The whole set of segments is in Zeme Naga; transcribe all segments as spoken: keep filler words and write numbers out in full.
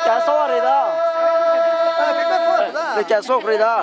Ka so re da. Le ka so re da.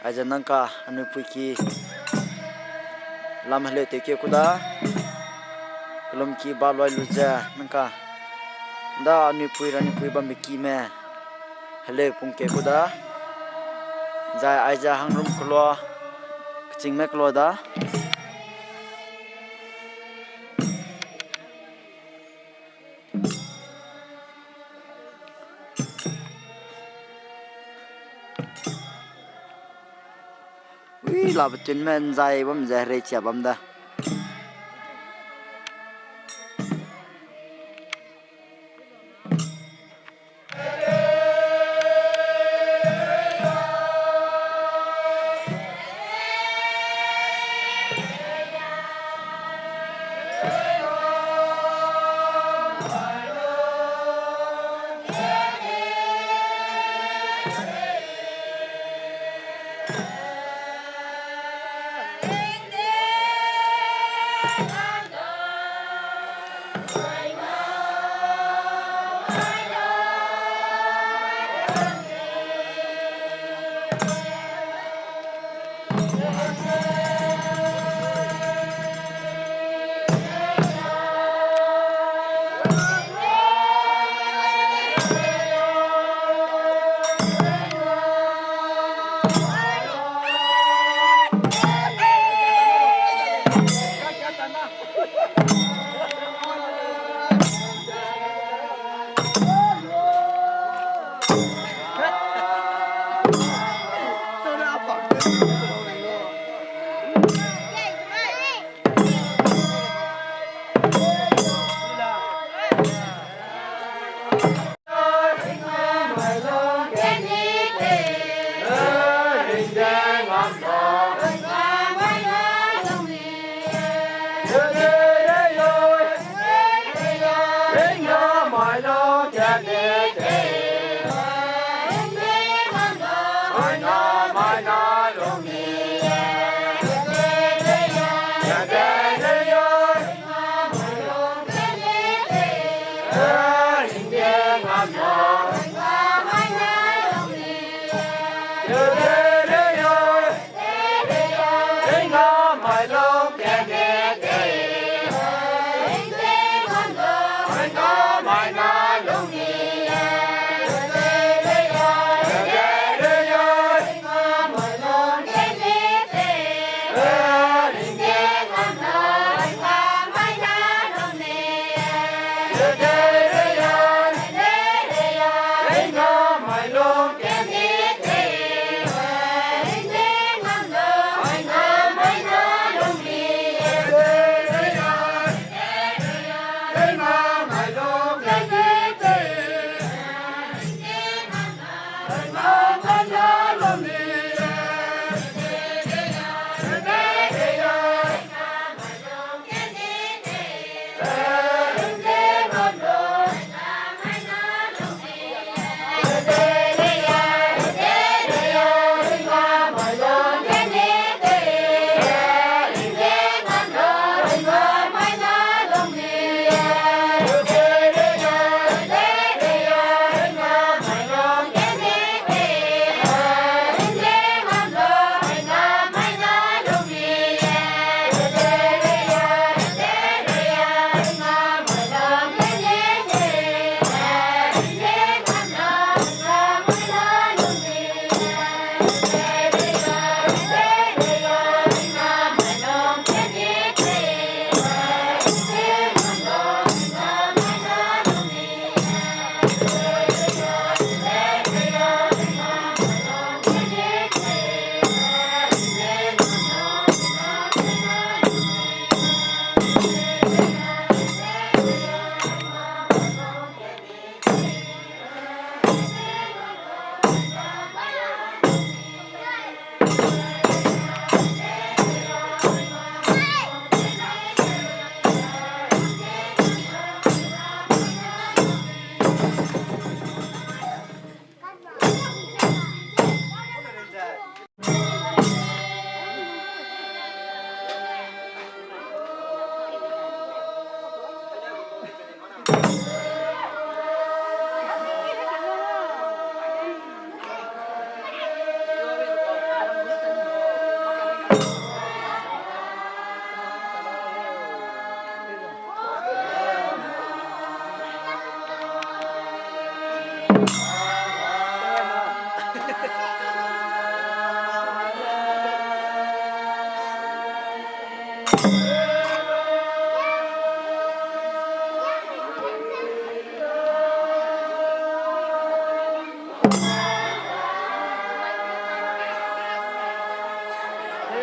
Aize nang ka anui pui ki lam heleu tew ke ku da, kelum ki ba loi lu ze nang ka da anui pui ra anui pui bambe kime heleu pung ke ku da, zai aize hangrum kelua, kechingme kelua da. Ui, la betunme nzai bam ze herei chia bam da.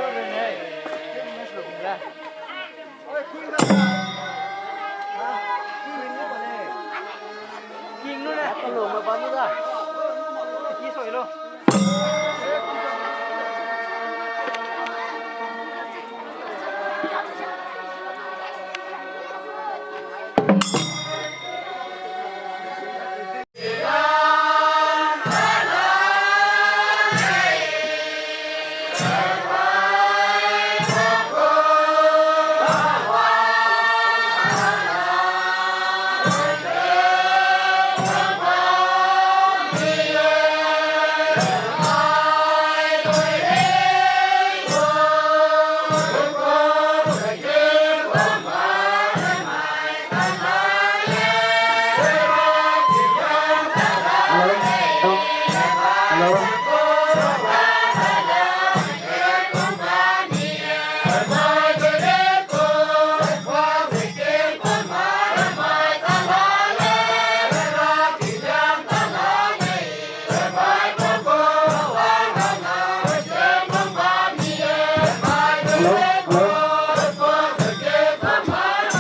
Hello, hello.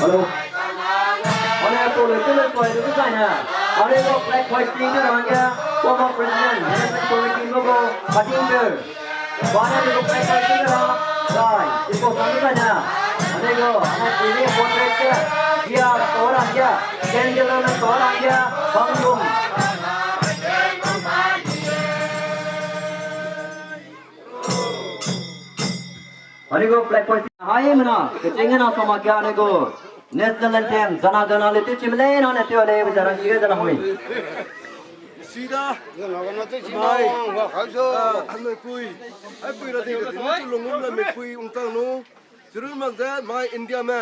Hello. Ane ko le tele koi lu zai na. Ane ko flag hoisting ne rangge, former president, management committee logo, cutting bell. Ane ko flag hoisting ne rang. Zai, iko kan zai na. Ane ko, ane ko le portrait ke. Dia to rangge, candle ne to rangge, bang lung. Anigo flag hoisting hai mena, keching na soma kia anigo. National anthem, Jana Gana le te chimle na ne te le, jana ki jana hui. Sida, mai, ah, anui pui, ai pui ra di, di, di, lung lung la me pui ung tang nu. Chirun mak ze, mai India me,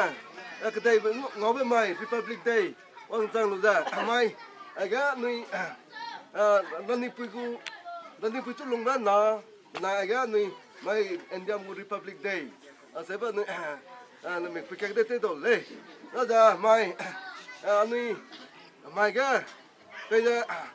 eh, kedei be, ngau be mai, Republic Day, wang tang lu ze, mai, ai ga nui, ah, nani pui gu, nani pui chu lung be na, Na age anui mai India gu Republic Day. Asebe anui, ah, anui mi pui kak de te dau lei. Na da mai, ah, anui mai ge, pe de, ah,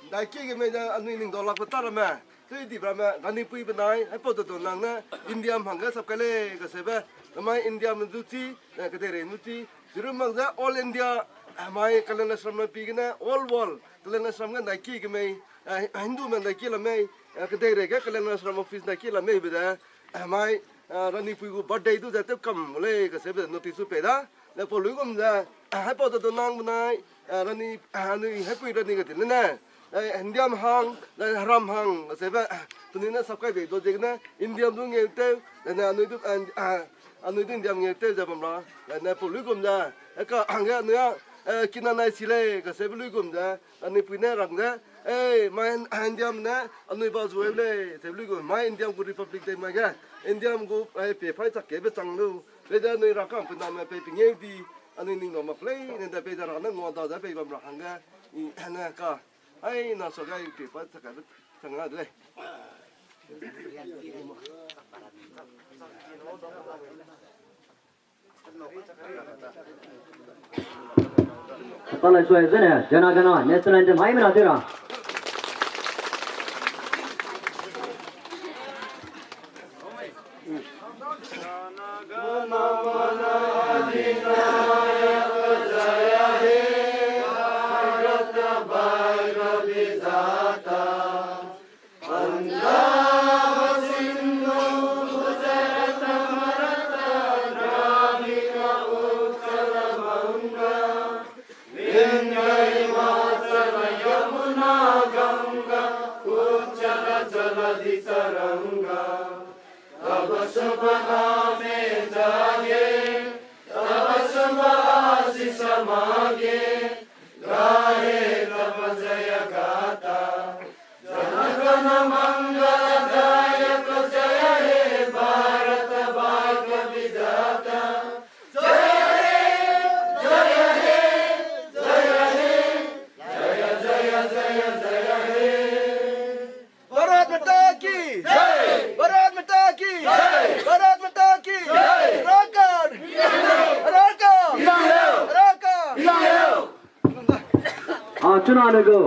dai ki ge mei de anui ning dau lak pe ta ramme. Tui di ramme, gani pui benai, hai pau de dau nang ne, India hangge sap kai lei, kasebe, na mai India me du chi, eh, kedei rei nu chi, ziru mak ze All India, ah, mai Kalyan Ashram me pi gene, All World, Kalyan Ashram ge dai ki ge mei, eh, Hindu me dai ki la mei, eh, kedei rei ge Kalyan Ashram office dai ki la mei be de, eh, mai, eh, Rani pui gu birthday du ze tew kam lei, kasebe notice su pei da. Ne pau lui gum ze, eh, hai pau de dau nang benai, eh, Rani, eh, anui hai pui Rani ga ti ne ne. Eh, India hang, eh, Haram hang, kasebe, eh, tuni ne sap kai bei dau ziegene, India du ngeu tew, ne ne anui du, eh, eh, anui du India ngeu tew ze bam ra, ne ne pau lui gum ze, eh, ka hangge anui a, eh, kina nai si lei, kasebe lui gum ze, Anui pui ne rang ze, "Ei, mai India ne, anui ba zueu lei," te lui gu, mai India gu Republic Day mai ge, India gu, eh, pe phai chak ke be chang lu, pe de anui ra kam pe name pe pe ngeu di, anui ning dau mak lei, ne de pe de ra ne ngua da ze pe bam ra hangge, i, ne ka, ai, na so ge pe phai chak ke be chang a de lei. Palai suai zene, Jana Gana, national anthem hai mena tira. Bharat माता की जय। भारत माता की जय। भारत माता की जय। राकार। राकार। राकार। आ, चुनाव लगे।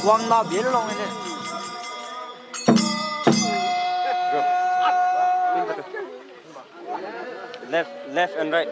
Wang la biel long ne. Left, left and right.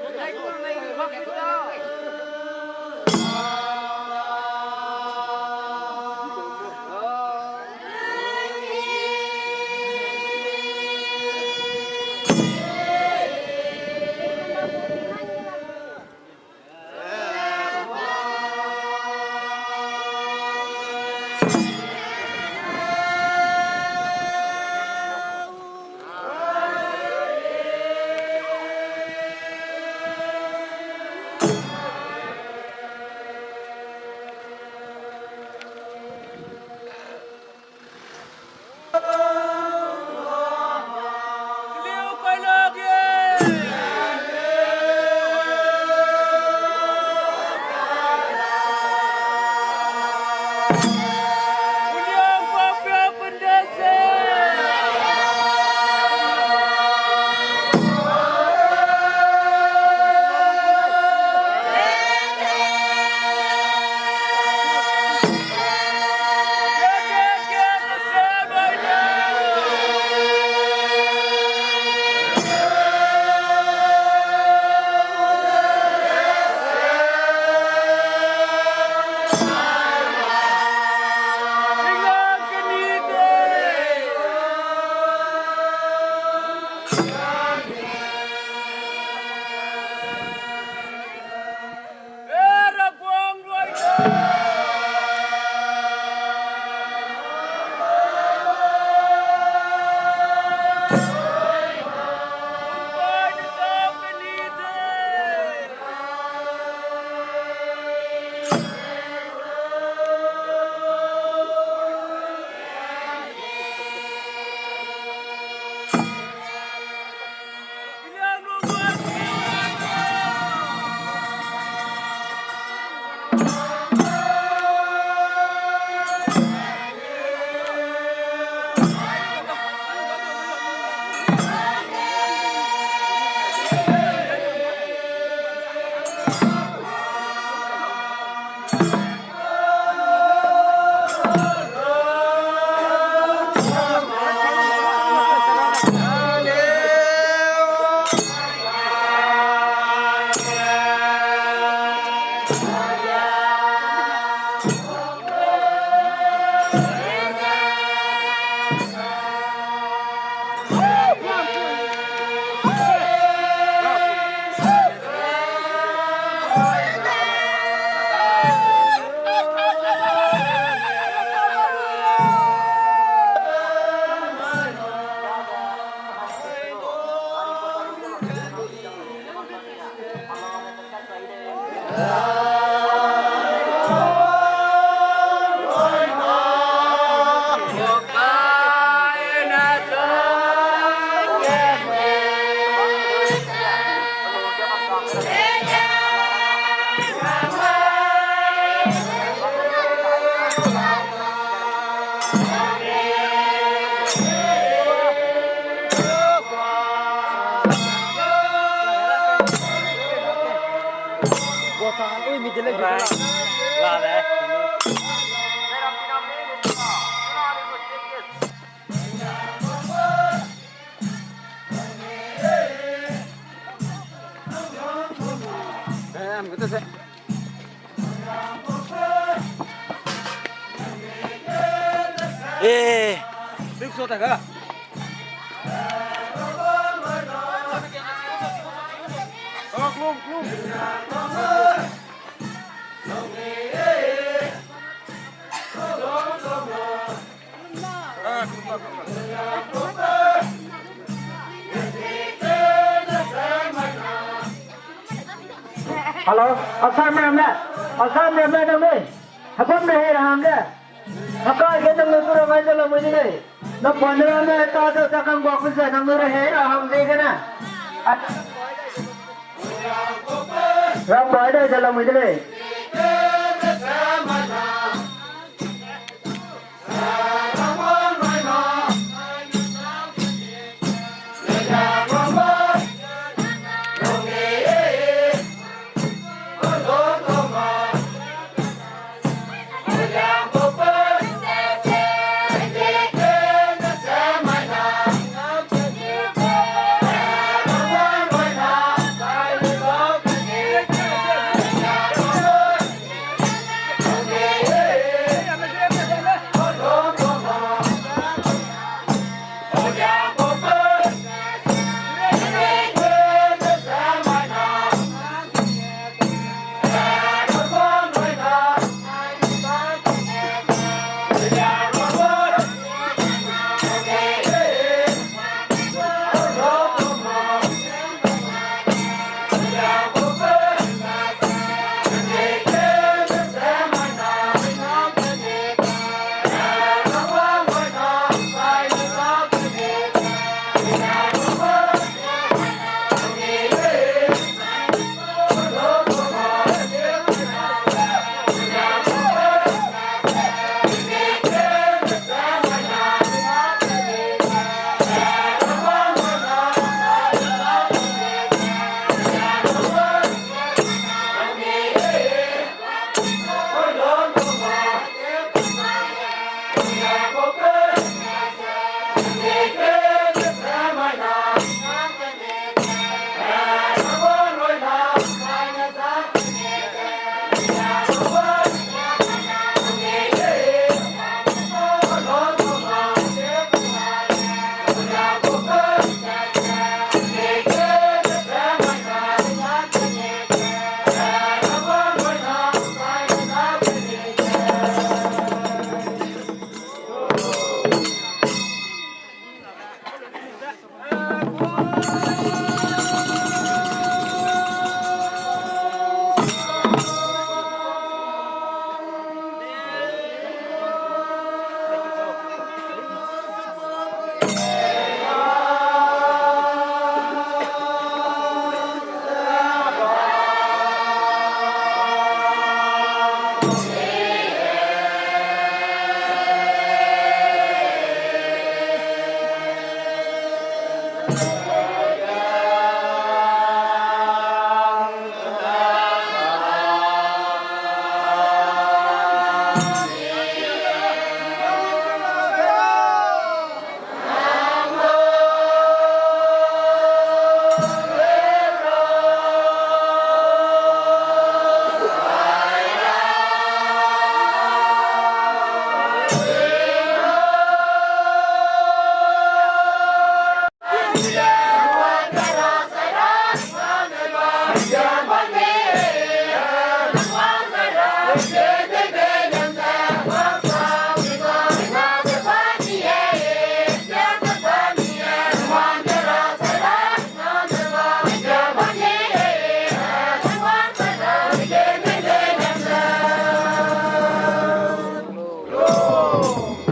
Eh, big shot ka. Hello, Assam ramme, Assam ramme nang ne, hapam ne hei ra hangge. Haka ge nang ne tu ra ngai ze lamui de lei. Na pan ra ne ta ze ta kang gua ku ze nang ne ra hei ra hang ze gene. Ram bai dai ze lamui de lei.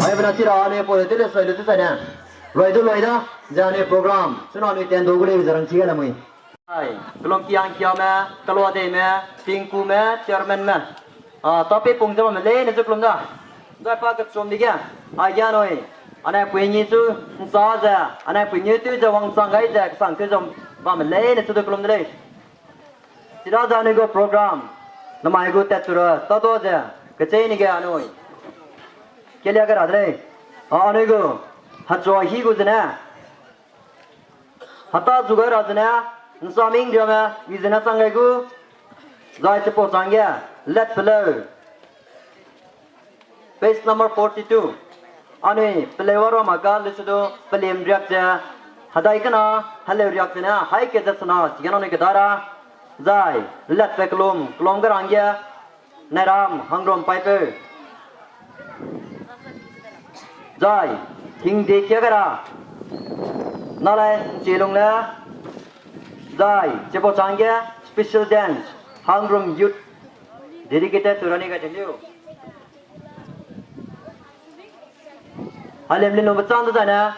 Ai, bena chira ne po de le sai le tu sai ne. Loi du loi da, ze anui program, chuna anui tendo gu lei ze rang chi ga lamui. Ai, kelum kiang kiame, kelua deime, tingkume, chairman me. A, tapi pung ze bamme leine chu kelum da. Zai pa kechum dige. Ai ge anui. Anai pui ngi chu nsa ze, anai pui ngi tu ze wangchang gai ze, kesang tu ze bamme leine chu du kelum de lei. Chida ze anui gu program, namai gu tat chu ra, ta du ze, kechei ni ge anui. Kelia ga ra de lei. A, anui gu, hachua hi gu zene. Hata zu gai ra zene, nsa ming diame, i zene chang gai gu, zai chipau chang ge, let peleu. Page number forty-two. Anui, peleu a ra ma ga, le su du, pelim riak ze, hadai kena, heleu riak zene, hai ke ze sena, chige anui kedara, zai, let pe kelum, kelum ga rang ge, Nairam, Hangrum Paipeu. Zai, Hingde Kiagara. Nalai, Chelung le. Zai, chipau chang ge, special dance. Hangrum Youth, dedicated to Rani Gaidinliu. Halim linlung bechang dezaine,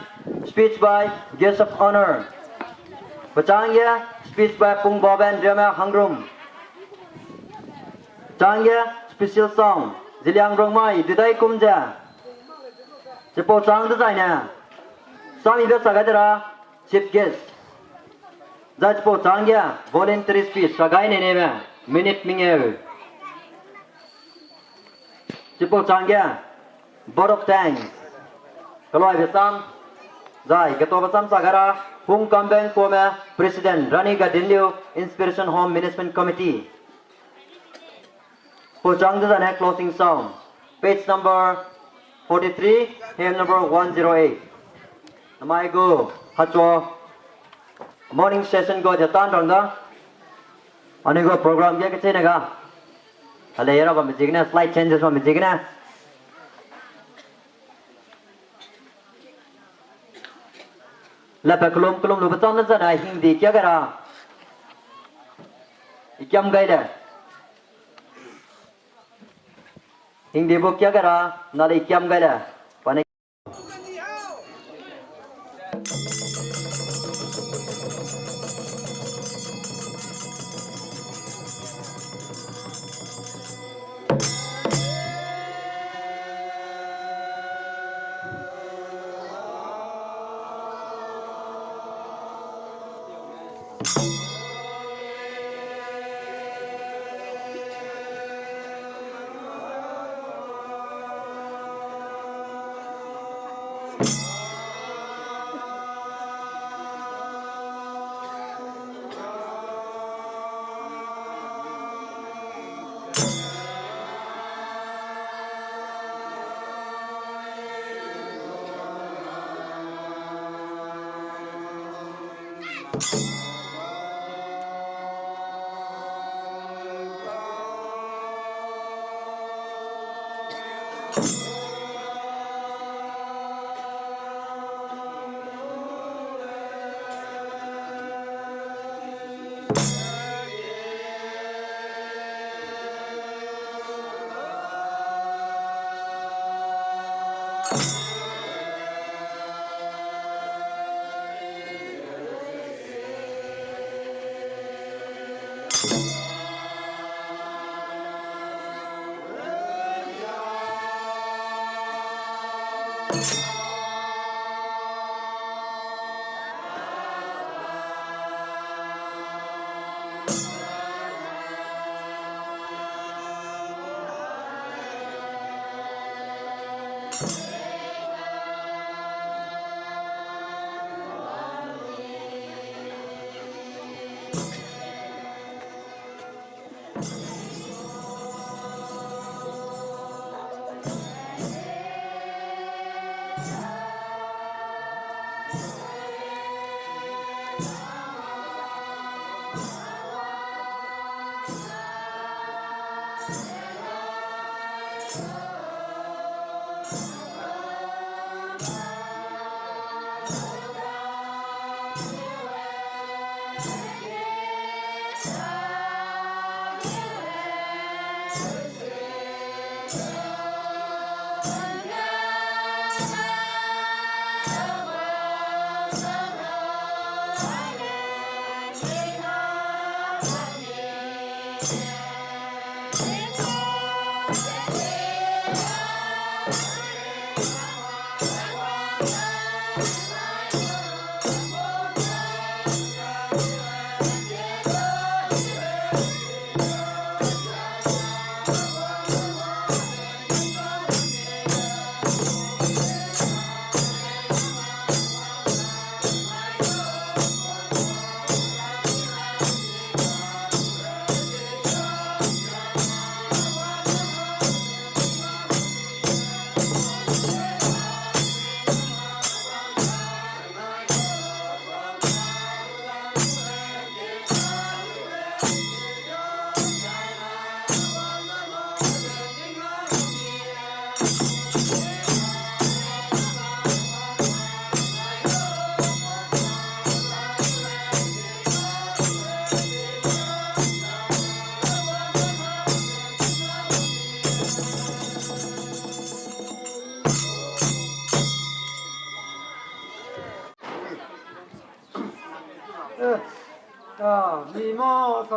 speech by guest of honour. Bechang ge, speech by Pungbaben Riame Hangrum. Chang ge, special song, Ziliang Rongmai, Dudai Kumje. Chipau chang dezaine, sami be sa gai de ra, chief guest. Zai chipau chang ge, voluntary speech, sa gai ne nebe, minute mengeu. Chipau chang ge, vote of thanks. Kaloi besam, zai, ketobe sam sa gai ra, Hungkam Beng Kuame, President, Rani Gaidinliu Inspiration Home Management Committee. Pau chang dezaine closing song, page number forty-three, hymn number one zero eight. Namai gu, hachua, morning session gu ja tan rang da. Anui gu program ge kechene ga. Ale ra bam ziegene, slight changes bam ziegene. Lepe kelum kelum lu bechang dezaine hingdi kia gai ra. I kiam gai le. Hingdi bu kia gai ra, na le i kiam gai le. Pa ne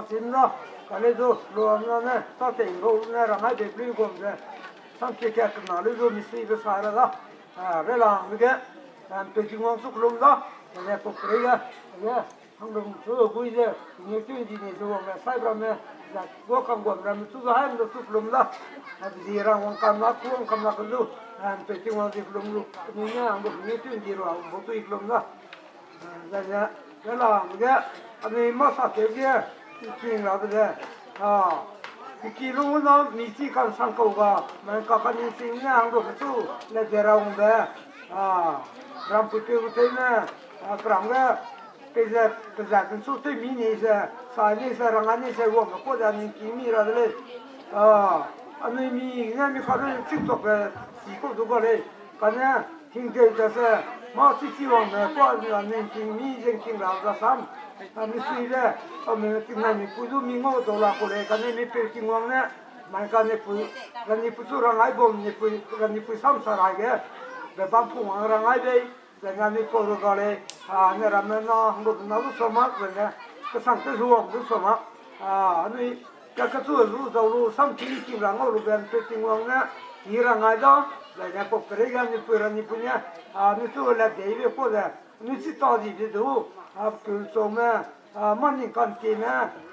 Sim na, kane du, luam na ne, sa tei ngau ne, rangai de blui gum ze. Sam ke ke na lu du, mi si be sa ra da. Ah, re lang ge, am pe jingwang su klum da. Ne ko pre ga, ne, hang dong su gui ze, ni tu di ni zu wang sai bra me, da, go kam gum ra me su ga han do su klum da. Na di rang wang kam na, ku wang kam na ku lu, am pe jingwang di klum lu, ni ne, hang dong ni tu di ru, hang bo tu klum da. Zane, ne la, ne, anui masa teu ge, king ra de, a, ki lu na, mi chi kan sang kau ga, man ka kan ning sing ne, hang du tu, le de ra hung de, a, ram pu teu teu ne, a, kram ge, pe ze, pe ze, kan su teu mi ni ze, sa ni ze, rang ni ze, wang ko da ning ki mi ra de le, a, anui mi ne, mi ka lu chik tok ge, si ko du ga le, kane, Hingdeu ta se, ma si si wang me, kua zi a ning king mi zeng king ra za sam. A mi sui le, a me king na mi pui du mi ngau dau la ku le, kane mi peu king wang ne, mai ka ne pui, ra ni pui su rangai bom ne pui, ra ni pui sam sa rai ge, be bam pung wang rangai bei, ze na ni pau ru ga le, a ne ram ne na, hang lu na lu so mak, ze ne, kesang te zu wang lu so mak, a, anui, Ka kachu zu zau lu, sam ki king ra ngau lu ben pe ting wang ne, ki ra ngai da, zai ne kok kere ga ni pui ra ni pui ne, a, ni chu le dei be ko ze, ni chi ta di de du, a, pui chau me, a, ma ning kan ti me,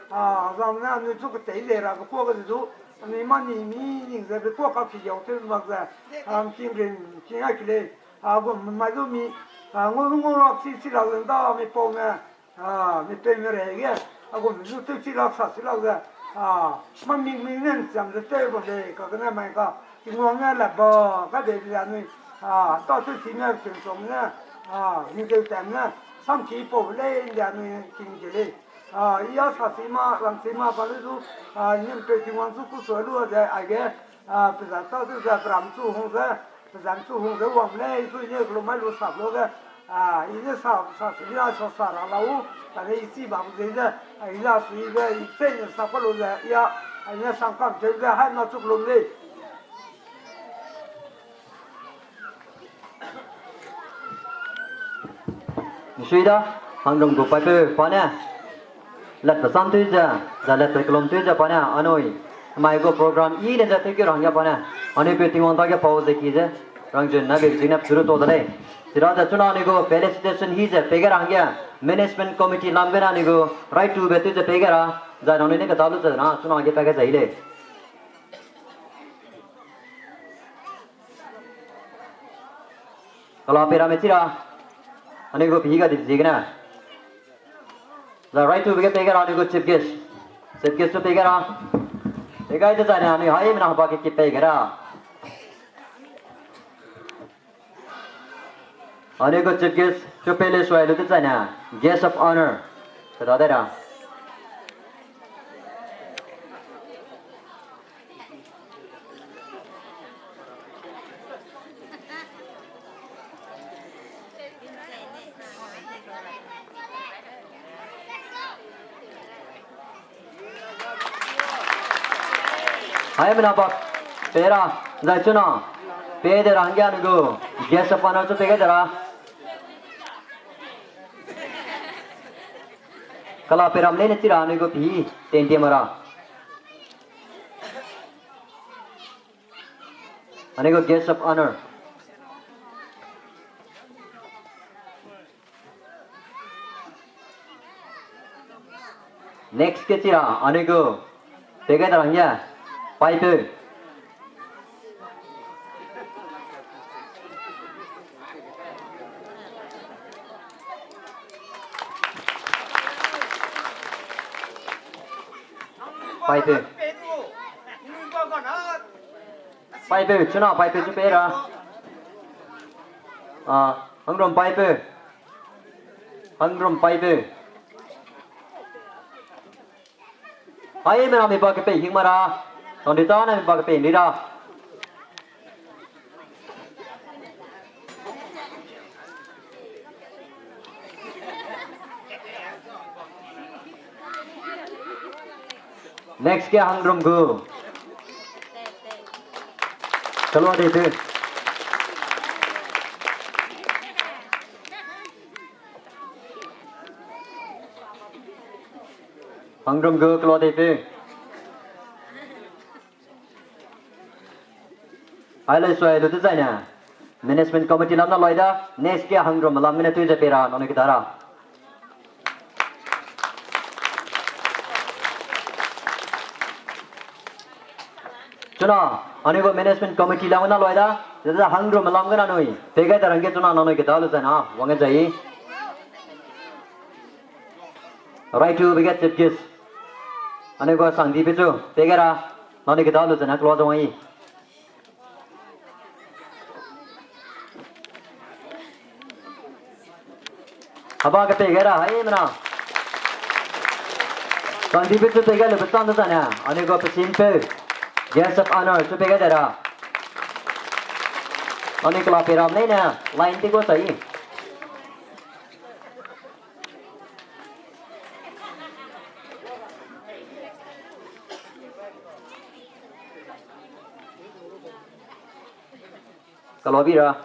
a, zang ne, ni chu ke tei le ra be ko ge de du, ni ma ni mi ning ze be ko ka ki yau te mak ze, a, king rin, king a ki le, a, gu mai du mi, a, ngau ngau ra chi chi la zen da mi pau me, A, mi pei me rei ge, a gu mi zu teu chi lak sa chi lak ze, a, ma ming ming nen cham ze teu bam lei, ka gene mai ka, Tingwang ne la ba, ka de de anui, a, ta teu chi ne, kin song ne, a, mi teu tem ne, sam ki pau lei, de anui kin de lei. A, i a sa chi ma, lang chi ma, ba lu zu, a, i ne mi pei Tingwang zu ku sua lu de, a ge, A, pe zan ta zu ze, pe ram chu hung ze, pe zan chu hung ze wang lei, zu ne kelu mai lu sap lu ge, a, i ne sa, sa si ya, sa, sa ra lau, ta ge i chi bam ze ze, a, i la si ze, i che ne sa pa lu ze, ya, a, i ne sang kam che ze, hai na chu kelu lei. Nsui da, hangdong gu paipeu pa ne. Lat pe sam tui ze, za lat pe kelum tui ze pa ne, anui. Mai gu program i le ze tui ki rang ya pa ne. Anui pe Tingwang ta ge pau ze ki ze. Rang jun na be jing na psuru to da lei. Sira ze chuna anui gu felicitation hi ze pe ge rang ya. Management committee lam ge na anui gu right to be tui ze pe ge ra. Za anui ne ka ta lu ze na, chuna ge pa ge za i lei. Kala pei ramme chi ra, anui gu pi ga di ziegene. Za right to be ge pei ge ra anui gu chief guest. Chief guest chu pei ge ra. Pei gai de zai ne anui hai mena haba ke ki pei ge ra. Anui gu chief guest chu pei le suai lu de zai ne, guest of honor. Keda de ra. Hai mena bak, pei ra, zai chuna, pei de ra hangge anui gu, guest of honor chu pei ge de ra. Kala pei ram leine chi ra anui gu pi, ten ti mara. Anui gu guest of honor. Next ke chi ra, anui gu. Pei ge da rang ya. Paipeu. Paipeu. Paipeu, chuna paipeu chu pei ra. A, hangrum paipeu. Hangrum paipeu. Hai mena mi ba ke pei hing mara. Tong di ta na mi ba ke pei ni ra. Next ke hangrum gu. Kalua de te. Hangrum gu kelo dei pe. Ai le sui lu dezaine. Management committee lam na loi da, next ge Hangrum lam gene tui ze pei ra, nanui keda ra. Chuna, anui gu management committee lam na loi da, zai Hangrum lam gene nanui pei gai da rangge chuna nanui keda lu zai na, wang zai. Right to be get chief guest. Anui gu sangdi pe chu pei gai ra, nanui keda lu zai na kelo zai wang i. Haba ke pei gai ra, hai mena. Sangdi pe chu pei gai le pe chang dezaine, anui gu pesin pe. Guest of honor chu pei gai de ra. Anui kela pei ram leine, line ti gu sai. Kelo bi ra.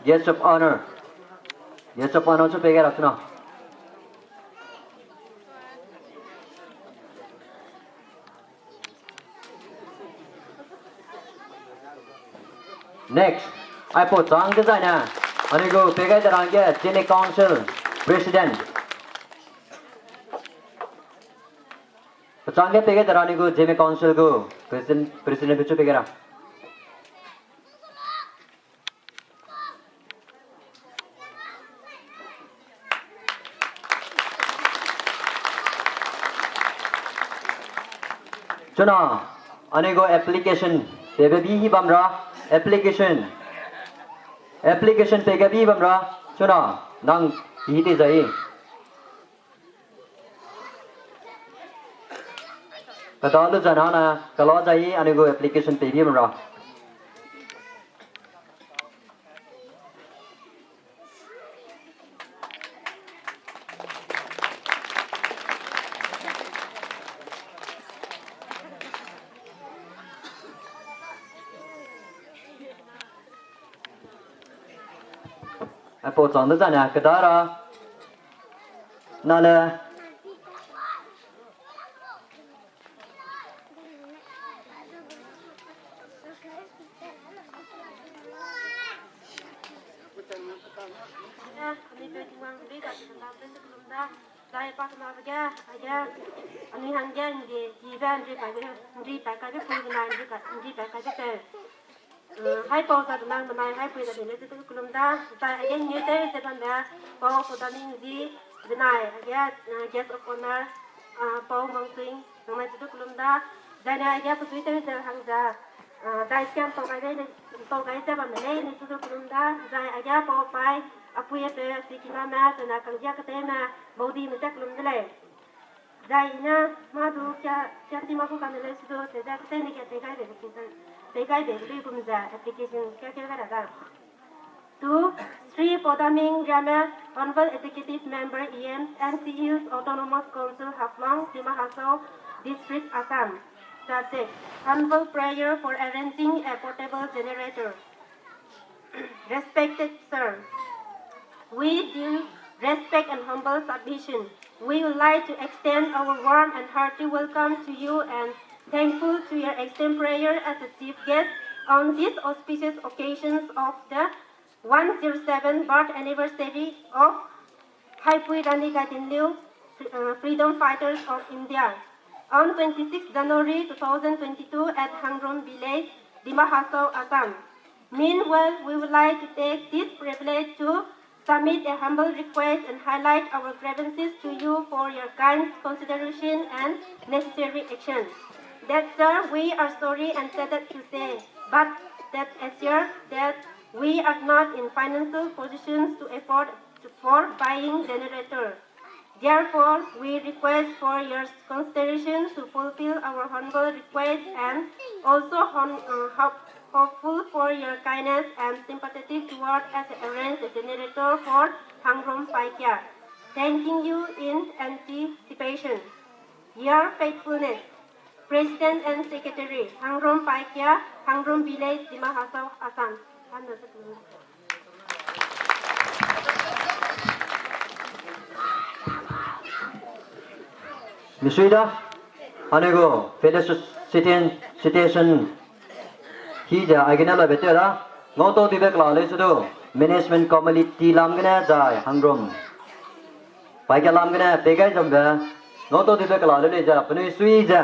Guest of honor. Guest of honor chu pei gai ra chuna. Next, aipau chang dezaine, anui gu pei gai de rangge Zeme Council President. Pechang ge pei gai de ra anui gu Zeme Council gu President, President pe chu pei gai ra. Chuna, anui gu application, pebe bi hi bam ra, application. Application pei gabi bam ra, chuna, nang hi te zai. Keda lu zai na, kelo zai anui gu application pei bi bam ra. Aipau chang dezaine, keda ra. Nale. Zai pa kena ge, age, anui hangge ndi, dibe ndi pa ge, ndi pa ge pui benai, ndi pa, ndi pa ge pe. Eh, haipau za benang benai, haipui za dene ze tu kelum da, zai age new te ze bambe, pau Podaming zi, benai, age, eh, guest of honor, ah, pau Mangtuing, nang mai ze tu kelum da, zai ne age pezui te ze hang ze, ah, dai siam tau gai de, tau gai ze bambe lei, ne ze tu kelum da, zai age pau pai, apui ape, sikiname, zai ne kanggia keteme, baudime ze kelum de lei. Zai i ne, mâ du kia, kia ti mâ gu kane lei sudu, teze ketei ne kia tei gai be, tei gai be, lui gum ze, application kia kia gai ra da. To Sri Podaming Riame, Honorable Executive Member E M, N C Hills Autonomous Council, Haflong, Dima Hasao District, Assam. Subject, humble prayer for arranging a portable generator. Respected sir, with due respect and humble submission, we would like to extend our warm and hearty welcome to you and thankful to your exemplary as a chief guest on this auspicious occasions of the one zero seven birth anniversary of Haipui Rani Gaidinliu, uh, freedom fighters of India, on twenty-sixth January two thousand twenty-two at Hangrum Village, Dima Hasao, Assam. Meanwhile, we would like to take this privilege to submit a humble request and highlight our grievances to you for your kind consideration and necessary action. That, sir, we are sorry and saddened to say, but that assure that we are not in financial positions to afford for buying generator. Therefore, we request for your consideration to fulfill our humble request and also hon-, uh, hope, hopeful for your kindness and sympathetic toward us arrange a generator for Hangrum Paikya. Thanking you in anticipation. Your faithfulness. President and Secretary, Hangrum Paikya, Hangrum Village, Dima Hasao, Assam. Misui da, anui gu felicitation, citation hi ze aigene la bete da, ngau tau dibe kela lei sudu, management committee lam gene zai hangrum. Pai ke lam gene pei gai zambe, ngau tau dibe kela lei ze, penui sui ze,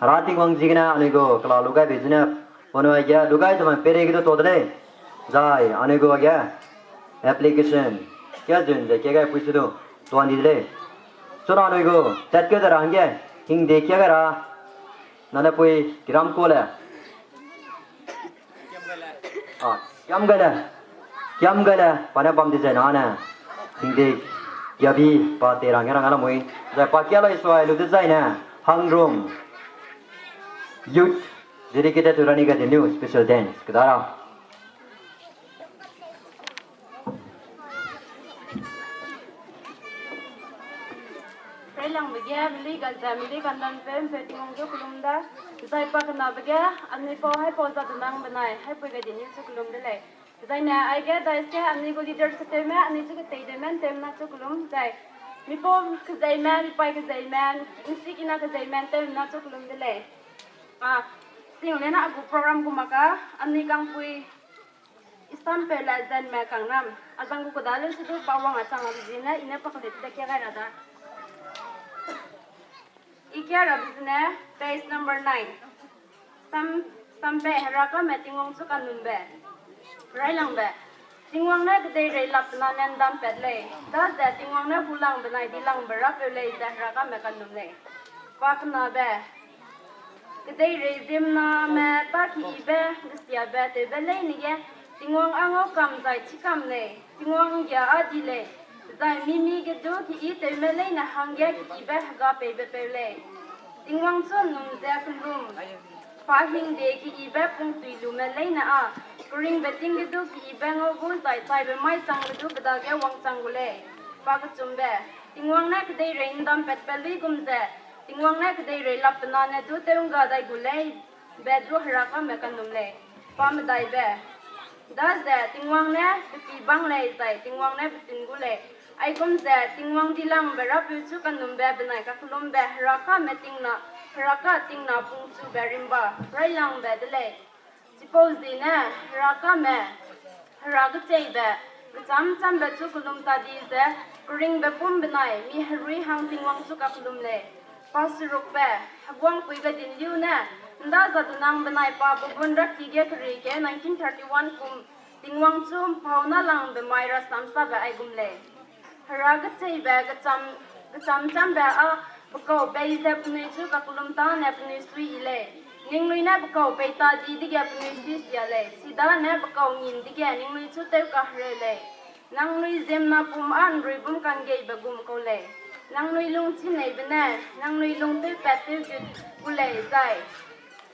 Hera Tingwang zi gene anui gu kela lu gai be zene, penui ge lu gai zambe pere ge du to de lei, zai anui gu ge, application, kia zun ze kia gai pui sudu, tuan di de lei. Suna anui gu, tat ke de ra hangge, hingde kia gai ra, nane pui, kiram ko le. Ah, kiam gai le. Kiam gai le, pa ne bam di zai na ne. Hingde, kiabi, pa te rang, rang, rang, mui. Zai pa kia lai suai lu de zai ne. Hangrum. Youth dedicated to Rani Gaidinliu special dance. Kedara. Railangbe ge, meli gaza, meli kandan pe, mpe Tingwang zu kelum da. Zai pa kenabe ge, anui pau hai pau za denang benai, hai pui Gaidinliu zu kelum de lei. Zai ne, aige dais ge, anui gu leaders keteume, anui zu ketei deme, nteume na zu kelum, zai. Mi pau kezeime, mi pai kezeime, mi sikina kezeime, nteume na zu kelum de lei. Ah, sing le na agu program gu maka, anui kangpui, Isam pe le zenme kangnam. Azang gu kuda le sudu pa wang a chang a zine, ine pa kede tide kia gai ra da. I kia ra zine, page number nine. Sam, sampe Heraka me Tingwang zu kanumbe. Railangbe. Tingwang ne kedeirei lap na ne ndam pet lei. Daze Tingwang ne hulang benai dilangbe rapeu lei ze Heraka me kanum lei. Pa kenabe. Kedeirei ziemmename ta keyibe, gesiabe tewbe leine ge, Tingwang a ngau kam zai chi kam lei, Tingwang nggia a di lei, zai mimi ge du keyi tewme leine hangge keyibe hega peibe peu lei. Tingwang chu num ze kelum, pa hingde keyibe pungtui lume leine a, keringbe ting ge du keyibe ngau gu zai chaibe mai chang ge du pe dage wangchang gu lei. Pa kechumbe, Tingwang ne kedeirei ndam petbe luigum ze, Tingwang ne kedeirei lap pe na ne du tew ngga dai gu lei, be du Herakame kanum lei, pa medaibe. Daze Tingwang ne pepî bang lei zai Tingwang ne petin gu lei. Aigum ze Tingwang dilangbe Rapeu chu kanumbe benai kakellumbe Herakame tingna, Heraka tingna pungchube rimba railangbe de lei. Chipau ziegene Herakame, Hera kecheibe, kechâmchâmbe chu kellum ta di ze, keringbe pum benai mi herui hang Tingwang chu kakellum lei. Pa serukbe, heguangpuibe Dinliu ne, nda zadenang benai pa bubun rakki ge kerie ge nineteen thirty-one kum, Tingwang chu mpau nâlangbe mai rasam sabe aigum lei. Hera kecheibe, kechâm, kechâmchâmbe â pekau pei ze penui chu kakellum tâne penui suiyi lei. Ningnui ne pekau pei ta di dege penui suisia lei. Chidane pekau ngin dege ningnui chu tewkahereu lei. Nangnui ziemmena pum â ’nruibum kanggeibe gum kau lei. Nangnui lungchî neibe ne, nangnui lung tewpat tewgut gu lei zai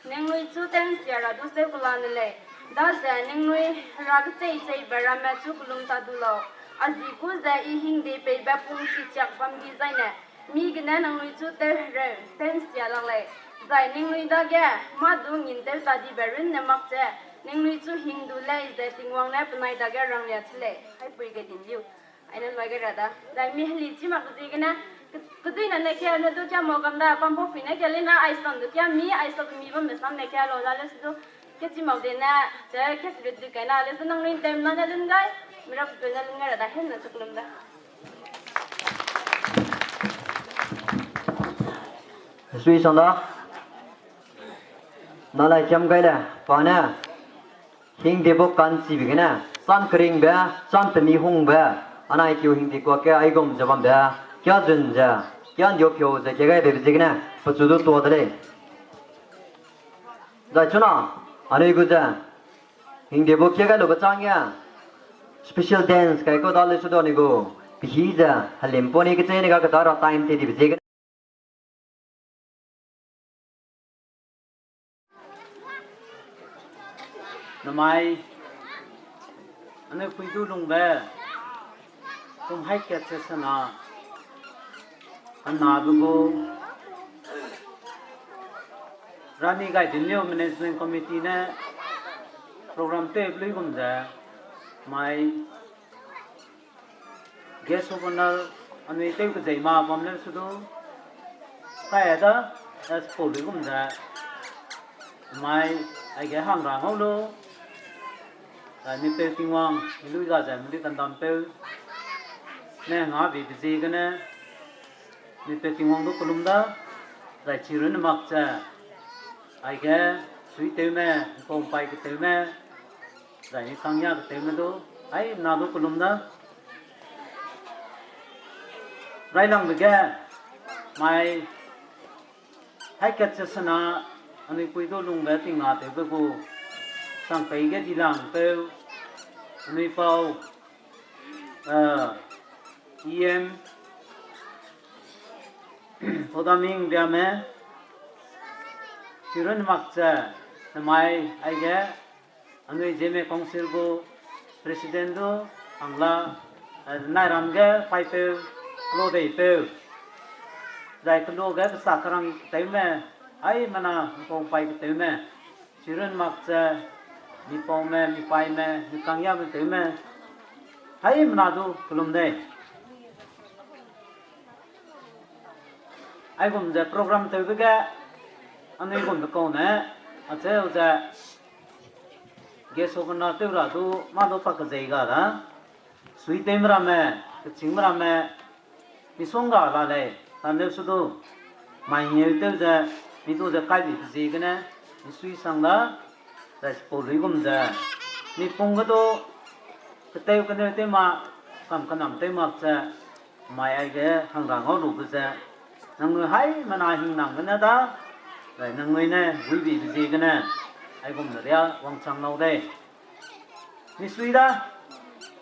ningnui chu tew'nsia ra du seu kelane lei. Daze ningnui Hera kechei-cheibe ramme chu kellum ta du lau. A ji gu ze I hingde peibe pung chichiak bam di zaine, mi gene nangnui chu tewhereu, tew'nsia lak lei. Zai ningnui dage mâ du ngin tew ta dibe runne mak ze, ningnui chu hing du lei ze Tingwang ne penai dage ranglia chi lei. Haipui ge Dinliu. Aine loi ge ra da. Zai mi heli chî mak ziegene, ke-, keduine ne kia ne du kia mau kam da, pampau pui ne kia lei na, aisam du kia mi, aisam mi bambe sam ne kia lau da le su du, kia chî mak de ne, ze kia chî du kai na, le su nangnui ’nteumena ne lun gai, mi rapeu ne lun gai ra da, hena chu kellum da. Sui sang da. Nalai kiam gai le, pa ne. Hingde bu ka'nchibe gene, cham keringbe, cham pemi hungbe, anai keu hingde kuak ge aigum ze bambe, kia zun ze, kia ’ndiu piu ze kia gaibe ziegene, pechu du tua de lei. Zai chuna, anui gu ze, hingde bu kia gai lube chang ge, special dance kai kau da le su du anui gu, pehî ze, helim pau ni kecheîne ga keda ra time te dibe ziegene. Namai, anui pui du lungbe, kum hai kat se sana, anabe gu, Rani Gaidinliu Management Committee ne program tewbe luigum ze, mai, guest of honour, anui tew kezei ma bam leu su du, Kai da, eh, chipau luigum ze, mai, aige hang ra ngau lu, eh, mipeu Tingwang, mi lui ga ze, mi lui kandampeu, ne nga bi be ziegene, mipeu Tingwang du kelum da, zai chirun mak ze, aige, suitewme, mpau mpai ketewme, zai mi kangya ketewme du, ai, na du kelum da. Railangbe ge, mai, hai kat ze sena, anui pui du lungbe tingna tewbe gu, sangpei ge dilangpeu, anui pau, eh, E M, Podaming Riame, chirun mak ze, namai aige, anui Zeme Council gu President du, hangla, eh, nairam ge paipeu, kelo deipeu, zai kelo ge kesa kerang tewme, haimena mpau mpai ketewme, chirun mak ze, mipaume, mipaime, mi kangyame tewme, haimena du kelum dei. Aigum ze program tewbe ge, anui gumbe kau ne, acheu ze, guest of honour tew ra du, mâ du pa kezei ga da. Suitewme ramme, kechîngme ramme, misongga la lei, taneu se du, mai ngeu tew ze, mi du ze kai bi ziegene, misui sang da, zai chipau luigum ze, mipung ge du, ketew keneu tew ma, kam kenam tew mak ze, mai aige hang ra ngau lube ze, nangnui haimena hingnam gene da, zai nangnui ne guibi be ziegene, aigum ne riâ wangchang lau dei. Misui da,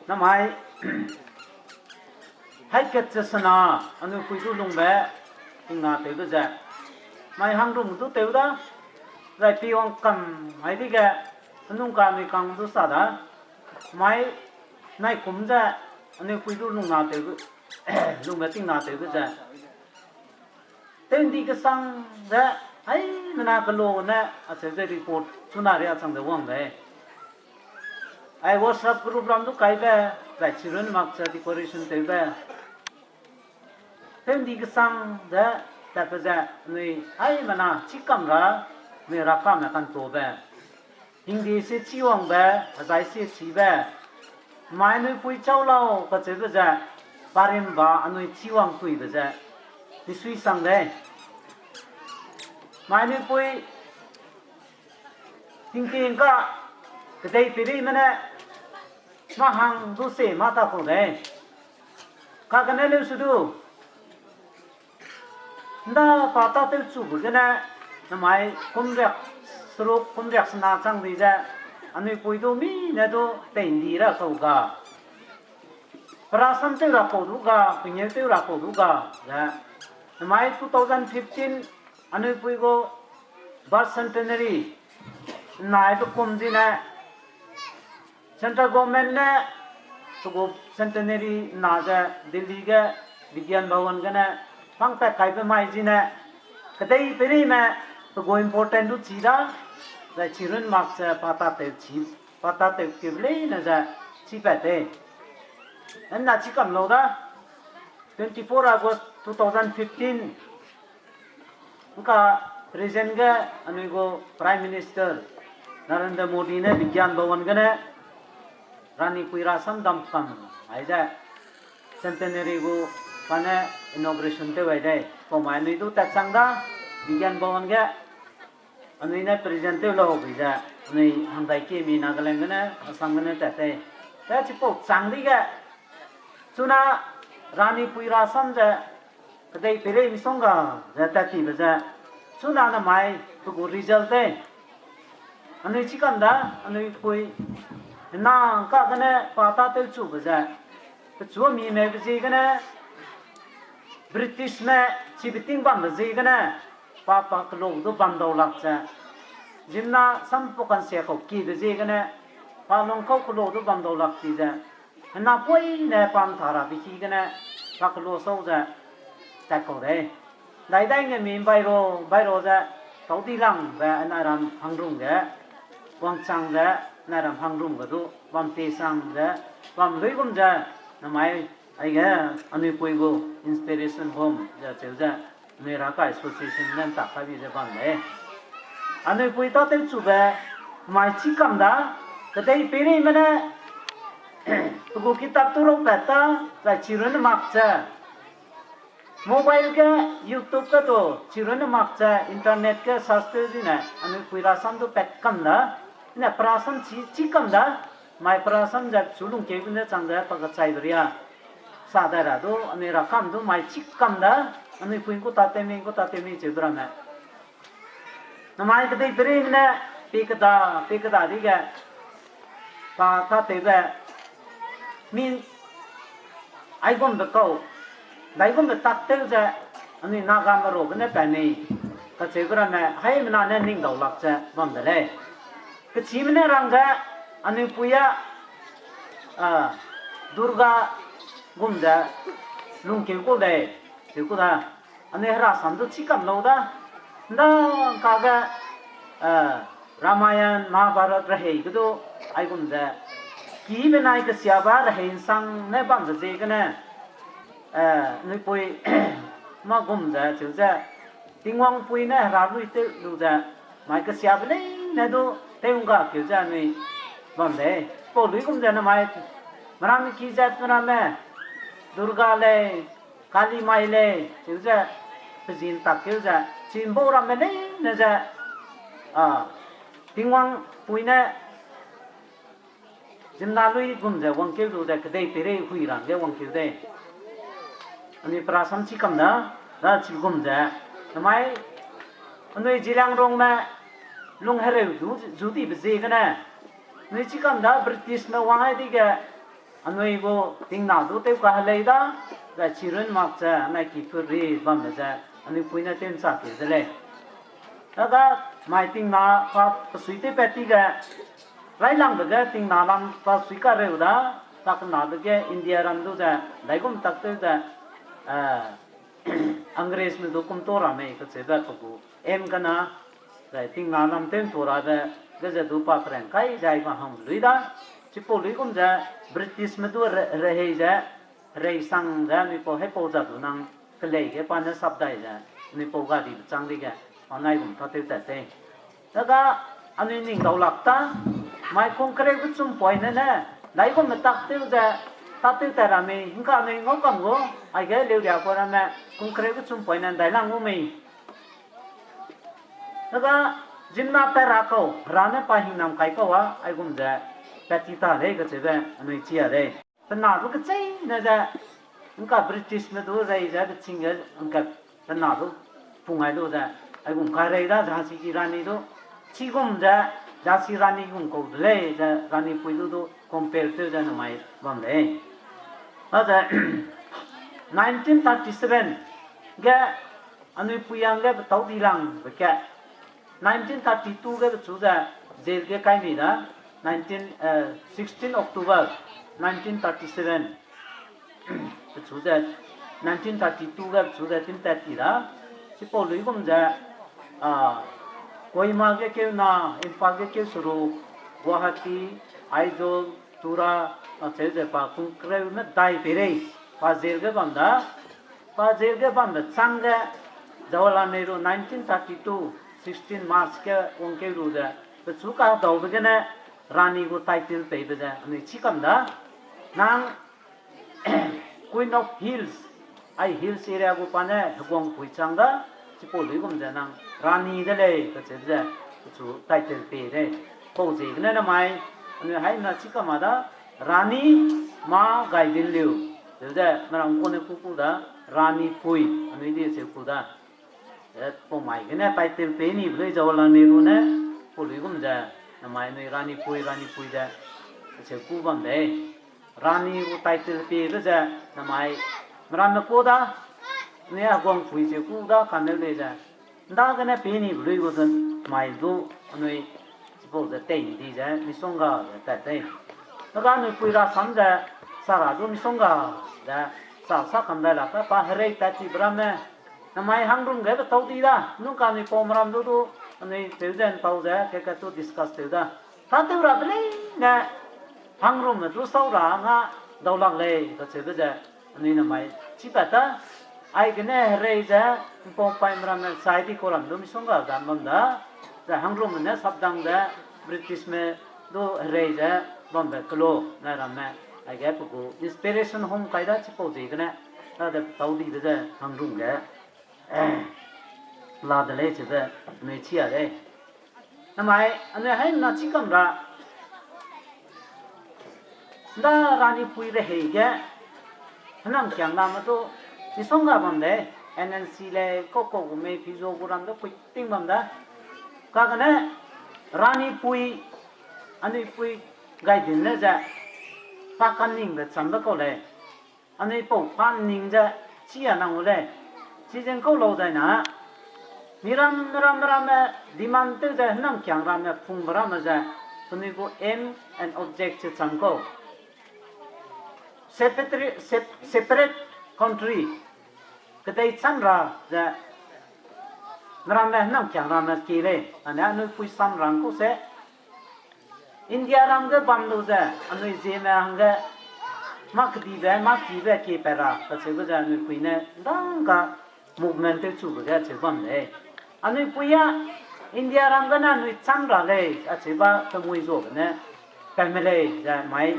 namai, hai kat ze sena, anui pui du lungbe, tingna tewbe ze, mai hangrum du tew da, zai pi wangkam mai dege, penung ka anui kang du sa da, mai naikum ze, anui pui du lungna tewbe, lungbe tingna tewbe ze, tewndi kesang ze, haimena kelo ne, acheu ze report chuna riâ chang ze wang lei. Ai WhatsApp group ram du kaibe, zai chirun mak ze decoration tewbe. Tewndi kesang ze, tatbe ze, anui haimena chîkam ra, anui rakame kantabe. Hingde sie chîwangbe, hezai sie chîbe. Mai anui pui chau lau kacheube ze, parimba anui chîwang tuibe ze, misui sang lei. Mai anui pui, tingting ka, kedei peireime ne, mâ hang du se mâ ta kau lei. Kagene leu se du, nda pa tâtew chube gene, namai kum riak seruk kum riak sena chang di ze, anui pui du mi ne du tei ndi ra kau ga. Pe rasam tew ra kau du ga, pengeu tew ra kau du ga, ze. Namai two thousand fifteen, anui pui gu birth centenary, naibe kum zine, Central Government ne pe gu centenary na ze Delhi ge Vigyan Bhawan gene pangpat kaibe mai zine, kedei peireime pe gu important du chi da, zai chirun mak ze pa tâtew chi, pa tâtew keube leine ze chipat tei. Nna chîkam lau da, twenty-four August two thousand fifteen, ngka present ge anui gu Prime Minister Narendra Modi ne Vigyan Bhawan gene Rani pui rasam dam kam ai ze centenary gu pa ne inauguration tew ai dei. Pau mai anui du tat chang da, Vigyan Bhawan ge anui ne present tew lau bi ze, anui hangdai kemi Nagaland gene, Assam gene tat tei. Te chipau chang di ge, chuna Rani pui rasam ze, kedei peirei misongga ze tat tibe ze, chuna namai pe gu result tei. Anui chîkam da, anui pui, henang ka gene pa tâtew chube ze, pechu mi mebe ziegene, Britishme chibe ting bambe ziegene, pa pa kelo du bam dau lak ze, ziemmena sampau kansia kau kibe ziegene, pa lungkau kelo du bam dau lak ti ze, hena poine pa ntha rabe ki gene, pa kelo sau ze, tat kau dei. Daidai nge mi ’mbai ra, ’mbai ra ze, tau di langbe nai ram hangrung ge, wangchang ze, nai ram hangrung ge du bam ti sang ze, bam luigum ze, namai aige anui pui gu inspiration home ze cheu ze, Anui Raka Association ne ntak kai bi ze bam lei. Anui pui tâtew chube, mai chî kam da, kedei peireime ne, pe gu kitak tu rau pat ta, zai chirunne mak ze. Mobile ge, YouTube ge du, chirunne mak ze, internet ge search tew zine, anui pui rasam du pat kam da, ne pe rasam chî, chî kam da, mai pe rasam ze, chu lungkeu gene chang ze, pa kechaibe ria. Sa dai ra du, anui rakam du mai chî kam da, anui pui ’ngku tâtew mei, ’ngku tâtew mei cheu be ramme. Namai kedei peireime ne, pe keda, pe keda dege, pa tâtewbe, mi, aigumbe kau, daigumbe tak tew ze, anui Nagame ra gene pat mei, kacheube ramme, haimena ne ning dau lak ze bam de lei. Kechîme ne rang ze, anui pui a, a, Durga gum ze, lungkeu ku lei, cheu ku da. Anui herasam du chî kam lau da. ’Nda kage, eh, Ramayan, Mahabharat rehei ge du, aigum ze. Kibe nai kesiaba rehei ’nsang ne bambe ziegene, eh, anui pui mâ gum ze, cheu ze. Tingwang pui ne hera lui tew lu ze. Mai kesiabe leine du, tew ’ngga keu ze anui bam lei. Chipau luigum ze namai, meram ki zat meram me, Durga lei, Kali mai lei, cheu ze, pe zi ’ntak keu ze, chi ’mbau ramme leine ze, a, Tingwang pui ne, ziemmena luigum ze wangkeu lu ze, kedei peirei hui rang ge wangkeu dei. Anui pe rasam chî kam da, da chigum ze, namai, anui Zeliangrongme, lung hereu du, zu dibe ziegene, anui chî kam da Britishme wang ai dege, anui gu tingna du tew kahelei da, zai chirun mak ze, anai ki put ri bambe ze, anui pui ne tew ’nchâ keu de lei. Daga mai tingna pa pesui tewpat ti ge, railangbe ge tingna lam pa sui kareu da, takenabe ge India ram du ze, daigum tak tew ze, eh, Angrezme du kum ta ra mei kacheube pe gu aim kena, zai tingna lam tew ’ntu rabe, ge ze du pa pereng kai zai pa hang lui da, chipau luigum ze, Britishme du re-, rehei ze, reisang ze, anui pau haipau za du nang, kelei ge pa ne sap dai ze, anui pau gadibe châng dege, pa naigum tâtew tat tei. Daga anui ning dau lak ta, mai kungkereu kechum poine ne, daigumbe tak tew ze, tâtew tat ra mei, ’ngka anui ngau kam gu, aige leuria kau ramme, kungkereu kechum poine ’ndailang gu mei. Daga ziemmena pat ra kau, hera ne pa hingnam kai kau a, aigum ze, pat ti ta lei kacheube, anui chi a lei. Pe na du kecheîne ze, ’ngka Britishme du rei ze, peching ge, ’ngka pe na du, pung ai lu ze, aigum karei da, Jhansi ki Rani du, chigum ze, Jhansi Rani gum kau de lei ze, Rani pui du du, compare tew ze namai bam lei. Daze, nineteen thirty seven ge, anui pui hangge petâu dilangbe ge, nineteen thirty two ge pechu ze, jail ge kai mi da, nineteen, eh, sixteen October nineteen thirty seven, pechu ze, nineteen thirty two ge pechu ze tintat ti da, chipau luigum ze, ah, Kohima ge keu na, Imphal ge keu seruk, Guwahati, Aizawl, Tura, acheu ze pa kungkereu medai peirei, pa jail ge bam da, pa jail ge bambe châng ge, Jawaharlal Nehru nineteen thirty two, sixteen March ge wangkeu lu ze, pechu kadaube gene, Rani gu title peibe ze, anui chî kam da, nang Queen of Hills, ai hills area gu pa ne heguangpui chang da, chipau luigum ze nang Rani de lei kacheube ze, pechu title pei lei. Pau ziegene namai, anui haimena chî kam a da, Rani ma Gaidinliu, cheu ze meram kune ku ku da, Rani pui, anui di cheu ku da. Eh, pau mai gene title pei nibe lui Jawaharlal Nehru ne, pau luigum ze, namai anui Rani pui, Rani pui ze, cheu ku bam dei. Rani gu title peibe ze, namai, meramme ku da, anui heguangpui cheu ku da, kaneu lei ze. ’Ndagene pei nibe lui gu ze, mai du, anui, chipau ze tei ’ndi ze, misongga ze tat dei. Daga anui pui rasam ze, sa ra du misongga ze, sa sa kam dai lak ka pa herei tat tibe ramme, namai hangrum ge petâu di da, nungka anui pau meram du du, anui tew ze ’ntau ze, ke ka tu discuss tew da. Tâtew rabe leine, hangrumme du sau ra nga dau lak lei kacheube ze, anui namai chîpat ta. Aigene herei ze, ’mpau ’mpaime ramme chai di kau ram du misongga dan bam da, zai hangrumme ne sapdang ze, Britishme du herei ze bambe kelo ne ramme, aige pe gu inspiration home kai da chipau ziegene, dade petâu dibe ze hangrum ge, eh, la de lei chibe, anui chi a lei. Namai, anui haimena chi kam ra, ’nda ranipui rehei ge, hênamkiang ramme du, misongga bam lei, N N C lei, kau kau gu mei Fizo gu ram du pui ting bam da. Kagene, ranipui, anui pui gai din ne ze, pa kaningbe chambe kau lei. Anui pau pa ning ze, chi a nang gu lei. Chi ze ’ngkau lau zai na, miram, miram, miramme, demand tew ze hênamkiang ramme pungbe ramme ze, penui gu aim and object ze cham kau. Separate, sep-, separate country, kedei cham ra ze, miramme hênamkiang ramme kie lei, ane anui pui sam rang kau se, India ram ge bam lu ze, anui Zeme hangge, mâ kedibe, mâ kibe kie pat ra, kacheube ze anui pui ne, ’ndangka movement tewchube ge acheu bam lei. Anui pui a, India ram gene anui cham ra lei, acheu ba pemui zuabe ne, pat me lei, ze mai,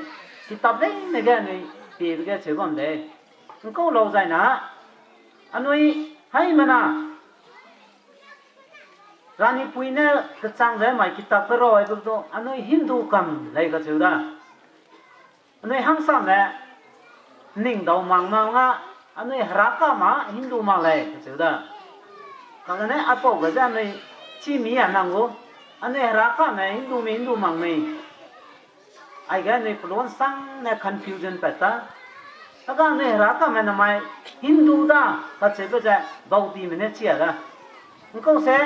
kitap leine ge anui piebe ge acheu bam lei. ’Ngkau lau zai na, anui haimena, ranipui ne kechang ze mai kitap ge rau aibe du, anui Hindu kam lei kacheu da. Anui hangsame, ning dau mang mang a, anui Heraka ma Hindu mak lei kacheu da. Kagene aipau ge ze anui chî mi a nang gu, anui Herakame Hindume Hindu mak mei. Aige anui peluansang ne confusion pat ta. Aga anui Herakame namai Hindu da, kacheube ze Gaudime ne chi a da. ’Ngkau se,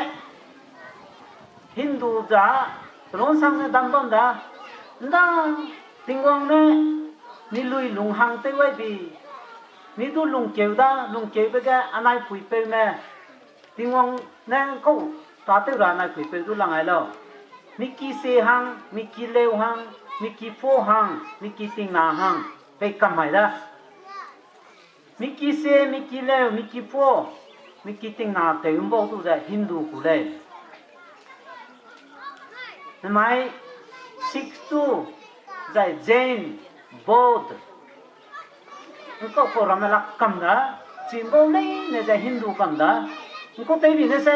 Hindu za, peluansang ne dam bam da, ’nda, Tingwang ne, mi lui lunghang tew wai bi, mi du lungkeu da, lungkeube ge anai puipeume, Tingwang ne ’ngkau tâtew ra anai puipeu du lang ai lau. Mi ki sie hang, mi ki leu hang, mi ki puâ hang, mi ki tingna hang, pei kam mai da. Mi ki sie, mi ki leu, mi ki puâ, mi ki tingna tew ’mbau du ze Hindu ku lei. Namai Sikh tu, zai Jain, Bouddh, ’ngkau kau ramme lak kam da, chi ’mbau leine ze Hindu kam da, ’ngkau tewbi ne se,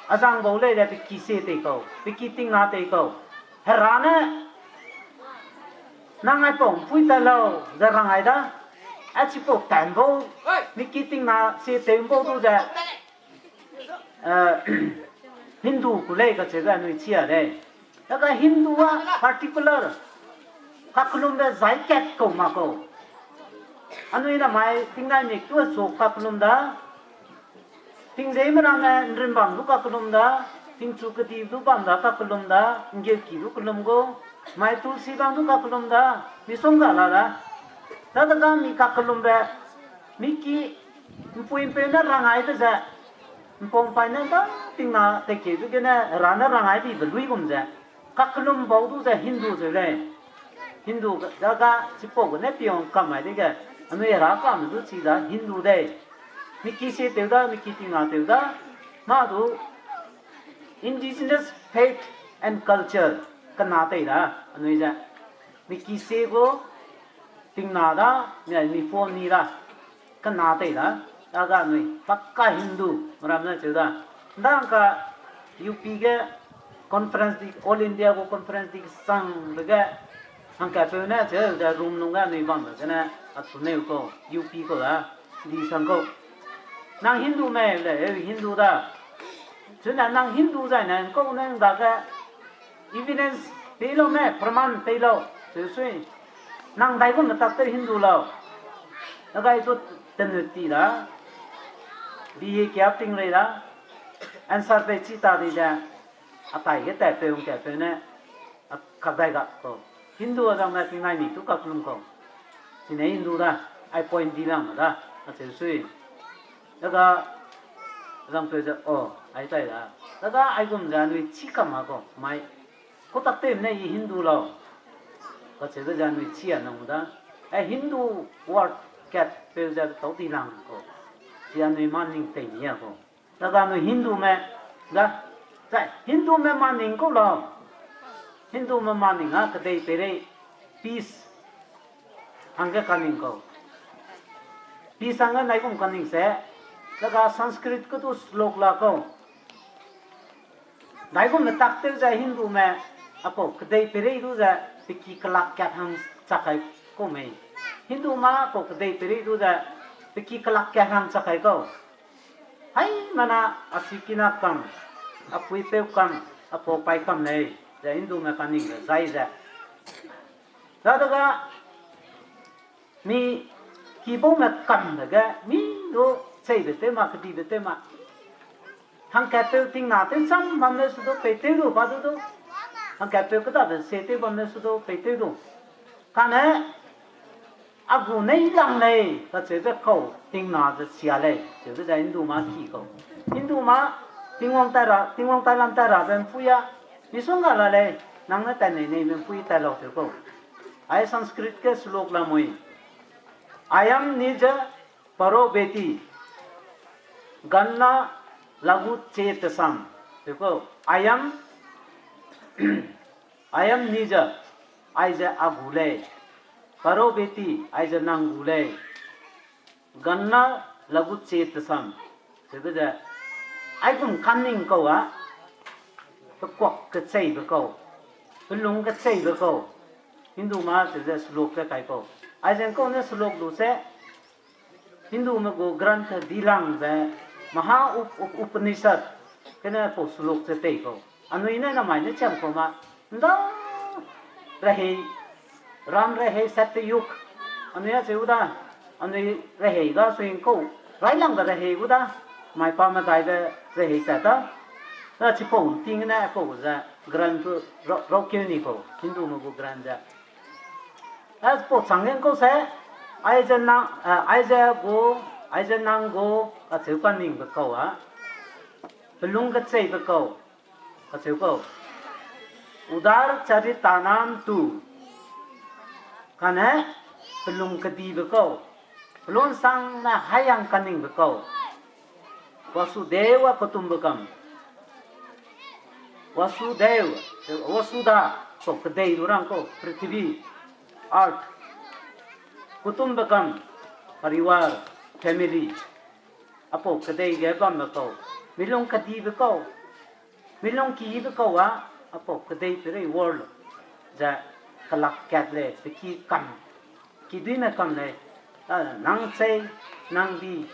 azang bau lei ze pe ki sie tei kau, pe ki tingna tei kau. Hera ne, nang aipau ’mpuî tat lau, ze rang ai da, a chipau tat ’mbau, mi ki tingna sie tew ’mbau du ze, eh, Hindu ku lei kacheube anui chi a lei. Daga Hindu a particular, kakellumbe zai kat kau mak kau. Anui namai tingnai mik tu a chu kakellum da, tingzeime ramme ’nrimbang du kakellum da, tingchu kedi du bam da kakellum da, ’nggeuki du kellum gu, mai tulsi bang du kakellum da, misongga la da. Dadega mi kakellumbe, mi ki, ’mpuî ’mpeu ne rang aibe ze, ’mpau ’mpaine ’nda tingna teikeube gene Hera ne rang ai dibe luigum ze, kakellum bau du ze Hindu zeu lei. Hindu daga chipau gene piong kam mai dege, anui Herakame du chi da Hindu dei. Mi ki sie tew da, mi ki tingna tew da, mâ du indigenous faith and culture kena tei da, anui ze. Mi ki sie gu tingna da, mi, mi puâ ni da, kena tei da, daga anui pakka Hindu, meram ne cheu da. ’Ndangka U P ge conference di, All India gu conference di kesangbe ge, hangkatpeu ne cheu ze room lung ge anui bambe gene, achu neu kau, U P kau da, di sang kau. Nang Hindu mei le, eu Hindu da. Chuna nang Hindu zai ne, ’ngkau ne ’ndage evidence pei lau me, praman pei lau, cheu sui. Nang daigum metak tew Hindu lau. Dagai du tenut ti da, B A kia ting rei da, answer pei chi ta di ze, atai ge tatpeu ’ngkatpeu ne, a, kakdai ga kau. Hindu a zang ne tingnai mi tu kakellum kau. Chine Hindu da, ai point di lang da, acheu sui. Daga, zangpeu ze, o, ai tai da. Daga aigum ze anui chi kam a kau, mai. Kutak tew ne I Hindu lau. Kacheube ze anui chi a nang da. Ai Hindu word katpeu ze tau di lang kau. Chi anui ma ning tei ni a kau. Daga anui Hindume, ga, zai Hindume ma ning kau lau. Hindume ma ning a kedei peirei, peace. Hangge kaning kau. Peace hangge naigum kaning se, daga Sanskrit kedu slok la kau. Daigum metak tew ze Hindume, apau kedei peirei du ze, peki kelak kat hang chakai kau mei. Hindu ma apau kedei peirei du ze, peki kelak kat hang chakai kau. Haimena asikina kam, apuipeu kam, apau pai kam lei, ze Hindume kaning ze zai ze. Dadege, mi kibaume kam dege, mi du cheibe tew ma, kedibe tew ma. Hangkatpeu tingna tew cham bam leu su du peitew du, pa du du. Hangkatpeu kedabe se tew bam leu su du peitew du. Kane, a gu nei lang lei, kacheube kau, tingna ze sia lei, cheube ze Hindu ma ki kau. Hindu ma, Tingwang tai ra, Tingwang tailam tai rabe mpui a, misongga la lei, nang ne tat nei neibe mpui tai lau cheu kau. Ai Sanskrit ge slok lamui. Ayam nija paro veti, ganna lagu chetasam. Cheu kau. Ayam, ayam nija, aize a gu lei. Paro veti, aize nang gu lei. Ganna lagu chetasam. Cheube ze, aigum kaning kau a, pekuak kecheibe kau, pelung kecheibe kau. Hindu ma cheube ze slok ge kai kau. Aize kau ne slok lu se, Hindume gu Granth dilang ze, Maha Up-, Up-, Upanishad, kene pau slok ze tei kau. Anui ne namai ne chiam kau ma, nda rehei, ram rehei Satyug, anui acheu da, anui rehei ga sui kau, railangbe rehei gu da, mai pa medaibe rehei tat da, da chipau ting ne kau ze, Granth ra-, raukeu ni kau, Hindume gu Granth ze. Apau chang gen kau se, aize nang, eh, aize gu, aize nang gu, acheu kaningbe kau a. Pelung kecheibe kau, acheu kau. Udar charitanam tu. Kane, pelung kedibe kau. Pelungsang ne haiyang kaningbe kau. Vasudeva Kutumbakam. Vasudev, Vasudha, kau kedei lu rang kau, prithvi, earth. Kutumbakam, parivar, family. Apau kedei ge bambe kau, milung kedibe kau, milung kibe kau a, apau kedei peirei world ze kelak kat lei, peki kam, kiduîme kam lei, a, nang chei, nang di,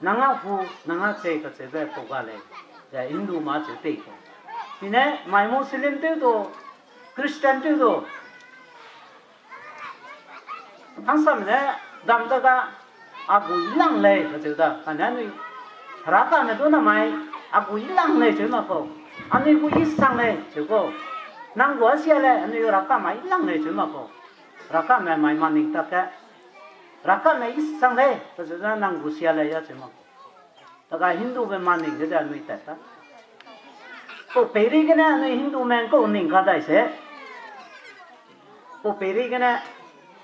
nang a hu, nang a chei kacheube kau ga lei, ze Hindu ma cheu tei kau. Ine mai Muslim tew du, Christian tew du, hangsam ne dam da ga, a gu ilang lei kacheu da, kane anui, Herakame du namai, a gu ilang lei cheu mak kau, anui gu isang lei cheu kau, nang gu asia lei, anui Herakame ilang lei cheu mak kau, Herakame mai maning tak ge, Herakame isang lei kacheu da nang gu sia lei a cheu mak kau. Daga Hindume maning ge ze anui tat ta. Pau peirei gene anui Hindume kau ning kadai se. Pau peirei gene,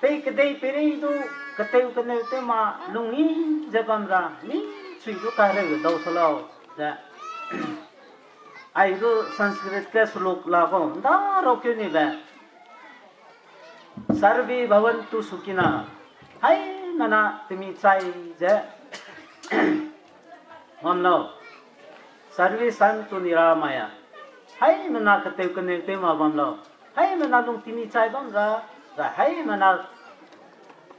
pei kedei peirei du, ketew keneu tew ma lungyi ze bam ra, mi chui du kahereube dau se lau, ze. Ai du Sanskrit ge slok la kau, nda raukeu nibe. Sarve bhavantu sukhina. Haimena temi chai ze bam lau. Sarve santu niramaya. Haimena ketew keneu tew ma bam lau. Haimena lung temi chai bam ra, zai haimena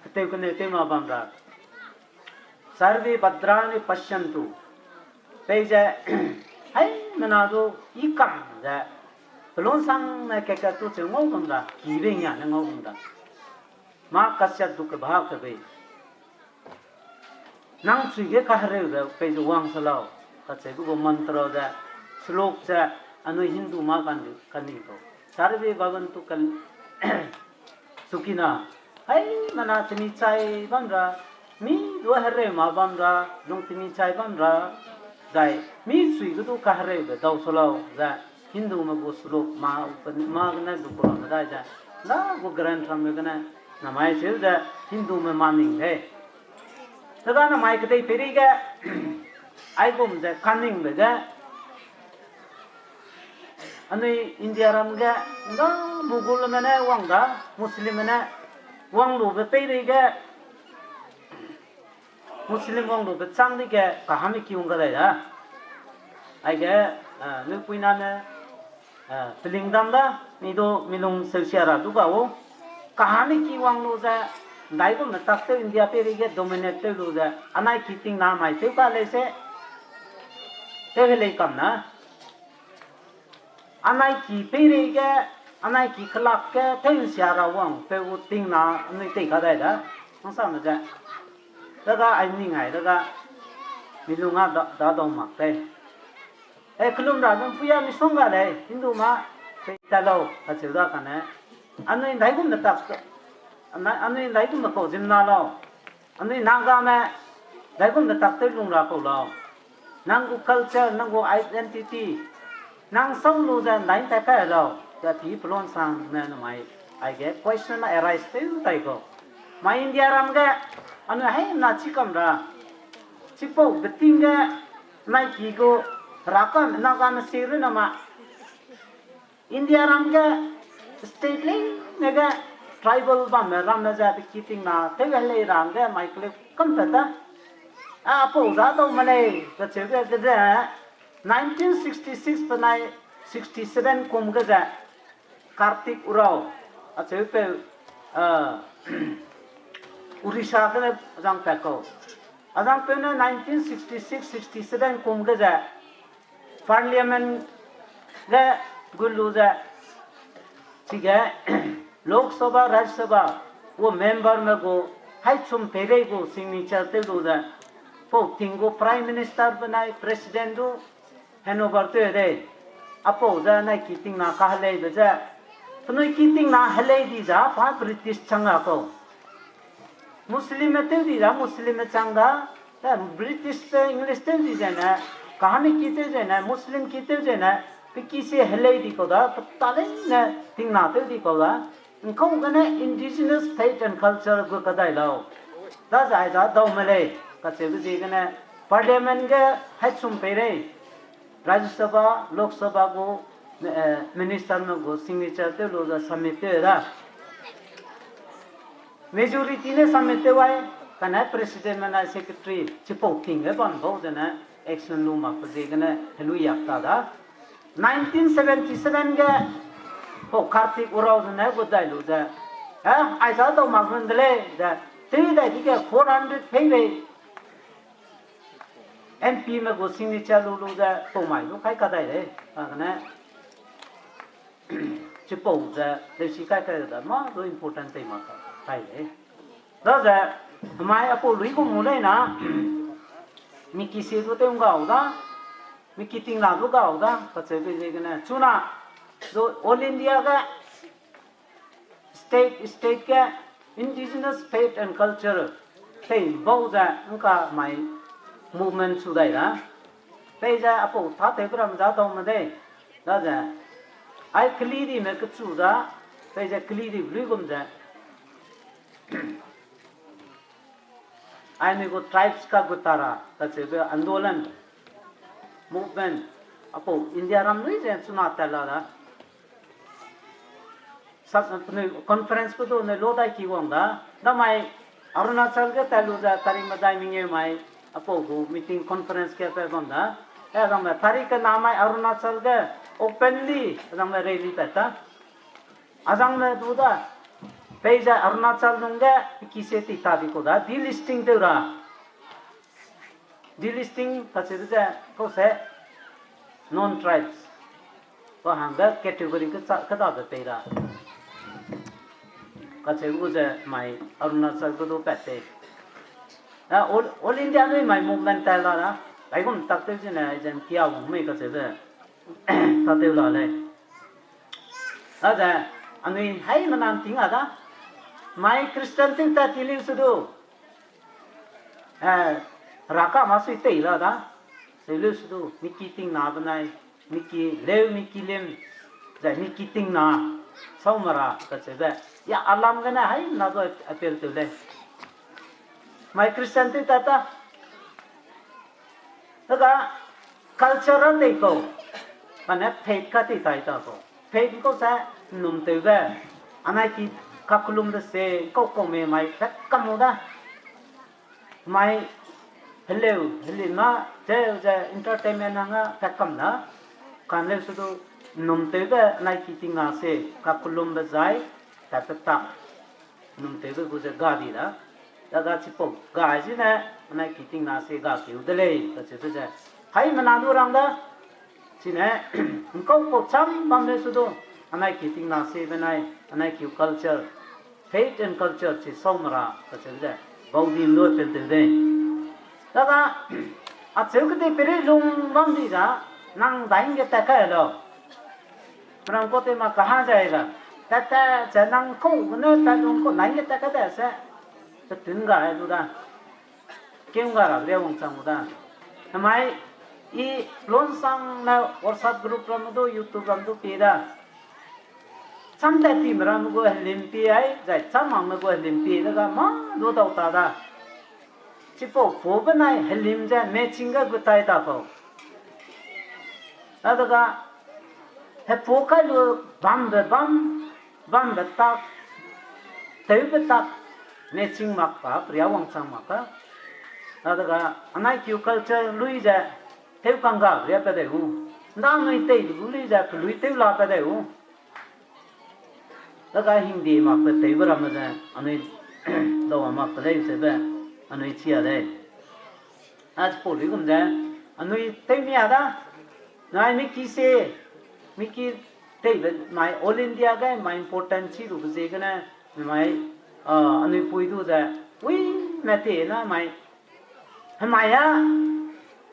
ketew keneu tew ma bam ra. Sarve bhadrani pashyantu. Peize, haimena du i kam ze, pelungsangne kekatu cheu ngau bam ra, kibe ngia ne ngau bam ra. Ma kasya dukhabha kebei. Nang chui ge kahereube peize wang se lau, kacheube gu mantra ze, slok ze, anui Hindu ma kan, kaning kau. Sarve bhavantu kal-, sukhina, haimena temi chai bam ra, mi du hereu ma bam ra, lung temi chai bam ra, zai mi chui ge du kahereube dau se lau, ze Hindume gu slok ma, ma gene du kau medai ze, na gu Granth ramme gene, namai cheu ze Hindume maning lei. Dega namai kedei peireige, aigum ze kaningbe ge, anui India ram ge, nga Mughalme ne wang da, Muslimme ne wang lube peireige, Muslim wang lube châng dege kahame ki wang kadai da. Aige, eh, nuipuiname, eh, peling dam da, mi du milung seusia ra du ga u. Kahame ki wang lu ze, ndaigum metak tew India peireige dominate tew lu ze, anai ki tingna mai tew ka lei se, tew helei kam na. Anai ki peireige, anai ki kelak ge tew nsia ra wang peu gu tingna anui tei kadai da, hangsame ze. Dega ai ning ai dega, milung a da, dadau mak tei. E, kelum ra ge ’mpuia misongga lei, Hindu ma, pei ta lau, acheu da kane. Anui ndaigum metak, anui, anui ndaigum mekau zimna lau. Anui Nagame, ndaigum metak tew lung ra kau lau. Nang gu culture, nang gu identity, nang sau lu ze ndai ’ntai kai lau, ze pi pelon sang ne namai, aige question arise tew tai kau. Mai India ram ge, anui haimena chikam ra, chipau beting ge, nai ki gu, rakam, Nagame si ru nama, India ram ge state leine ge tribal bamme ramme ze pe ki tingna tew helei ra hangge mai keleu kam pat ta. A, apau za dau me lei, kacheu ge ge ze, nineteen sixty-six penai sixty-seven kum ge ze, Kartik Urao, acheupeu, a, Orissa gene azangpat kau. Azangpeu ne nineteen sixty-six sixty-seven kum ge ze, Parliament ge gu lu ze, chige Lok Sabha, Rajya Sabha gu memberme gu haichum peirei gu signature tew lu ze, pau ting gu Prime Minister benai President du handover tew dei. Apau ze nai ki tingna kaheleibe ze, penui ki tingna helei di za pa British chang ra kau. Muslimme tew di da, Muslimme chang da, e, British pe English tew di zene, kahane ki tew zene, Muslim ki tew zene, pe ki sie helei di kau da, pe ta leine tingna tew di kau da, ’ngkau gene indigenous faith and culture gu kadai lau. Daze aiza dau me lei, kacheube ziegene, Parliament ge haichum peirei, Rajya Sabha, Lok Sabha gu, e, Ministerme gu signature tew lu ze submit tew da. Majority ne submit tew ai, kane Presidentme nai Secretary chipau ting ge bam bau zene action lu makbe ziegene heluiyak ta da. Nineteen seventy-seven ge, pau Kartik Urao zene gu dai lu ze, e, aiza dau mak run de lei ze, tew dai dige four hundred peirei, MPme gu signature lu lu ze pau mai lu kai kadai lei, kagene, chipau ze leusi kai kai de mâ du important tei mak kai lei. Daze, hemai apau lui gu mu lei na, mi ki sie du tew ’nggau da, mi ki tingna du gau da, kacheube ziegene, chuna, du All India ge, state, state ge indigenous faith and culture tei bau ze ’ngka mai movement chu dai da. Peize apau tâtewbe ram za dau me dei. Daze, ai kelidime kechu da, peize kelidibe luigum ze, ai anui gu tribes ka gu tara, kacheube andolan, movement, apau India ram lui ze chuna tat la da. Sa, penui conference pe du ne lo dai ki wang da. Damai Arunachal ge tat lu ze tarik medai mengeu mai apau gu meeting conference ge pe bam da. E, azangme tarik kena mai Arunachal ge openly azangme rally pat ta. Azangme du da, peize Arunachal nung ge pe ki sie ti ta di kau da, delisting tew ra. Delisting kacheube ze kau se non-tribes, pa hangge category kecha, kedabe pei ra. Kacheu gu ze mai Arunachal ge du pat tei. A, All, All India nui mai movement tat la da. Aigum tak tew zene, ai ze ’ntia wang mei kacheube tâtew la lei. Daze, anui haimena ’nting a da. Mai Christian ting tat ti leu se du, e, raka ma sui tei la da. Seu leu se du, mi ki tingna benai, mi ki leu, mi ki lim, zai mi ki tingna, sau mera kacheube, ya alam gene haimena du appeal tew lei. Mai Christian tew ta ta. Daga culture a tei kau, kane faith ka tei tai ta kau. Faith kau se nnum tewbe, anai ki kakelumbe se kau kau me mai pat kam u da. Mai heleu, helin ma, ze, ze entertainment hang a pat kam da. Kan leu su du nnum tewbe anai ki tingna se kakelumbe zai, tat pe tak. Nnum tewbe gu ze ga di da. Daga chipau ga zine, anai ki tingna se ga keu de lei, kacheube ze. Haimena du rang da. Chine, nkau kau cham bam leu su du, anai ki tingna se benai, anai kiu culture, faith and culture chi sau mera, kacheube ze. Bau di ndu pel tew de. Daga, acheu kedei peri lung bam di da, nang daing ge tat kai lau. Merang kau tew ma kaha zai ga. Tat tat ze nang kau gene tat lung kau nai ge tat kai de se. Petun ga e du da. Kem ga ra ria wangchang u da. Hemai i lonsang ne WhatsApp group ram du, YouTube ram du pie da. Cham tat time ramme gu helim pie ai, zai cham makme gu helim pie de ga ma du dau ta da. Chipau pu benai helim ze matching ge gu tai ta kau. Daga, hepu kai lu bambe bam, bambe tak, tewbe tak, matching mak pa, peria wangchang mak ka. Daga, anai kiu culture lui ze, tew kangga ria pe dei u. Nda anui tei gu lui ze, pelui tew la pe dei u. Daga hingde mak pe tewbe ramme ze, anui dau a mak pe lei zeube, anui chia lei. A chipau luigum ze, anui tew mi a da, nai miki se, miki teibe mai All India ge mai important chi lube ziegene, mai, a, anui pui du ze, ui, mete na mai, hemai a,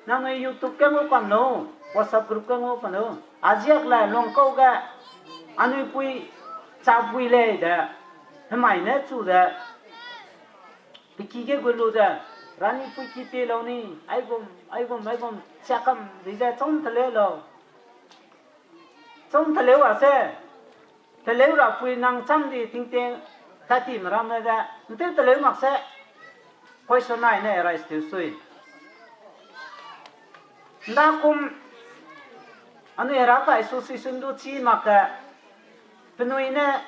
nangnui YouTube ge ngau kam lau, WhatsApp group ge ngau kam lau, a ziak le lungkau ge, anui pui chapui lei de, hemai ne chu ze, pe ki ge gu lu ze, Ranipui ki pie lau ni, aigum, aigum, aigum, siakam di ze cham teleu lau. Cham teleu a se, teleu ra pui nang cham di tingting, tatime ramme ze, ntew teleu mak se, question nai ne arise tew sui. Nda kum, anui Heraka Association du chî mak ge, penui ne,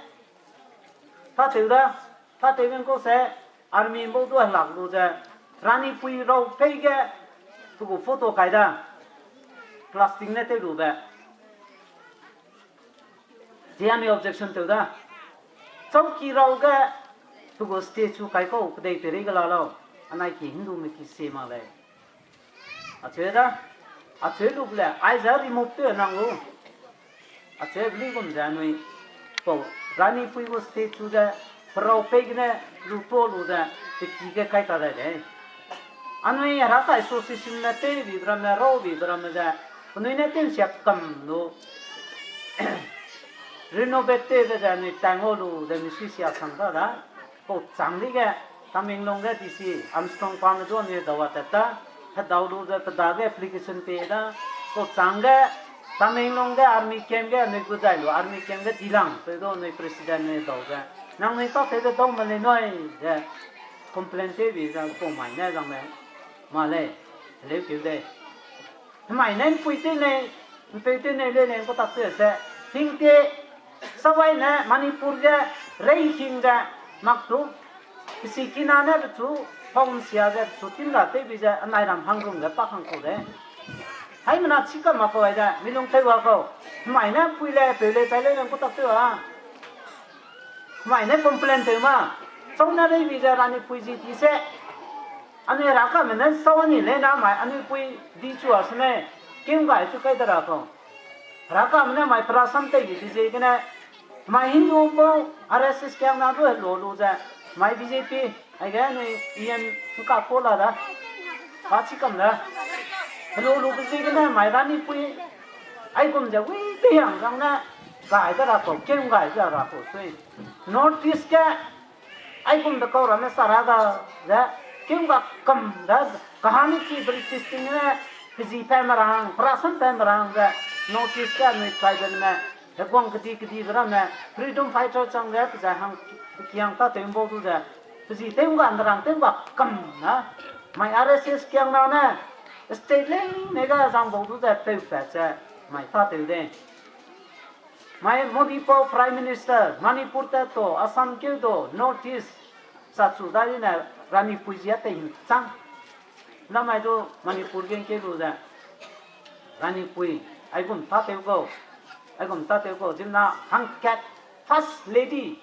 tatew da, tatew beng kau se, army bau du helak lu ze, Ranipui rau pei ge, pe gu photo kai da, plastic ne tew lube. Zia anui objection tew da. Chauki rau ge, pe gu statue kai kau, kedei peireige la lau, anai ki Hindume ki sie mak lei. Acheu da, acheu lu le, aize remove tew nang lu. Acheu be luigum ze anui, pau, Ranipui gu statue ze, perau pei gene, lu pa lu ze, pe ki ge kai ta dai lei. Anui Heraka Association ne tewbibe ramme, rabibe ramme ze, penui ne tew siakam lu, renovate tewbe ze anui tang ngau lu ze misui sia sang ta da. Pau chang di ge, Tamenglong ge D C Armstrong pame du anui dau a tat ta, hedau lu ze pe dage application pie da. Pau chang ge, Tamenglong ge army camp ge anui gu dai lu, army camp ge dilang peu du anui president anui dau ze, nangnui tatew ze dau ma lei nui ze, complain tewbi ze pau mai ne zang lei, ma lei, heleu keu dei. Hemai ne mpui tew nei, mpeu tew nei lei lei gu tak tew se, hingte, sawai ne Manipur ge, reihing ze, mak tu, pesikina ne pechu, paum sia ze pechu timra tewbi ze anai ram hangrum ge pa hang kau de. Haimena chika mak kau ai de, milung tew wa kau. Hemai ne mpui lei, peu lei, pai lei lei gu tak tew a. Hemai ne complain tew ma. Chau ne leibi ze Ranipui zi di se. Anui Herakame ne sau ni lei na mai, anui pui di chu a se ne. King gai chu kai de ra kau. Herakame ne mai prasam tei di ziegene. Mai Hindu pau, R S S kiang na du helu lu ze. Mai B J P, aige anui E M ngka kau la da. Pa chikam da. Helu lube ziegene mai Ranipui. Aigum ze wi teiang zang ne. Gai de ra kau, king gai de ra kau sui. North East ge, aigum de kau ramme sara da, ze, king ga kam da, kahani ki British ting ne, pezi pa merang, prasam pa merang ze, North East ge anui tribalme, heguang kedi kedibe ramme, freedom fighter chang ze, pezai hang, kiang tatew mbau du ze, Pezi tew ga, nrang tew ga kam na, mai R S S kiang na ne, state leine ga zang bau du ze tewpat ze, mai ta tew de. Mai Modi pau Prime Minister, Manipur te to, Assam keu do, North East, sa chu da di ne, Ranipui zia te hing chang. Na mai du Manipur gen keu lu ze, Ranipui, aigum ta tew kau, aigum ta tew kau, zimna hangkat First Lady,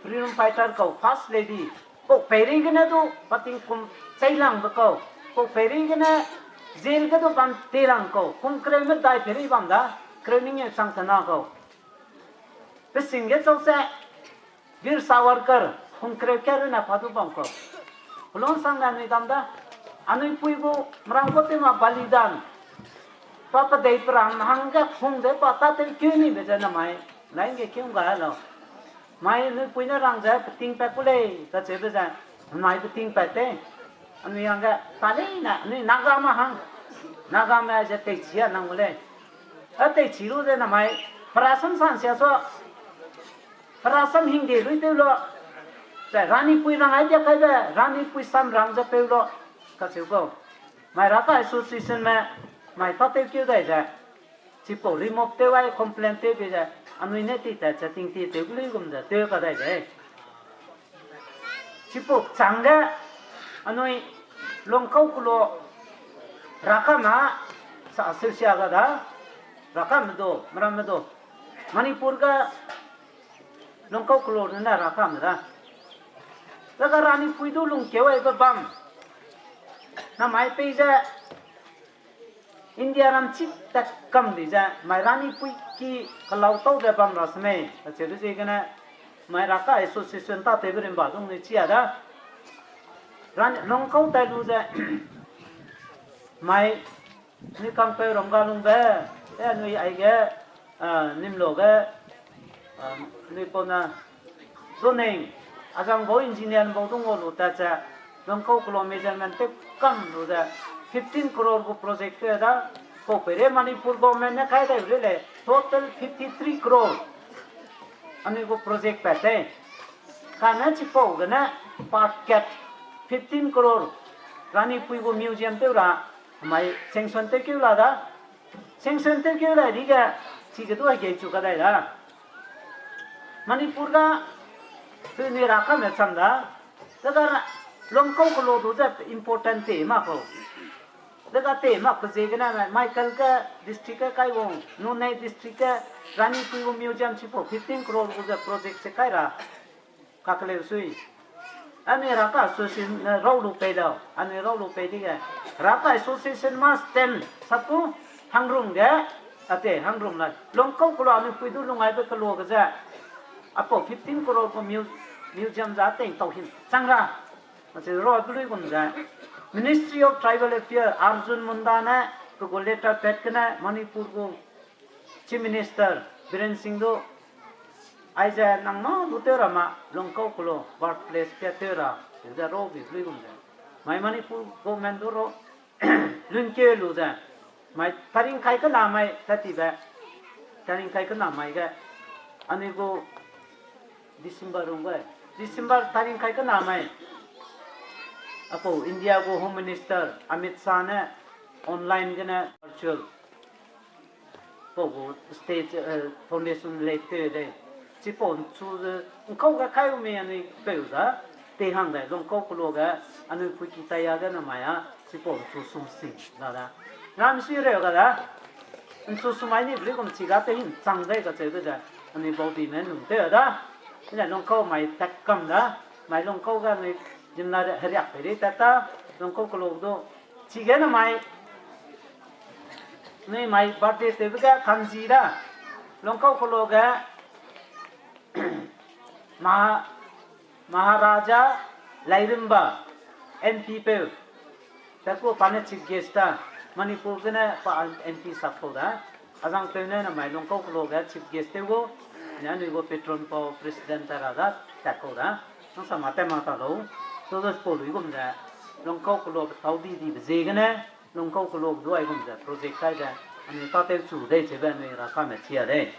freedom fighter kau First Lady, pau peirei gene du pating kum cheilangbe kau, pau peirei gene jail ge du bam telang kau, kum kereu medai peirei bam da, kereu mengeu chang tena kau. Pe sing ge chau se, Veer Savarkar, kum kereu ka rune pa du bam kau. Pelungsang ne anui dam da, anui pui gu merang kau tew ma balidan, pa pedei perang hangge hung de pa tâtew keu nibe ze namai, lain ge keu ga lau. Mai anui pui ne rang ze peting pat ku lei, kacheube ze, mai peting pat te. Anui hangge, ta leine, anui Nagame hang. Nagame ze teichi a nang gu lei. A teichi lu ze namai, perasam san sia sua, perasam hingde lui tew la. Zai Ranipui rang ai dia kaibe, Ranipui sam rang ze peu la. Kacheu kau. Mai Raka Associationme, mai tâtew keu dai ze. Chipau remove tew ai complain tew bei ze, anui ne ti tat ze tingtie tew gu luigum ze tew kadai de. Chipau changge, anui Lungkau Kelo, Rakame, sa associate ga da, Rakame du, meramme du, Manipur ga, Lungkau Kelo ne Rakame da. Zega Ranipui du lungkeu aibe bam. Namai pei ze, India ram chi tat kam di ze, mai Ranipui ki kelau tau ze bam ra semei, kacheube ziegene, mai Raka Association tâtewbe rimba dung nui chi a da. Ran Lungkau tai lu ze, mai nui kangpeu ram ga lungbe, e nui aige, a, nimlo ge, a, nui pau na, Zoneng, azang bau engineer bau dung o lu tat ze, Lungkau Kelo measurement tew kam lu ze, fifteen crore gu project tew da, pau peirei Manipur government ne kai dai re lei, total fifty three crore. Anui gu project pat tei. Kane chipau gene, part kat, fifteen crore, Ranipui gu museum tew ra, mai sanction tew keu la da, sanction tew keu dai dige, chige du hegei chu kadai da. Manipur ga, tui nui Rakame cham da, zega Lungkau Kelo du ze important te mak kau. Zega te mak pe ziegene, Michael ge district ge kai wang, Noney district ge, Ranipui gu museum chipau fifteen crore gu ze project se kai ra. Kakeleu sui. Anui Raka Association ne rau lu pei lau, anui rau lu pei dige. Raka Association ma stand sapu hangrum ge, ate hangrum la. Lungkau Kelo anui pui du lung aibe kelo ge ze. Apau fifteen crore gu mu-, museum za tei tau hin chang ra. Ache rau pe luigum ze. Ministry of Tribal Affairs Arjun Munda ne pe gu letter pat gene Manipur gu Chief Minister Biren Singh du, aize nang na du tew ra ma, Lungkau Kelo birthplace ka tew ra, ze rau bi pe luigum ze. Mai Manipur government du rau, lun ke lu ze. Mai taring kai kena mai, tatibe. Taring kai kena mai ge. Anui gu December rung gai. December taring kai kena mai. Apau India gu Home Minister Amit Shah ne online gene virtual pau gu state, eh, foundation lei tew lei. Chipau nchu ze, nkau ge kai u mi anui peu da, te hang dai, Lungkau Kelo ge, anui pui ki taiya ge namai a, chipau nchu sum sing da da. Ngam si reu ga da. Nchu sum ai ni bli gum chi ga te hin chang dai kacheube ze, anui baudime num tew da. Ine Lungkau mai tat kam da, mai Lungkau ge anui zimna heriak pei rei tat ta, Lungkau Kelo du, chige namai, nui mai birthday tewbe ge kanzi da, Lungkau Kelo ge, Maha-, Maharaja Lairemba, M P peu, taku pa ne chief guest ta, Manipur gene pa M P sak kau da, azang peu ne namai Lungkau Kelo ge chief guest tew gu, ne anui gu patron pau president ta ra da, tat kau da, nang sa ma tat ma ta lau, so da pau luigum ze, Lungkau Kelo petau di dibe ziegene, Lungkau Kelo du aigum ze project kai ze, anui tâtew chu dei cheube anui Rakame chia dei.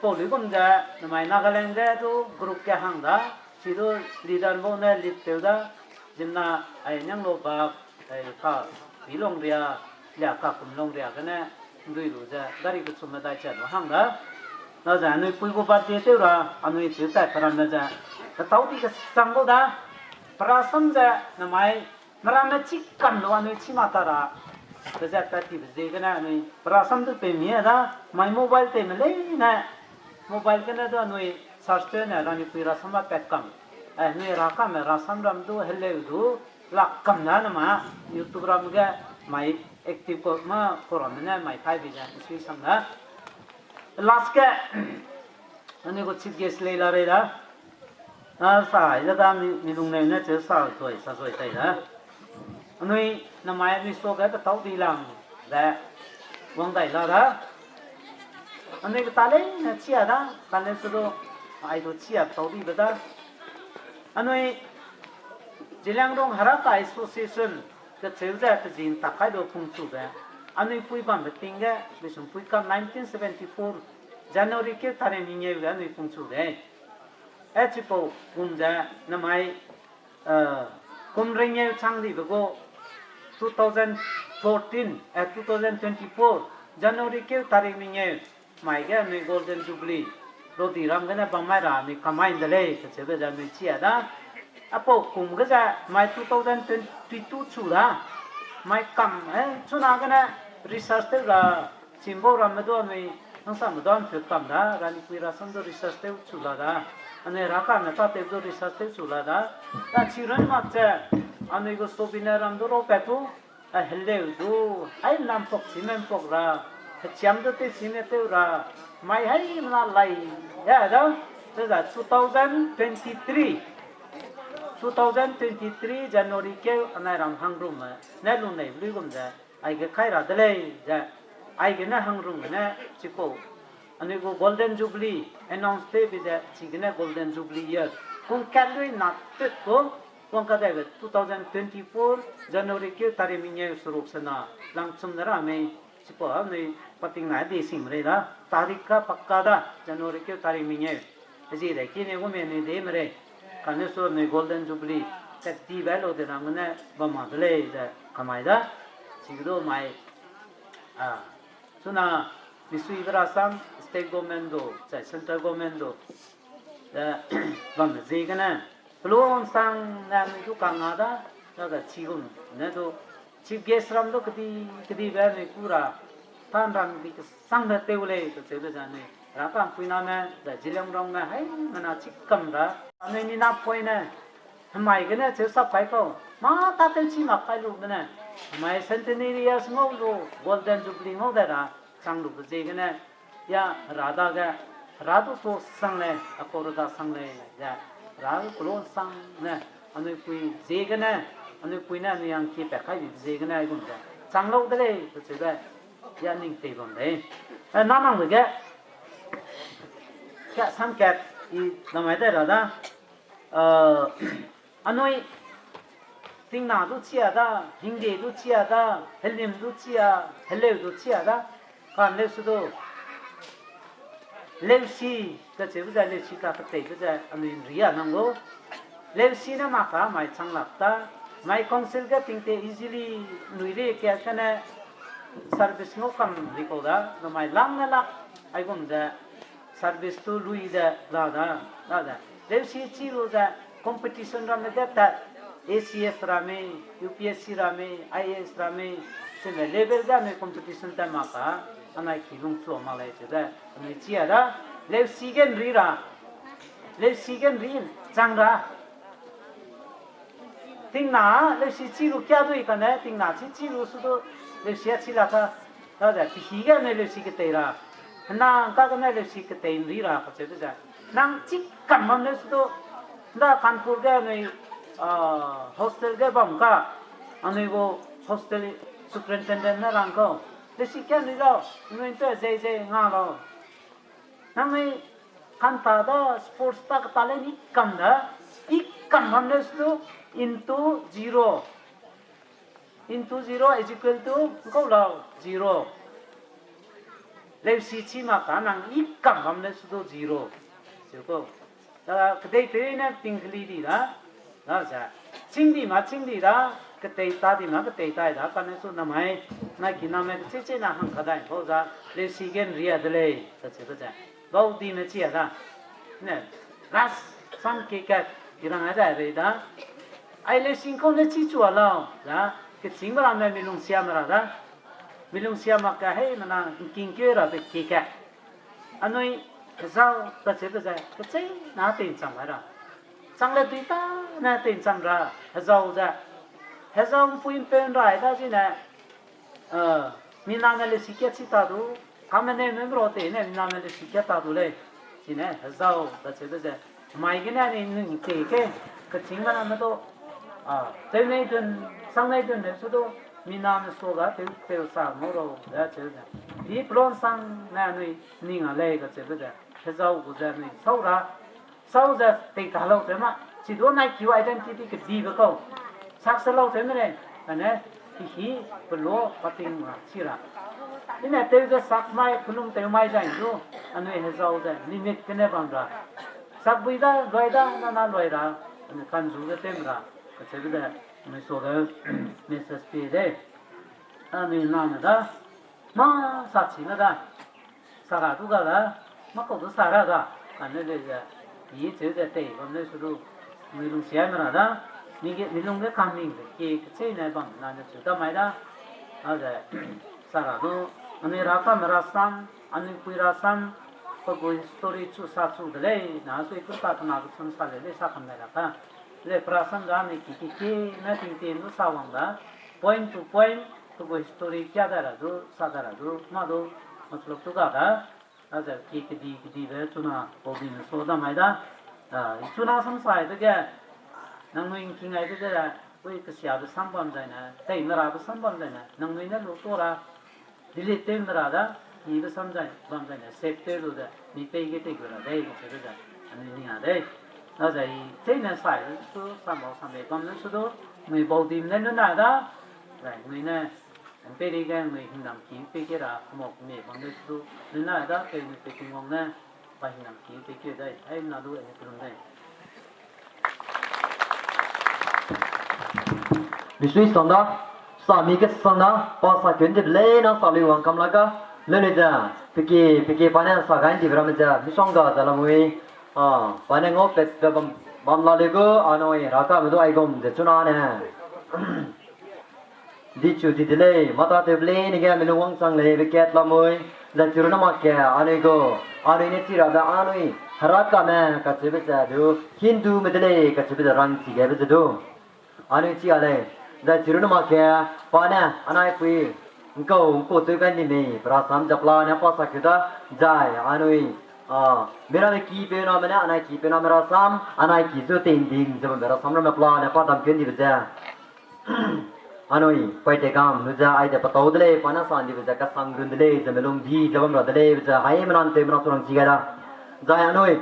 Pau luigum ze, namai Nagaland ge du group ge hang da, chi du leader bau ne lead tew da, zimna ai niang lo ba, ai ka, pi long ria, lia ka kum long ria gene, ndui lu ze, gari kechumme dai che lu hang da. Na ze anui pui gu birthday tew ra, anui cheu tai peram ne ze, ketau di kesang gu da, perasam ze, namai, meramme chi kam lu anui chi mata ra, pezat tat tibe ziegene anui perasam du pe mi a da, mai mobile teime leine, mobile gene du anui search tew ne ranipui rasam a pat kam. Eh, anui rakame rasam ram du heleu du, lak kam na nama, YouTube ram ge mai active ko ma forum ne mai kai bi ze, sui sang da. Last ge, anui gu chief guest lei la rei da. Na sa ai da da mi, mi lung neu ne cheu sa zoi, sa zoi tai da. Anui namai anui suage petau di lang ze wang dai la da. Anui keta leine chia da, kane su du, ai du chia petau dibe da. Anui Zeliangrong Heraka Association kecheu ze pezin tak kai du pungchu be. Anui pui bambe ting ge, Bisumpui kam nineteen seventy-four, January keu tarik mengeu ge anui pungchu de. E chipau gum ze namai, eh, kum rengeu chang dibe gu two thousand fourteen, eh, two thousand twenty-four, January keu tarik mengeu, mai ge anui Golden Jubilee, rodi ram gene bam mai ra anui kamai de lei, kacheube ze anui chia da. Apau kum ge ze mai two thousand twenty-two chu da, mai kam, eh, chuna gene research tew ra, chimbau ramme du anui, hangsame du anui kam da, ranipui rasam du research tew chu la da, anui rakame tatew du research tew chu la da, da chi run mak ze, anui gu souvenir ram du rau pat tu, a heleu du, hai nam pok chime mpok ra, hechiam du tew chime tew ra, mai hai mena lai, ya da, te za two thousand twenty-three, two thousand twenty-three January keu anai ram hangrumme ne lunei luigum ze, aige kai ra de lei ze, aigene hangrum gene chipau anui gu Golden Jubilee announce tewbe ze, chigene Golden Jubilee year kum kat lui na tet gu, wang kadaibe two thousand twenty-four January keu tarik mengeu seruk sena langchum ne ra mei, chipau anui pating na di sing rei da, tarik ka pakka da January keu tarik mengeu. Ezi de kine gu me anui de merei, kane su anui Golden Jubilee kat dibe lau de ram gene bam ma de lei ze kamai da, chige du mai, a, chuna misuibe rasam state government du, zai central government du, ze bambe ziegene, peluansang ne anui du kanga da, daze chigum ne du, chief guest ram du kedi, kedibe anui ku ra, tanram di kesangbe tew lei, kacheube ze anui, Herakam puiname, zai Zeliangrongme, hai, mena chi kam ra, anui mina poine, hemai gene cheu sap kai kau, mâ tatew chi mak kai lu gene, hemai centenary years ngau lu, Golden Jubilee ngau de ra, chang lube ziegene, ya, Hera dage, Hera du tu sang lei, akau reda sang lei, ze, Hera du kelu sang ne, anui pui ziegene, anui pui ne anui hangkie pat kai di ziegene, aigum ze, chang lau de lei, kacheube, ya ning tei bam lei. E, na nang dege, ka sam kat, i namai dai ra da, anui, tingna du chia da, hingde du chia da, helim du chia, heleu du chia da, kam leu su du. Leusi, kacheube ze leusi ka keteibe ze anui nri a nang gu. Leusi ne mak ka mai chang lak da, mai council ge tingte easily nui ri kat kane service ngau kam ri kau da, namai lang ne lak, aigum ze service tu lui ze la da, la ze. Leusi chi lu ze competition ramme ge tat, A C S ramme, U P S C ramme, I A S ramme, chime level ge anui competition tat mak ka, anai ki lungchu mak lei chebe, anui chi a da, leusi ge nri ra, leusi ge nri chang ra. Tingna, leusi chi lu kia dui kane, tingna chi chi lu su du, leusi a chi la ka, ta ze, pehî ge ne leusi ketei ra, hena ka gene leusi ketei nri ra kacheube ze. Nang chi kam bam leu su du, nda Kanpur ge anui, ah, hostel ge bam ka, anui gu hostel superintendent ne rang kau. Leusi kia nri lau, nui nte zei zei nga lau. Nangnui kanta da sports ta keta lei ni kam da, i kam bam leu su du into zero. Into zero is equal to, kau lau, zero. Leusi chi mak ka nang i kam bam leu su du zero. Zero. Da kedei peu ne ting keli di da. Da ze. Ching di ma ching di da. Ketei ta di ma ketei tai da. Kane su namai. Na ki name kecheichei na hang kadai. Bau za. Leusi gen ria de lei. Kacheube ze. Bau di me chi a da. Ne. Ras. Sam ke kat. Kirang a da re da. Ai leusi kau ne chi chu a lau. Da. Keching ba ram ne milung sia me ra da. Milung sia mak ka hei mena ngking keu ra be ki ka. Anui hezau kacheube ze, kechei na tei ncham ra. Chang le dui ta na tei ncham ra, hezau ze. Hezau mpui mpeun rai da zine, eh, mina ne lesi kia chi ta du, kame ne me mro tei ne mina ne lesi kia ta du lei. Zine, hezau kacheube ze, mai gene ni nung tei ke, keching mena me do, a, teu nei dun, sang nei dun ne su do, mina me so ga teu, teu sa mo ro, da cheu ze. Di pelon sang ne anui ning a lei kacheube ze. Hezau gu ze anui sau ra, sau ze tei ta lau cheu ma. Chi du nai kiu identity kedibe kau. Sak se lau cheu me lei, kane, hihi, pelo, pating ra, chi ra. Ine teu ze sak mai, pelung teu mai zai du, anui hezau ze, limit kene bam ra. Sak bui da, loi da, na na loi ra, anui kanzu ze tem ra. Kacheube ze, anui so de, message pi de. Anui na me da, ma sa chi me da. Sa ra du ga da, ma kau du sa ra da. Kane le ze, i cheu ze tei, bam le su du. Mi lung sia me ra da. Mi ge, mi lung ge kaming ze, ke, kechei ne bam, na ne cheu da mai da. A ze, sa ra du, anui ra ka me ra sam, anui pui ra sam, pe gu history chu sa chu de lei, na sui ku ta kena ke chun sa le lei sa kam dai ra ka. Le pra sam da anui ki ki ki, na ting ting du sa wang da. Point to point, pe gu history kia dai ra du, sa dai ra du, ma du, matlop tu ga da. A ze ki kedi kedibe chuna, pau di me so da mai da. A, i chuna sam sai de ge, nangnui ngking ai de ge, ui kesiabe sam bam zai ne, tei me rabe sam bam zai ne, nangnui ne lu to ra, delete tew me ra da, ibe sam zai, bam zai ne, save tew lu de, mi pei ge tei gu ra dei, kacheube ze, anui ning a dei. A ze i, chei ne sai, su sam bau sam bei bam ne su du, nui bau dim ne lu na da, zai, nui ne, Mperi ge nui hingnam ki pei ke ra, kemau kemie bam lei su du, nui na da, tei nui pe Tingwang ne, pa hingnam ki pei ke dai, ai na du, ai ne kelum dai. Misui sang da, sa mi ke sang da, pa sa kun di lei na sa lui wang kam la ga, leu lei ze, peki, peki pa ne sa gan di bra me ze, misong ga ze lamui, a, pa ne ngau pet ze bam, bam la lei gu, anui, ra ka me du ai gum ze chuna ne. Di chu di de lei, mata tew lei, ni ge mi lung wangchang lei, be kat lamui, zai chiru na mak ge, anui gu, anui ne chi ra be anui, Heraka me, kacheube ze du, Hindu me de lei, kacheube ze rang chi ge be ze du. Anui chi a lei, zai chiru na mak ge, pa ne, anai pui, ngkau, ngkau tew kai ni mei, bra sam ze pla ne pa sa ke da, zai, anui, a, mira me ki pe na me ne, anai ki pe na me ra sam, anai ki zu teinding, ze bam be ra sam ra me pla ne pa dam ke ni be ze. Anui, pai te gam, nu ze ai de patau de lei, pa na san di be ze kasang run de lei, ze melung di, ze bam ra de lei, be ze hai mena te mena turang chi gai da. Zai anui.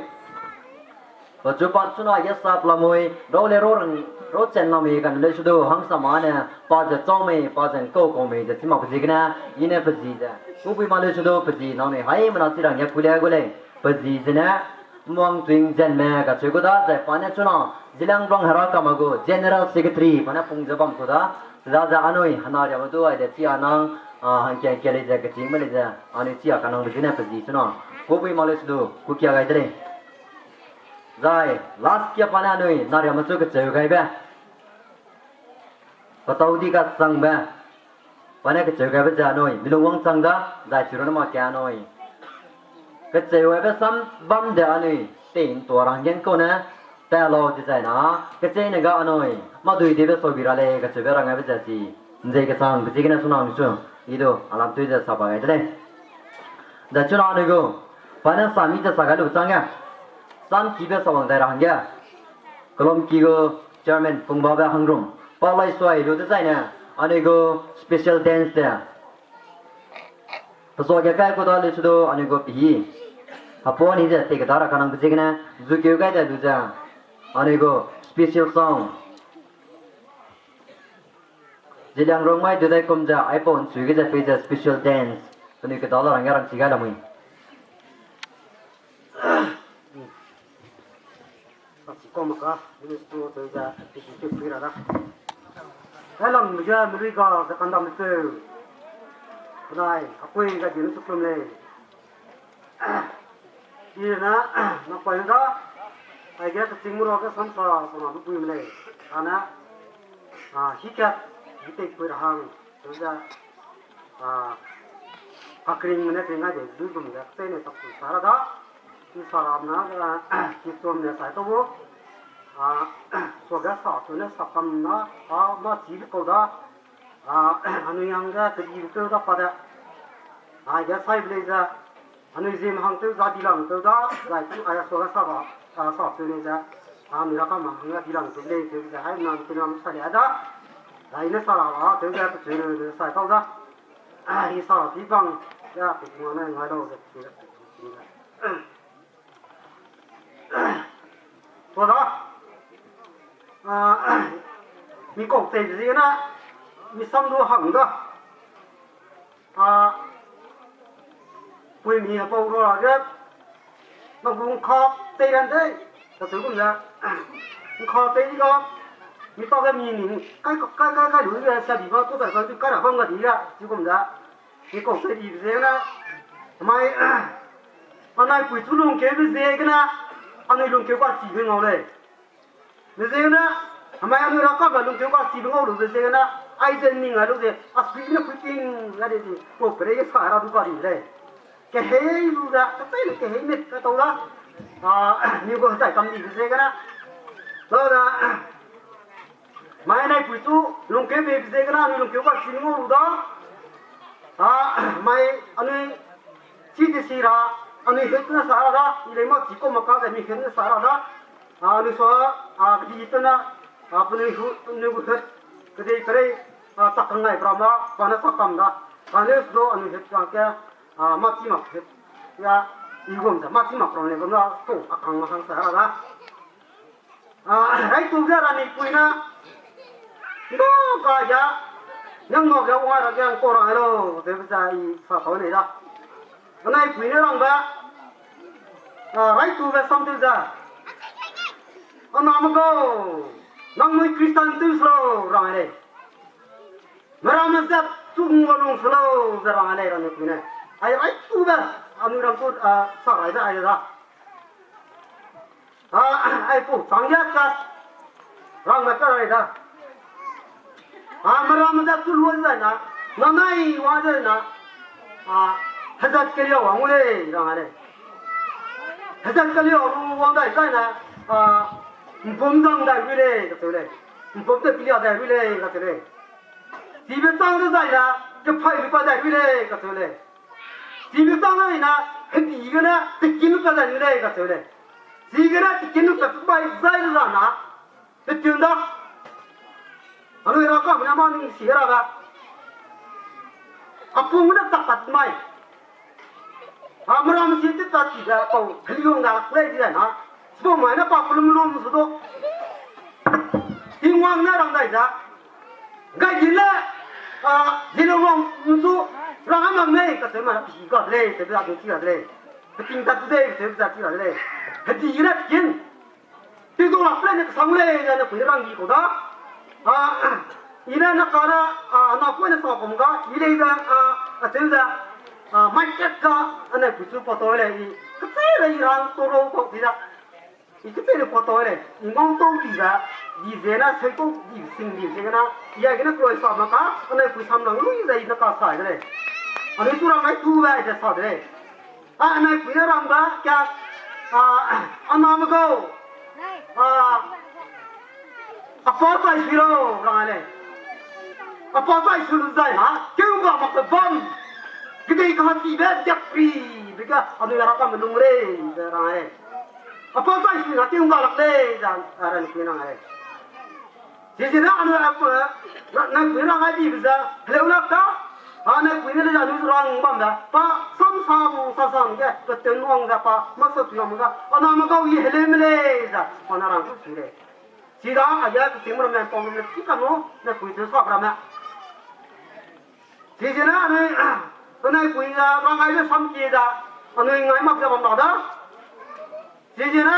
Pachu pa chuna ge sap lamui, rau le rau rang, rau chen lamui kan lei su du, hang sa ma ne, pa ze chau mei, pa ze kau kau mei, ze chi mak pe zi gene, i ne pe zi ze. Ku pui ma lei su du, pe zi nang ne, hai mena chi rang ge ku le gu lei, pe zi ze ne, Muang tuing zen me kacheu gu da, zai pa ne chuna, Zeliangrong Heraka me gu, General Secretary, pa ne pung ze bam ku da, da ze anui, hena ria me du, ai de chi a nang, a, hangkia kia lei ze, kaching me lei ze, anui chi a kanang be zi ne pe zi chuna, ku pui ma lei su du, ku kia gai de lei. Zai, last kia pa ne anui, na ria me chu kacheu gai be. Patau di kasang be. Pa ne kacheu gai be ze anui, mi lung wangchang da, zai chiru na mak ge anui. Kacheu gai be sam bam de anui, tei ntua rang gen kau ne, ta lau di zai na, kachei ne ga anui, ma dui di be sau bi ra lei, kacheu be rang gai be ze chi, nzei kasang, kachei gene suna mi chu, i du, alam tui ze sa ba gai de lei. Zai chuna anui gu, pa ne sa mi ze sa gai lu chang ge, sam ki be sa wang dai ra hangge. Kelum ki gu chairman pungbabe hangrum. Pa lai suai lu dezaine, anui gu special dance de. Pesuage kai ku da lu su du anui gu pihi. Hapo ni ze te keda ra kanang pe ziegene, zu keu gai de lu ze. Anui gu special song. Zeliangrong mai du dai kum ze, aipau nchui ge ze pei ze special dance. Penui kedau la rangge rangchi gai lamui. Achi kau maka, minister teu ze, piki pik pui ra da. Helam ge melui ga ze kandam teu. Penai, apui ga dien su klum lei. Ina, na poi da, aige keching mura ge samsa, pona bu pui lei. Ana, a, hikat, hitei pui ra hang. Teu ze, a, kakring ne ting ai de du gum de, tei ne tak sa ra da. Ni sa ra na, a, ki tom ne sai to bu. A, so ga sa, tu ne sa kam na, a, ma chi bi kau da. A, anui yang ga te di teu da pa de. A, ga sai bi lei ze. Anui zim hang teu za di lang teu da, zai tu ai so ga sa ba, a, sa teu ne ze. A, mi ra ka ma hang ga di lang teu lei teu ze, ai, nam tu nam sa le da. Zai ne sa ra ba, teu ze, tu teu ne sa tau da. A, i sa ra pi bang, ya, pe tingwang ne ngai dau ze, pe tingwang ne. Tua da, a, mi kau tei ziegene, mi sam du hang da. A, pui mi hepau rua ge, na gu ngka tei ran dei, ka teu gum ze, ngka tei di ga, mi ta ge mi ning, kai, kai, kai, kai lu ge, sia di ga, tu ta ga, tu kai ra bam ga di ga, chi gum ze. Ni kau se di be ziegene, mai, anai pui chu lungkeu be ziegene, anui lungkeu ka chi be ngau lei. Be ziegene, mai anui ra ka ba lungkeu ka chi be ngau lu be ziegene, ai ze ning ai lu ze, a sui ne pui ting, a de di, ko pere ge sa ra du ka di lei. Kehei lu ze, ka tai ne kehei ne ka tau da. A, ni ko sai kam di be ziegene. Lo da, Mai anai pui chu lungkeu be ziegene anui lungkeu ka chi ngau lu da. A, mai anui chi de si ra, anui het ne sa ra da, i lei ma chi ko ma ka de mi het ne sa ra da. A, anui so, a, di te na, a, penui hu, penui gu het, kedei perei, a, chak kangai bra ma, pa ne chak kam da. Ka ne so anui het ka ke, a, ma chi ma het. Ya, i gum ze, ma chi ma prong le gum da, to, a kang ma hang sa ra da. A, rai tu ge ra ni pui na. Ndo ka ya. Nyang no ge wa ra ge ko ra lo. Ze be za i sa kau nei da. Anai pui ne rang ba. A, rai tu ge sam tu za. Ana ma go. Nang nui Christian tu slo rang le. Meramme zat tu ngua lung slo ze rang le rang ni pui ne. Ai rai tu be. Anui rang tu, a, sa rai da ai da. A, ai pu, chang ya ka. Rang me ka rai da. A, meramme da tu lu zai na. Na nai wa zai na. A, hezat ke liau wang le, rang le. Hezat ke liau lu wang dai zai na. A, mpum zang dai wi le, ka teu le. Mpum te pilia dai wi le, ka teu le. Chibe chang de zai na, ke phai lu pa dai wi le, ka teu le. Chibe chang ai na, hedi gene, tekin ka zai lei, ka seu lei. Chi gene, tekin ka bai zai la na, tekin da. Anui ra ka mena ma ning si ra ga. Apung ne tak pat mai. A meramme si te ta ti ga, pau, heliong ga, lei di na. Spo mai na pa kulum lum su do. Tingwang ne rang dai za. Gai di le, a, di le wang, nzu, rang a mang nei, ka seu ma, pi ga de lei, seu da, du ti ga de lei. Peting ta tu dei, seu da ti ga de lei. Hedi ne kin. Ti du la ple ne sang lei, ya ne pui rang di ko da. A, i ne na ka da, a, na pui ne sa kom ga, i lei da, a, a seu da. A, mai ket ka, a ne pui su pa to lei, i, ka sei lei rang to ro ko ti da. I kechei ne pa tau lei, i ngau tau di ga, di ze na, sei tau di sing di ze na, i a gene kloi sa ma ka, anai pui sam lang lui ze i na ka sai de lei. Anui tu rang ai tu ba i de sa de lei. A, anai pui ne rang ba, kea, a, ana me gau. A, a pa tai sui lo, rang ai lei. A pa tai sui lu zai ha, keu ga mak te bam. Kedei ka ti be, diak pri, be ka, anui ra ka me lung lei, ze rang ai lei. A pa zai sui na ti hung ga lak lei, zan, a, ran kui nang ai. Zi zi na anu a pa, na, na kui nang ai di be za, heleu lak ta, a, na kui ne le anu rang bam da, pa, sam sa bu sa sang ge, pe ten wang da pa, ma sa tu yam ga, a na ma gau yi heleu me lei, za, pa na rang tu si lei. Zi da, a ya, tu ting me ram me, pau me, ti ka nu, na kui tu sa bra me. Zi zi na anu, Anai pui da, rang ai le sam ki da, anui ngai mak ze bam da da. Ziegene,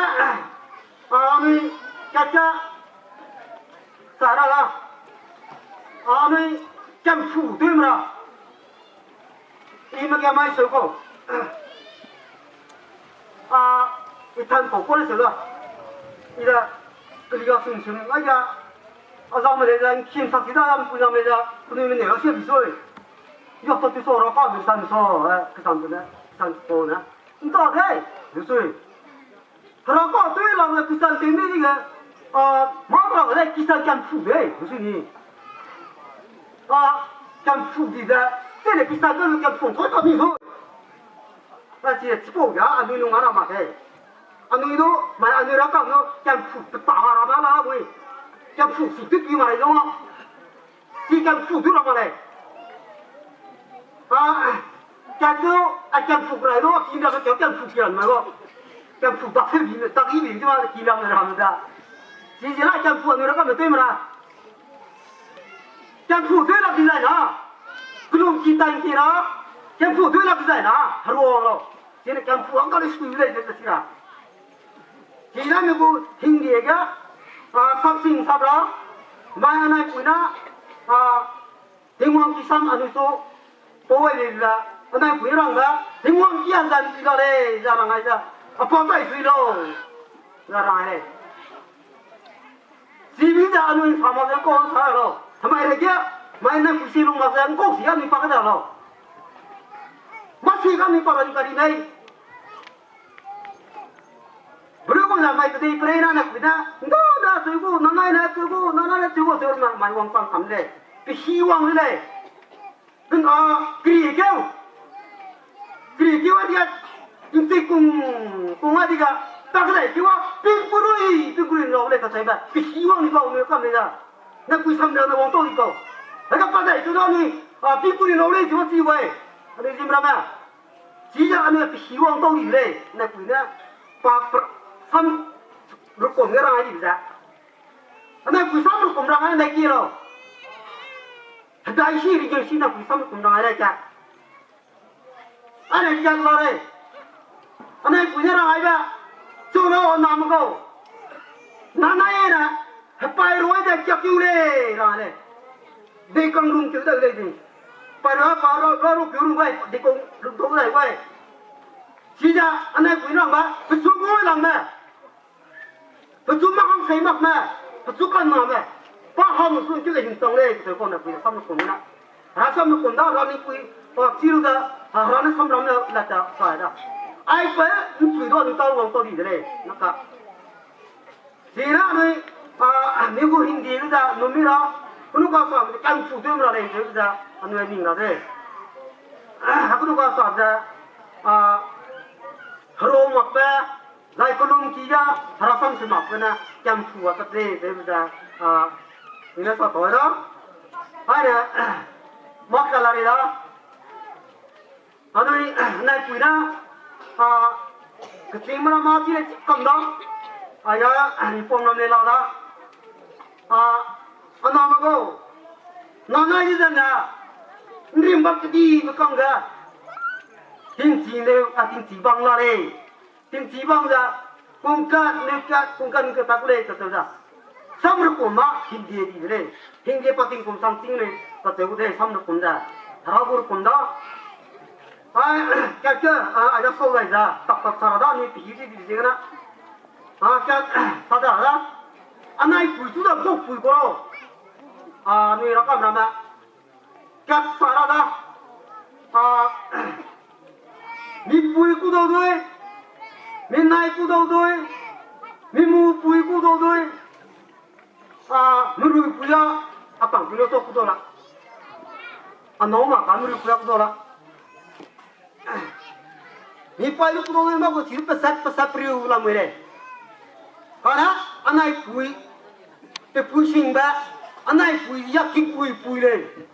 a, anui kaka sa ra la. A, anui kempu dui mra. I me ke mai so ko. A, i tan ko ko le se la. I da, keli ga sum sum, ai ga. A zang me le da, kim sak ki da, am pui zang me da, pui me ne la se bi so. Yo to tu so ra ka bi san so, eh, ke san tu ne, san ko ne. Nta ke, du sui. Hera ka tui lam ne Christian te mi di ge, a, ma ra le Christian kempu de, du sui ni. A, kempu di de, te le Christian te kempu toi ta mi so. Ba chi, chi po ya, anui nung ara ma ke. Anui no, mai anui ra ka no, kempu pe ta ra ma la bui. Kempu si tu pi ma le no. Chi kempu du ra ma lei. A, katu, a kempu rai lo, ki na ke kempu ki ran ma lo. Kempu ba fe bi me, ta ki bi ma ki ram ra ma da. Chi chi la kempu anui ra ka me tei ma ra. Kempu tei la bi zai na. Kulum ki tan ki ra. Kempu tei la bi zai na. Haro lo. Chi ne kempu ang ka le sui le de chi ra. China mi gu hingdie ga, a, sap sing sap ra, mai anai pui na, a, Tingwang ki sam anui su, pau ai le la, anai pui rang ga, Tingwang ki an zan pi la le, za rang ai za, a pa tai sui lo, za rang ai le. Sibi za anui sa ma ze ko sa lo, tamai re ge, mai anai pui si lung ma ze ko si anui pa ka da lo. Ma si ga anui pa ka di ka di nei. Bulu gu na mai kedei prei na ne kui na, nda na tui gu, na nai na tui gu, na nai na tui gu, tui na mai wang pang kam le. Pe hi wang le. Dun a, kri keu. Kri keu a dia, in tui kung, kung a di ga, ta kedai keu a, ping kurui, ping kurui lo le ka sai ba. Pe hi wang ni ba, me kam le da. Na kui sam da na wang to di ko. Ai ka pa dai tu da ni, a, ping kurui lo le, tui wa tui wai. A le zim ra ma. Chize anui pe hi wang tau di lei, ne pui ne, pa pra-, sam rukum ge rang ai di ze. Anai pui sam rukum rang ai ne ki lo. Hedai si ri ge si ne pui sam rukum rang ai le ka. Anai kia la lei. Anai pui ne rang ai ba. Chu lo na me ko. Na na ye na. Hepai roi de kia kiu lei, rang lei. Dei kang rung kiu dai lei di. Pai ra pa ra, ra ru kiu rung gai, dei kang rung dau dai gai. Chiza, anai pui rang ba, pechu gui lang me. Pechu mak hang sei mak me. Pechu kan na me. Pa hang su kiu lei hing tang lei, pechu kau na pui sam kum na. Hera sam kum da, hera ni pui, pa chiu da, hera ni sam ram na la ta sa da. Ai pe, nchui do ni tau wang tau di de lei, na ka. Chira anui, a, mi gu Hindi ge za, numi ra, kunu ka sa, kan fu dui ra lei, ze za, anui ning ra de. A, kunu ka sa ze, a, hero mak pe, zai kelum ki ga, hera sam se mak pe na, kan fu a kat lei, ze za, a, ni na sa to da. Hai de, mak ka la ri da. Anui, nai pui na, a, keching mena ma chi le chi kam da. Aya, ni pom ram le la da. A, ana ma go. Na na yi zan da. Nrim bak kedi be kam ga. Tingchi le, a, tingchi bang la le. Tingchi bang za, kungkat, nungkat, kungkat, nungkat, pa ku lei, kacheu za. Sam rukum ma, Hindi di de lei. Hindi pa tingkum sang ching lei, kacheu de, sam rukum za. Hera gu rukum da. Ai, kat ke, a, ai da sau lai za, tak tak sa ra da, ni pi di di di na. A, kat, sa da da. Anai pui chu da, gok pui ko. A, nui ra kam ra ma. Kat sa ra da. A, mi pui ku dau dui. Mi nai ku dau dui. Mi mu pui ku dau dui. A, mi rui pui a, a tang pui lo to ku dau la. A nau ma ka mi rui pui a ku dau la. Mi pai lu ku dau dui ma ku chi pesat pesat priu la mui lei. Kana, anai pui, pe pui sing ba, anai pui ya ki pui pui lei.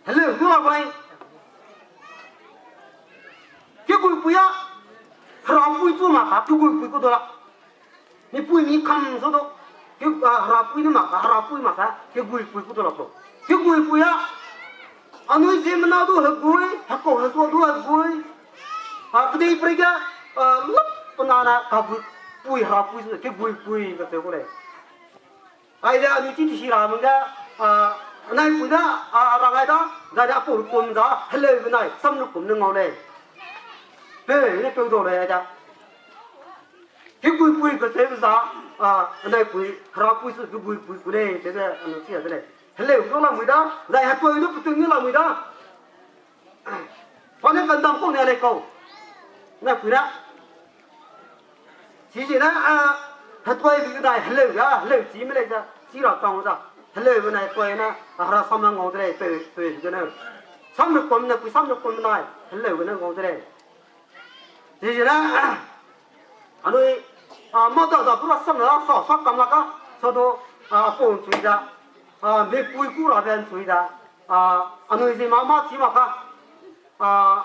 Hello, du a bai. Ki pui pui a, hera pui chu ma ka, ki pui pui ku dau la. Mi pui mi kam so do. Ki, a, hera pui ni ma ka, hera pui ma ka, ki pui pui ku dau la to. Ki pui pui a, Anui ziemmena du hegui, hekau hezua du hegui. A, kedei peireige, a, lap pe na ne kaguipui, herapui, keguipui kacheu gu lei. Aide anui chi tesi ra mengge, a, anaipui ne, a, rang ai da, zai ne apau rukum da, heleu benai, sam rukum ne ngau lei. Pe, ne peu dau lei aide. Keguipui kacheube za, a, anaipui, herapui su keguipui ku lei, ze ze, anui chi a de lei. Heleu du lamui da, zai hetoi du petung du lamui da. Pa ne kandam kau ne lei kau. Anaipui ne. Chizene, a, hetoi bi dai heleu ga, heleu chi me lei ze, chi ra chang da. Heleu benai hetoi ne, a, hera sam ne ngau de lei, pe, pe, pe, ne. Sam rukum ne, pui sam rukum benai, heleu ne ngau de lei. Chizene, anui, a, mâ da da pura sam la, sa, sa kam la ka, sa du, a, apau nchui da, a, mipui ku rabe nchui da, a, anui zi ma mâ chi ma ka, a,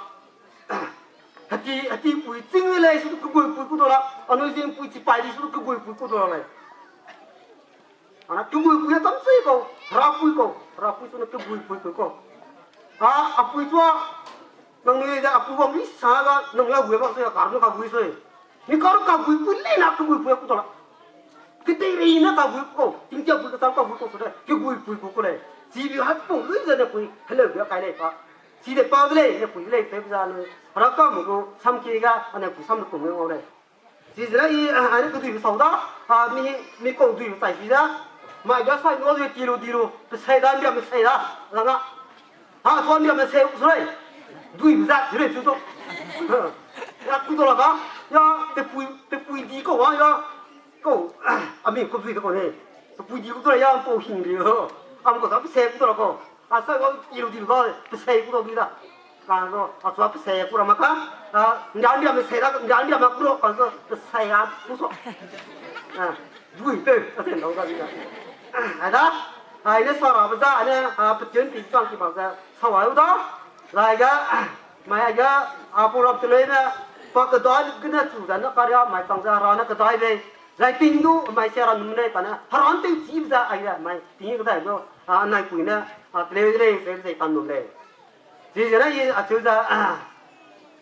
heti, hetipui ching lei su keguipui ku dau la, anui zi mpui chi pai di su keguipui ku dau la lei. Ana keguipui a tam sui kau, herapui kau, herapui su ne keguipui ku kau. A, apui chua, nangnui ze apui wang mi sa ga, nang la gu mak sui a kar ne kagui sui. Mi kar kaguipui lei na keguipui a ku dau la. Kedeirei ne kagui kau, tingtiapui kecham kagui kau su de, keguipui ku ku lei. Chibi hatpau lui ze ne pui, heleu bi a kai lei pa. Chi de pa de lei, ne pui de lei, pe za ne. Hera kam gu, samkie ga, ane pui sam ne kum ngau lei. Chizene i, a, ane keduibe sau da, a, mi, mi kau duibe chai si da. Mai ga sai lu, ti lu, di lu, pe sai da, ndiame sai da, rang a. A, chua ndiame sai su lei. Duibe za, su lei, su su. Ya, ku dau la da. Ya, pe pui, pe pui di kau wa, ya. Kau, a mi kau dui de kau ne. Pe pui di ku dau la, ya, pau hing di lo. Am kau sa pe sai ku dau la kau. A sai wa, ti lu, di lu da, pe sai ku dau di da. Kane, a chua pe sai ku ra ma ka, a, ndia, ndiame sai da, ndia, ndiame ku ra, kane, pe sai a ku su. A, dui pe, a ten dau da ni da. A da, a, i ne sa rabe za, a ne, a, pe tien ti chang ki ba za, sa wa u da. Zai ga, mai a ga, a, pau rap te lei ne, pa kedai gene chu za ne karia, mai chang za ra ne kedai bei. Zai ting du, mai sia ra num lei kane, hera nteu chi za, a ga, mai, ting kedai du, a, anaipui ne, a, te lei lei, se, se kan num lei. Chizene i acheu ze, a,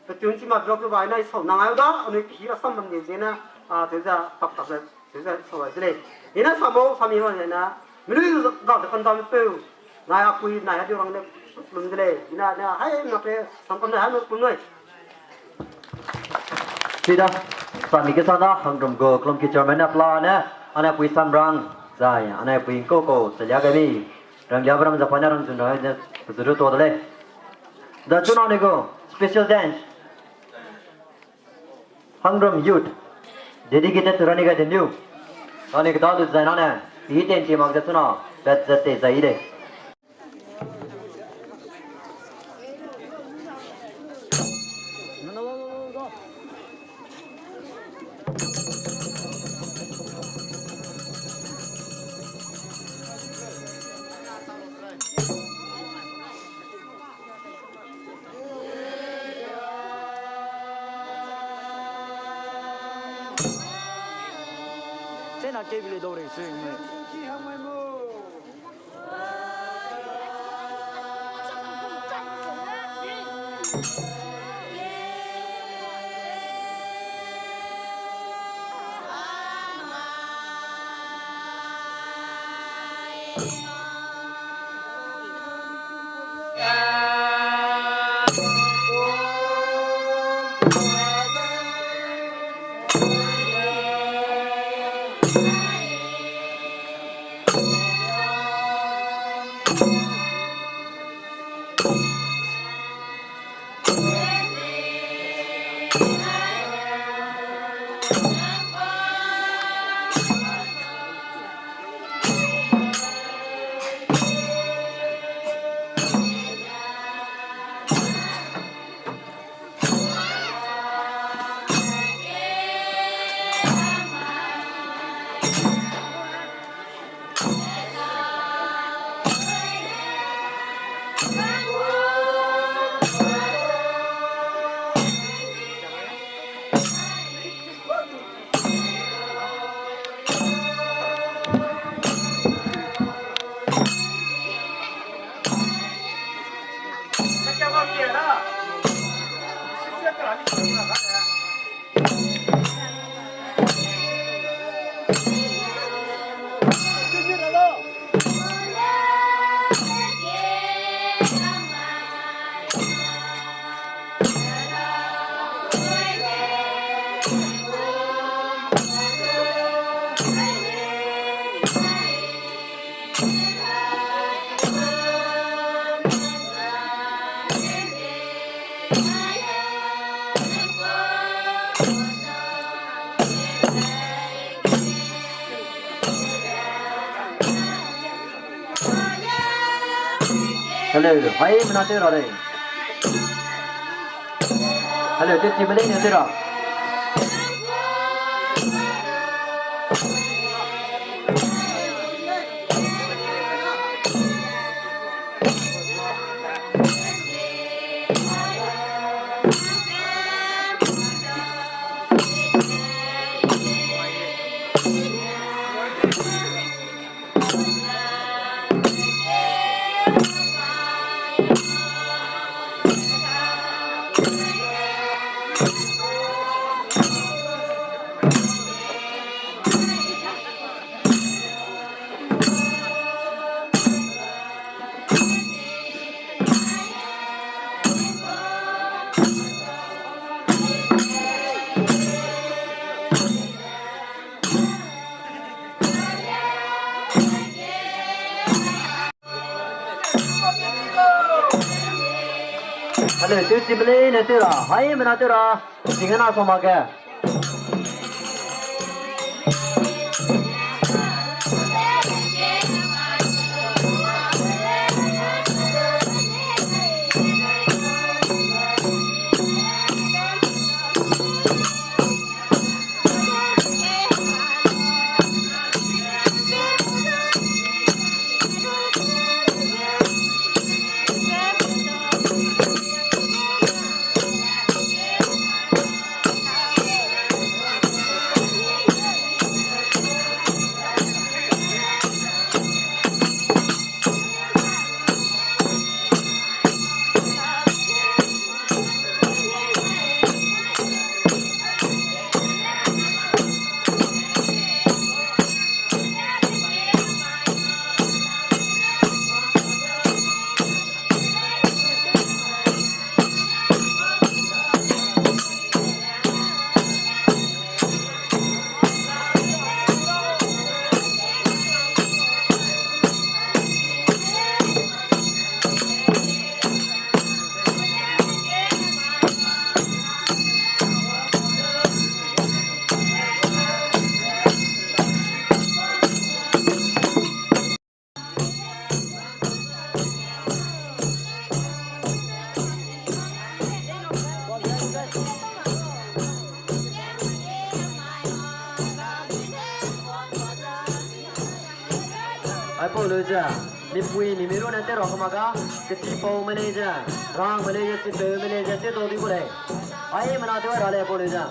pe tun chi ma drop lu bai na i sau nang ai da, anui pi ra sam bam di zene, a, acheu ze, tak tak ze, acheu ze, sau ai de lei. I ne sa mau, sa mi ma zene, mi lui ga ze kan dam peu, nai a kui, nai a di rang ne, lum de lei. I na, na, hai, na pe, sam kam ne, hai, lum nui. Sida, sami ke sana, Hangrum gu, Kelumki chairman ne pla ne, ane pui sam rang, zai, ane pui ko ko, selia ga mi. Ranglia bram za pa ne rang zun ra ne, zuru to de lei. Da chuna ne go, special dance. Hangrum Youth, dedicated to Rani Gaidinliu. Rani keda du zai na ne, pi ten ti mak za chuna, bet za te zai de. Chena kebile dau rei sui. Hello, haimena tew ra lei. Hello, tewchime leine tew ra. Hello, tewchime leine tew ra, haimena tew ra, singena soma ge. Aipau leu ze, mipui mimi ru ne tew ra kama ga, ketipau me lei ze, rang me lei ze, chipeu me lei ze, tew dau di gu lei. Aimena tew ra lei aipau leu ze.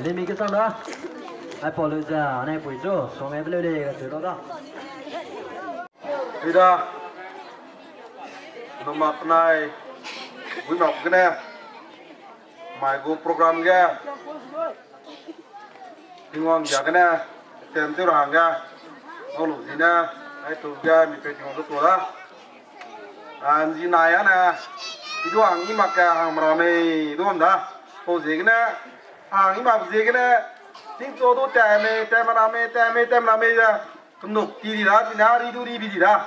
Imi kesang da. Aipau leu ze, anai pui chu, suang ai be leu lei kacheu lau da. Ida, numa penai, bui mak gene, mai gu program ge, Tingwang ya gene, tem tew ra hangge, ngau lu zine, ai tu ge, mi pe Tingwang du tu da. A, nzi nai ane, i du hang i mak ge hang mera mei du bam da. Pau ziegene, hang i mak ziegene, tingchu du tat mei, tat mera mei, tat mei, tat mera mei ze, kenuk ti di da, zine ri du ri bi di da.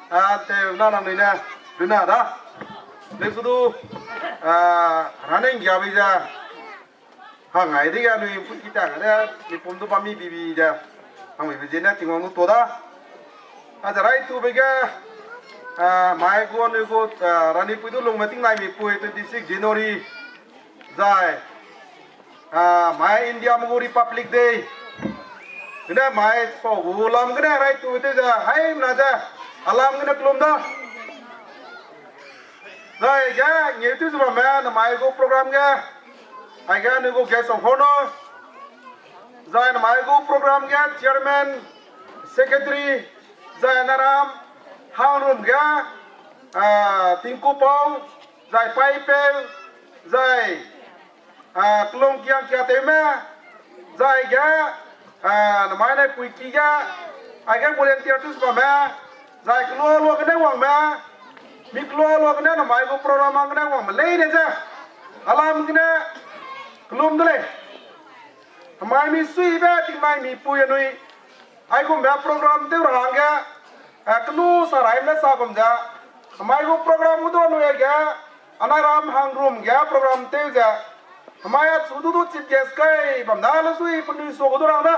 A, te na nangnui ne, runa da. Lesu du, a, rane nggia bei ze, hang ai dege anui pui ki tang ne, mi pum du bam mi bi bi ze, hang mi be ziene Tingwang du tu da. A ze rai tu be ge, a, mai gu anui gu, a, Ranipui du lungme tingnai mipui twenty six January, zai, a, mai India me gu Republic Day, gene mai pau gu lam gene rai tu tew ze, haimena ze, a lam gene kelum da. Zai ge, ngeu tew ze bamme, namai gu program ge, aige anui gu guest of honour, zai namai gu program ge chairman, secretary, zai naram, hangrum ge, a, tingkupau, zai paipeu, zai, a, kelung kiang kiatewme, zai ge, a, namai ne puiki ge, aige volunteer tew ze bamme, zai kelua lua gene wangme, mi kelua lua gene namai gu program hang gene wangme leine ze, a lam gene kelum de lei. Namai misuibe tingnai mipui anui, aigumbe program tew ra hangge, a, kenu sa raime sa gum ze, namai gu program gu du anui aige, anai ram hangrum ge program tew ze, namai achu du du chief guest kai bam da le sui penui sua gu du rang da.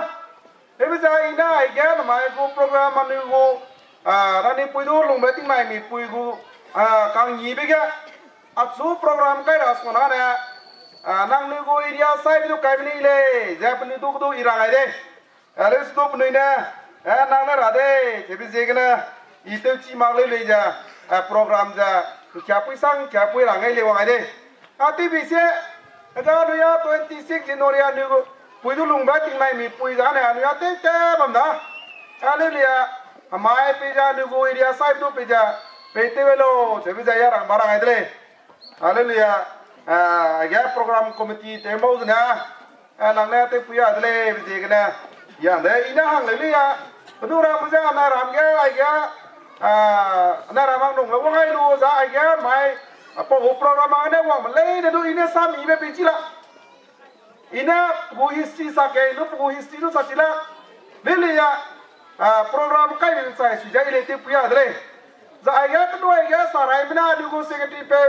Hebe ze i ne aige namai gu program anui gu, a, Ranipui du lungbe tingnai mipui gu, a, kangnibe ge, achu program kai ra sua na ne, a, nangnui gu area saibe du kaibe ni lei, ze penui du gu du i rang ai de. A, lesu du penui ne, e, nang ne ra de, tebe ziegene, i tewchi mak leu lei ze, a, program ze, nkiapui sang, nkiapui ra ngai lei wang ai de. A, tebe se, ga anui a twenty six January anui gu, pui du lungbe tingnai mipui zane anui a tew te bam da. A, leu lei a, amai pei ze anui gu area saibe du pei ze, pei tew lo, tebe ze ya rang ba rang ai de lei. Hallelujah. A, aige program committee tew bau zene, a, nang ne tewpui a de lei, be ziegene. Yang de, i ne hang leu lei a. Penu ram ze anai ram ge, aige, a, anai ram hang nung le wang ai lu, za aige mai, a, pau gu program hang ne wangme leine du i ne samibe pei chi la. I ne pe gu history sa ke, i ne pe gu history du sa chi la. Leu lei a, a, program kai be chai sui ze i lei tewpui a de lei. Za aige kenu aige sa raime ne anui gu secretary pe,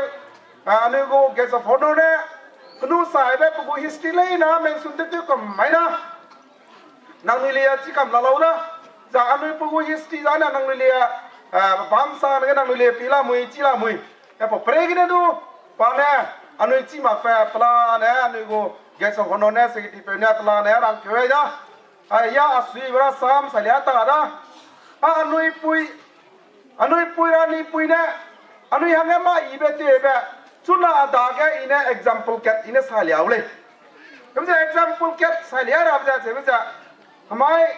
a, anui gu guest of honour ne, kenu sa aibe pe gu history leine mention tew tew kam mai na. Nangnui lei a chi kam la lau da. Za anui pe gu history zane nangnui lei a, a, bam sa ne nangnui lei pi la mui, chi la mui. E pau pre gene du, pa ne, anui chi mak pe, pela ne, anui gu guest of honour ne, secretary pe ne, pela ne, rang keu ai da. A, ya a sui ra sam sa lia ta da. A, anui pui, anui pui Ranipui ne, anui hangge mâ ibe tewbe, chuna a dage i ne example kat i ne sa liau lei. Kemze example kat sa lia ra ze, ze, ze, amai,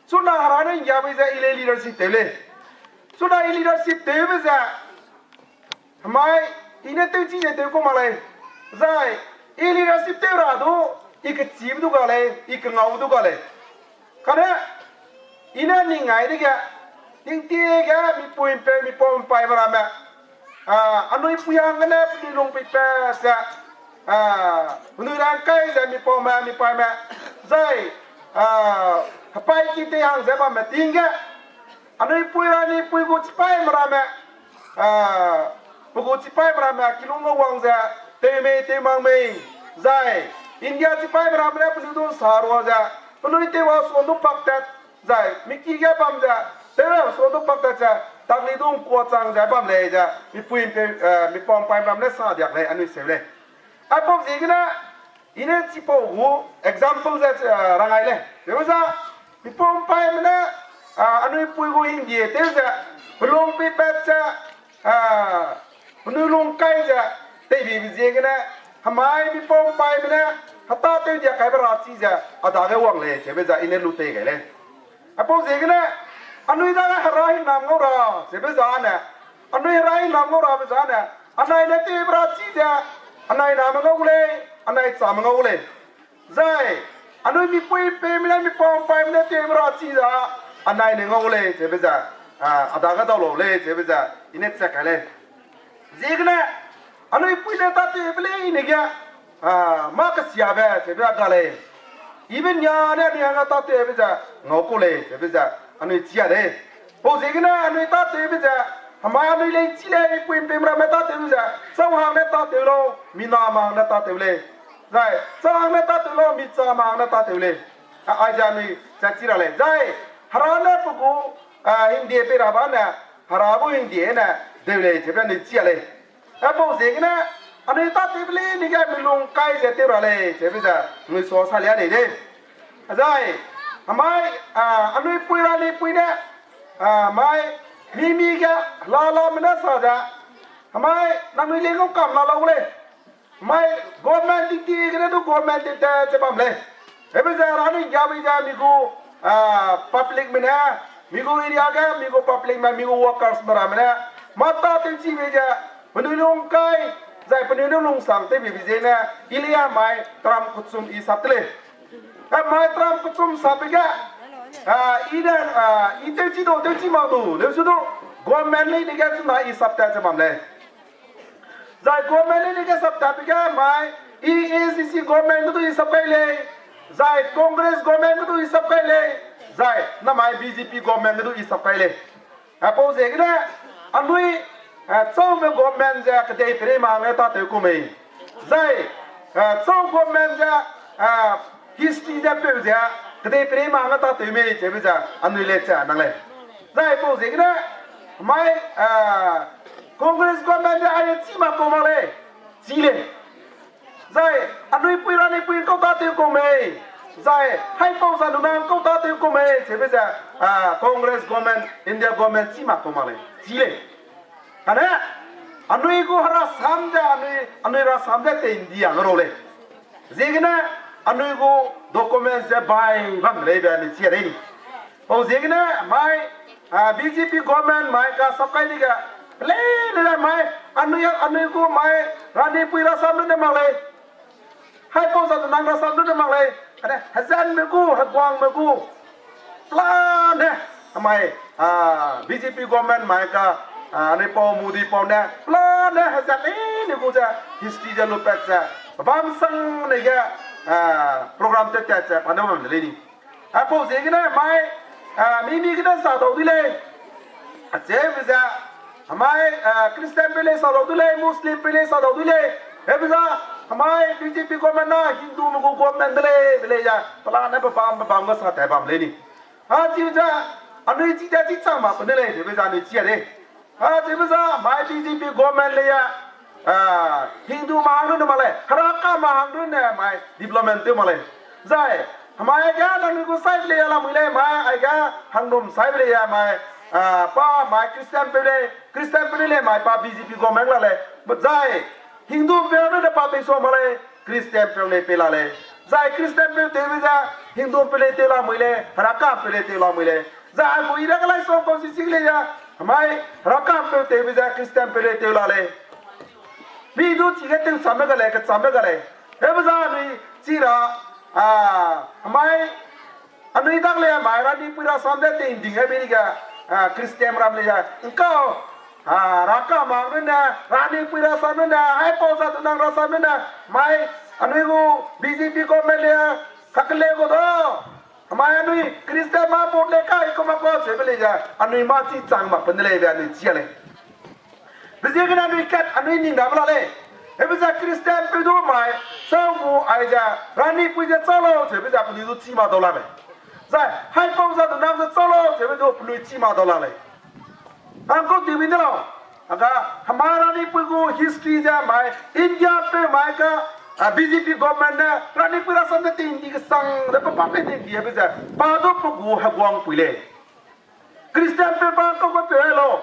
chuna hera ne nggiabe ze i lei leadership tew lei. Chuna i leadership tewbe ze, amai, i ne tewchi ze tew ku mak lei. Zai, i leadership tew ra du, i kechibe du ga lei, i kengau du ga lei. Kane, i ne ning ai dege, tingtie ge, mipui mpeu, mipau mpaime ramme. A, anui pui hang gene, penui lung peipat ze, a, penui rang kai ze, mipaume, mipaime. Zai, a, hepai ki tei hang ze bamme ting ge. Anui pui Ranipui gu chipaime ramme, a, pe gu chipaime ramme kilung ge wang ze, tew mei, tew mak mei, zai, India chipaime ramme ne penui du sa rua ze, penui tew a suan du pak tat, zai, miki ge bam ze, tew a suan du pak tat ze, takli du ngkua chang ze bam lei ze, mipui mpe, e, mipau mpaime ramme ne sa diak lei, anui seu lei. Aipau ziegene, i ne chipau gu example ze, e, rang ai lei. Tewbe za, mipau mpaime ne, a, anui pui gu hingdie tew ze, pelung peipat ze, a, penui lung kai ze, teibibe ziegene, hemai mipau mpaime ne, Heta tew dia kaibe ra chi ze, a dage wang lei, cheube ze, i ne lu tei gai lei. Apau ziegene, anui dage hera hingnam ngau ra, cheube ze ne, anui hera hingnam ngau rabe ze ne, anai ne tewbe ra chi ze, anai name ngau gu lei, anai chame ngau gu lei. Zai, anui mipui peime ne mipau paime ne tewbe ra chi ze, anai ne ngau gu lei, cheube ze, a, a dage dau lau lei, cheube ze, i ne chak kai lei. Ziegene, anui pui ne tâtewbe leine ge, a, mâ kesiabe, cheube a ga lei. Ibe nia ne anui hangge tâtewbe ze, ngau kau lei, cheube ze, anui chi a lei. Pau ziegene anui tâtewbe ze, hemai anui lei chi lei, mipui mpeime ramme tâtewbe ze, chau hang ne tâtew lau, mi na ma hang ne tâtew lei. Zai, chau hang ne tâtew lau, mi cha ma hang ne tâtew lei. A, aize anui chat chi ra lei. Zai, hera ne pe gu, a, hingde pei ra ba ne, hera gu hingde ne, deu lei, cheube anui chi a lei. Apau ziegene, anui tâtewbe leine ge milung kai ze tew ra lei, cheube ze, anui sua salia nei de. Zai, hemai, a, anui pui ra ni pui ne, a, hemai, mi mi ge, la lame ne sa ze, hemai, nangnui lei ngau kam la lau lei. Hemai, government ting ti gene du government ting te che bam lei. Hebe ze ra ni gabe ze mi gu, a, publicme ne, mi gu area ge, mi gu publicme, mi gu workersme ramme ne, mâ tâtew chibe ze, penui lung kai, zai penui ne lungsang tewbe be ziegene, i lei hemai, tram kechum i sap te lei. Hemai tram kechum sapbe ge, a, i ne, a, i tewchi du, tewchi mak du, leusu du, government leine ge chuna i sap tat ze bam lei. Zai government leine ge sap tatbe ge mai, i ACC government ge du i sap kai lei, zai Congress government ge du i sap kai lei, zai namai BJP government ge du i sap kai lei. Apau ziegene, anui, a, chaume government ze kedei perei ma hangge tâtew ku mei. Zai, a, chau government ze, a, history ze peu ze, kedei perei ma hangge tâtew mei cheube ze, anui le che nang lei. Zai pau ziegene, mai, a, Congress government ze aie chî mak kau mak lei, chî lei. Zai, anui pui ra ni pui kau tâtew kau mei. Zai, haipau za nuna kau tâtew kau mei cheube ze, a, Congress government, India government chî mak kau mak lei, chî lei. Kane, anui gu herasam ze, anui, anui rasam ze tei ndi a nge rau lei. Ziegene, anui gu document ze bai bam de leibe anui chi a lei ni. Pau ziegene, mai, a, BJP government mai ka sap kai di ge, pelei le mai, anui, anui gu mai, ra ni pui rasam lu ne mak lei. Haipau za nang rasam lu ne mak lei. Kane, hezanme gu, heguangme gu, pelane, mai, a, BJP government mai ka, a, anui pau Modi pau ne, pelane hezat leine gu ze, history ze lupat ze, pebâm sang ne ge, a, program tew tat ze, pa ne bam de lei ni. Aipau ziegene mai, a, mi mi gene sa dau di lei. Acheube ze, mai, a, Christian pe lei sa dau di lei, Muslim pe lei sa dau di lei. Hebe za, mai BJP government na Hindume gu government de lei, be lei ya, pelane pebâm pebâm ge sa tat bam lei ni. A, chibe ze, anui chi tat chi chang mak pe ne lei, chibe ze anui chi a lei. A, chibe za, mai BJP government lei ya, a, Hindu ma hang runne mak lei, Heraka ma hang runne mai development tew mak lei. Zai, mai aige nangnui gu saibe lei ya lamui lei, mai aige hangnum saibe lei ya mai, a, pa mai Christian pe lei, Christian pe lei mai pa BJP government la lei. Zai, Hindu pe runne pa tei sua mak lei, Christian peu lei pei la lei. Zai Christian peu tewbe ze, Hindu peu lei tew lamui lei, Heraka peu lei tew lamui lei. Zai a gu i dage lai song kau si sing lei ya, mai Heraka peu tewbe ze, Christian peu lei tew la lei. Mi du chige tewchamme ga lei, kechamme ga lei. Hebe za anui chi ra, a, mai anui dang lei mai ra ni pui rasam ze tei nding ai be ni ga, a, Christian ram lei ya. Ngkau, a, Heraka ma runne, ra ni pui rasam runne, haipau za du nang rasam runne, mai anui gu BJP government lei ya, kakele gu do. Mai anui Christian ma pum lei kai kau mak kau cheube lei ya, anui ma chi chang mak pe ne lei be anui chi a lei. Be ziegene anui kat anui ning dabe la lei. Hebe ze Christian peu du mai, chau gu aize, ra ni pui ze chau lau, cheube ze penui du chi mak dau la lei. Zai, haipau za du nang ze chau lau, cheube du penui chi mak dau la lei. Nang kau dibe ne lau. Aga, hemai ra ni pui gu history ze mai, India peu mai ka, a, BJP government ne, ra ni pui rasam ze tei ndi kesang, de pe pa pe tei ndi hebe ze, pa du pe gu heguang pui lei. Christian peu pa kau pe pe lau.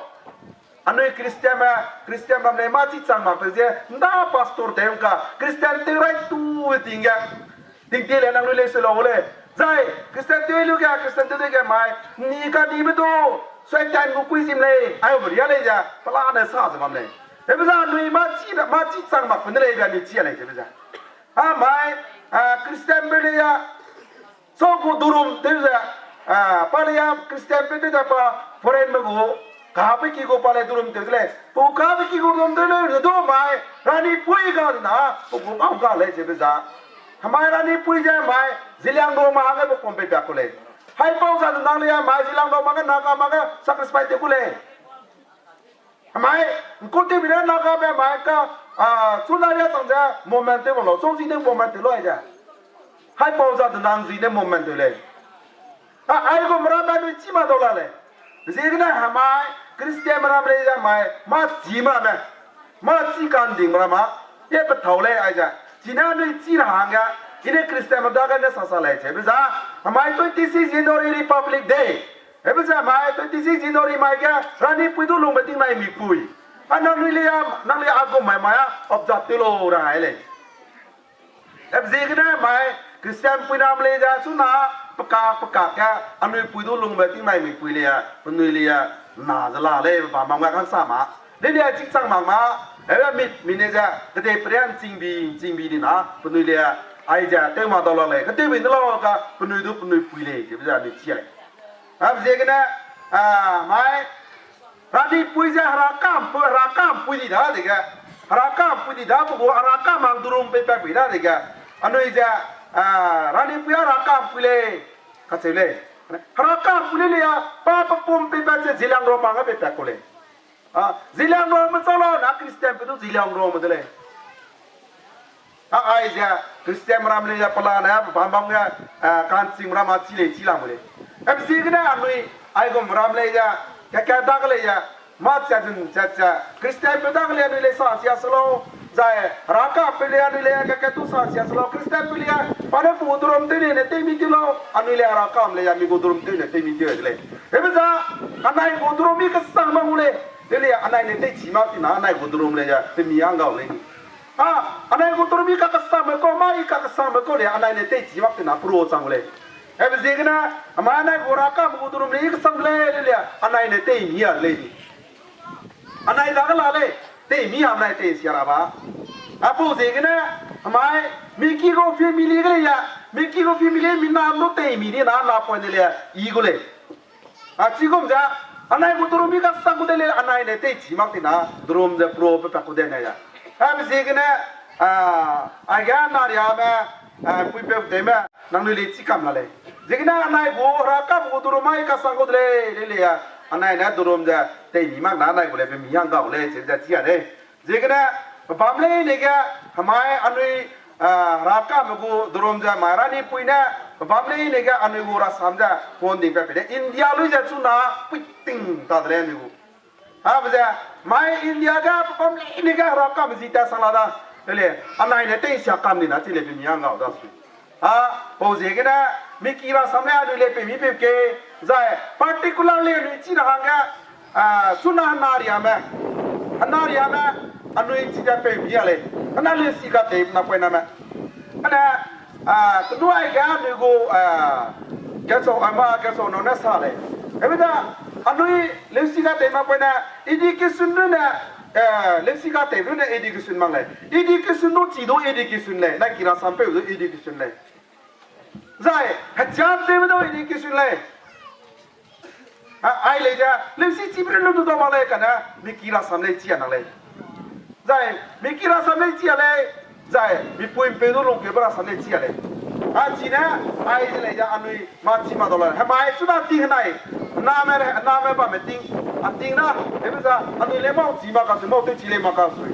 Anui Christian me, Christian bam lei ma chi chang mak pe zie, nda pastor tew ka, Christian tew rai tu ting ge. Ting ti le nang lui lei se lo le. Zai, Christian tew lu ge, Christian tew de ge mai, ni ka ni me tu, Satan gu kui zim lei, ai o ria lei ja, pala ne sa ze bam lei. Ebe za anui ma chi, ma chi chang mak pe ne lei ga ni chi a lei ze be za. A mai, a, Christian be le ya, so gu durum tew ze, a, pa le ya Christian be tew ze pa foreign me gu, ka pe ki gu pa le durum tew ze lei. Pu ka pe ki gu durum tew lei, du mai, rani pui ga na, pu gu bau ga lei ze be za. Hemai rani pui ze mai, Zeliangrong ma hangge be pom pe pia ku lei. Hai pau za nang le ya mai, Zeliangrong ma ge na ka ma ge sacrifice te ku lei. Hemai, nku te bi ne na ka be mai ka, a, chu na ya chang ze moment te bo lo, chong zi ne moment te lo ai ze. Hai pau za nang zi ne moment te lei. A, ai gu mera me nui chi ma dau la lei. Ziegene hemai, Christian mera me lei ze mai, ma chi mera me. Ma chi kan ding mera ma. Ye pe thau lei ai ze. Chi ne nui chi ra hangge. I ne Christian me dage ne sa sa lei che. Be za, hemai twenty six January Republic Day. Ebe ze mai twenty six January mai ge, rani pui du lungbe ting nai mi pui. A nang nui le ya, nang le a gum mai mai a, observe te lo ra ai lei. Ebe ziegene mai, Christian pui nam le ze, chu na, peka, peka ke, anui pui du lungbe ting nai mi pui le ya, penui le ya, na ze la lei, ba mam ga kan sa ma. Le le a chik chang mak ma, ebe mi, mi ne ze, kede prian chingbi, chingbi di na, penui le ya, ai ze, tew ma dau la lei, kede bi ne la ka, penui du, penui pui lei, ze be ze anui chi ai. Ebe ziegene, a, mai, rani pui ze herakam pu-, herakam pui di da dege. Herakam pui di da pe gu herakam hang durum peipat pui da dege. Anui ze, a, rani pui herakam pui lei. Kacheu lei. Herakam pui lei le ya, pa pe pum peipat ze Zeliangrong ma hangge peipat ku lei. A, Zeliangrong me chau lau na Christian pe du Zeliangrong me de lei. A, ai ze, Christian ram lei ze pelane, bam bam ge, a, kanching ram a chi lei, chi lam lei. Ebe ziegene anui, aigum ram lei ze, ka ka dak lei ze, ma cha zun cha cha, Christian pe dak lei anui lei sa sia se lau, zai, herakam pe lei anui lei ka ka tu sa sia se lau, Christian pe lei, pa ne pu durum tew ne ne teimi tew lau, anui lei herakam lei ze mi gu durum tew ne teimi tew de lei. Ebe za, anai gu durum mi kesang ma gu lei, lei lei anai ne teichi mak tina, anai gu durum lei ze, temi anggau lei ni. A, anai gu durum i kakesangbe kau, ma i kakesangbe kau lei, anai ne teichi mak tina pro chang lei. Ebe ziegene, amai anai gu herakam gu durum lei i kesang lei, lei lei, anai ne teimi a lei ni. Anai dage la lei, teimi a anai tei sia ra ba. Apau ziegene, amai, mi ki gu family ge lei ya, mi ki gu family mi na lu teimi di na, na point de lei, i gu lei. A, chigum ze, anai gu durum i kasang gu de lei, anai ne teichi mak tina, durum ze pro pe pak ku de ne ya. Ebe ziegene, a, aige nariame, a, puipeu tewme, nangnui lei chi kam la lei. Ziegene anai gu herakam gu durum i kasang gu de lei, lei lei ya. Anai ne durum ze, teimi mak na anai gu lei pe mi hang gau lei, chi ze chi a lei. Ziegene, pebam leine ge, hemai anui, a, herakame gu durum ze, mai ranipui ne, pebam leine ge anui gu rasam ze, funding pe pe de, India lui ze chuna, puiting ta de lei anui gu. Abe ze, mai India ge, pebam leine ge, herakame zi ta sang la da, lei lei, anai ne tei sia kam ni na, chi lei pe mi hang gau da sui. A, pau ziegene, mi ki rasam lei anui lei pe mi pe ke, zai, particularly anui chi na hangge, a, chuna henariame, henariame, anui chi de pe mi a lei, hena leusi katei na poiname. Hene, a, kenuai ge anui gu, a, kesau, a, ma kesau nau ne sa lei. Ebe da, anui leusi katei ma poine, education rune, a, leusi katei rune education mak lei. Education du chi du education lei, na ki rasam peu du education lei. Zai, hechiam tewbe du education lei. A, ai lei ze, leusi chibe lu du dau mak lei kane, mi ki rasam lei chi a nang lei. Zai, mi ki rasam lei chi a lei, zai, mi puimpeu du lungkeube rasam lei chi a lei. A chine, ai ze lei ze anui, ma chi ma dau la. Hemai chuna ting henai, name, name bamme ting, a ting na, ebe za, anui lei mau chi mak kasui, mau tewchi lei mak kasui.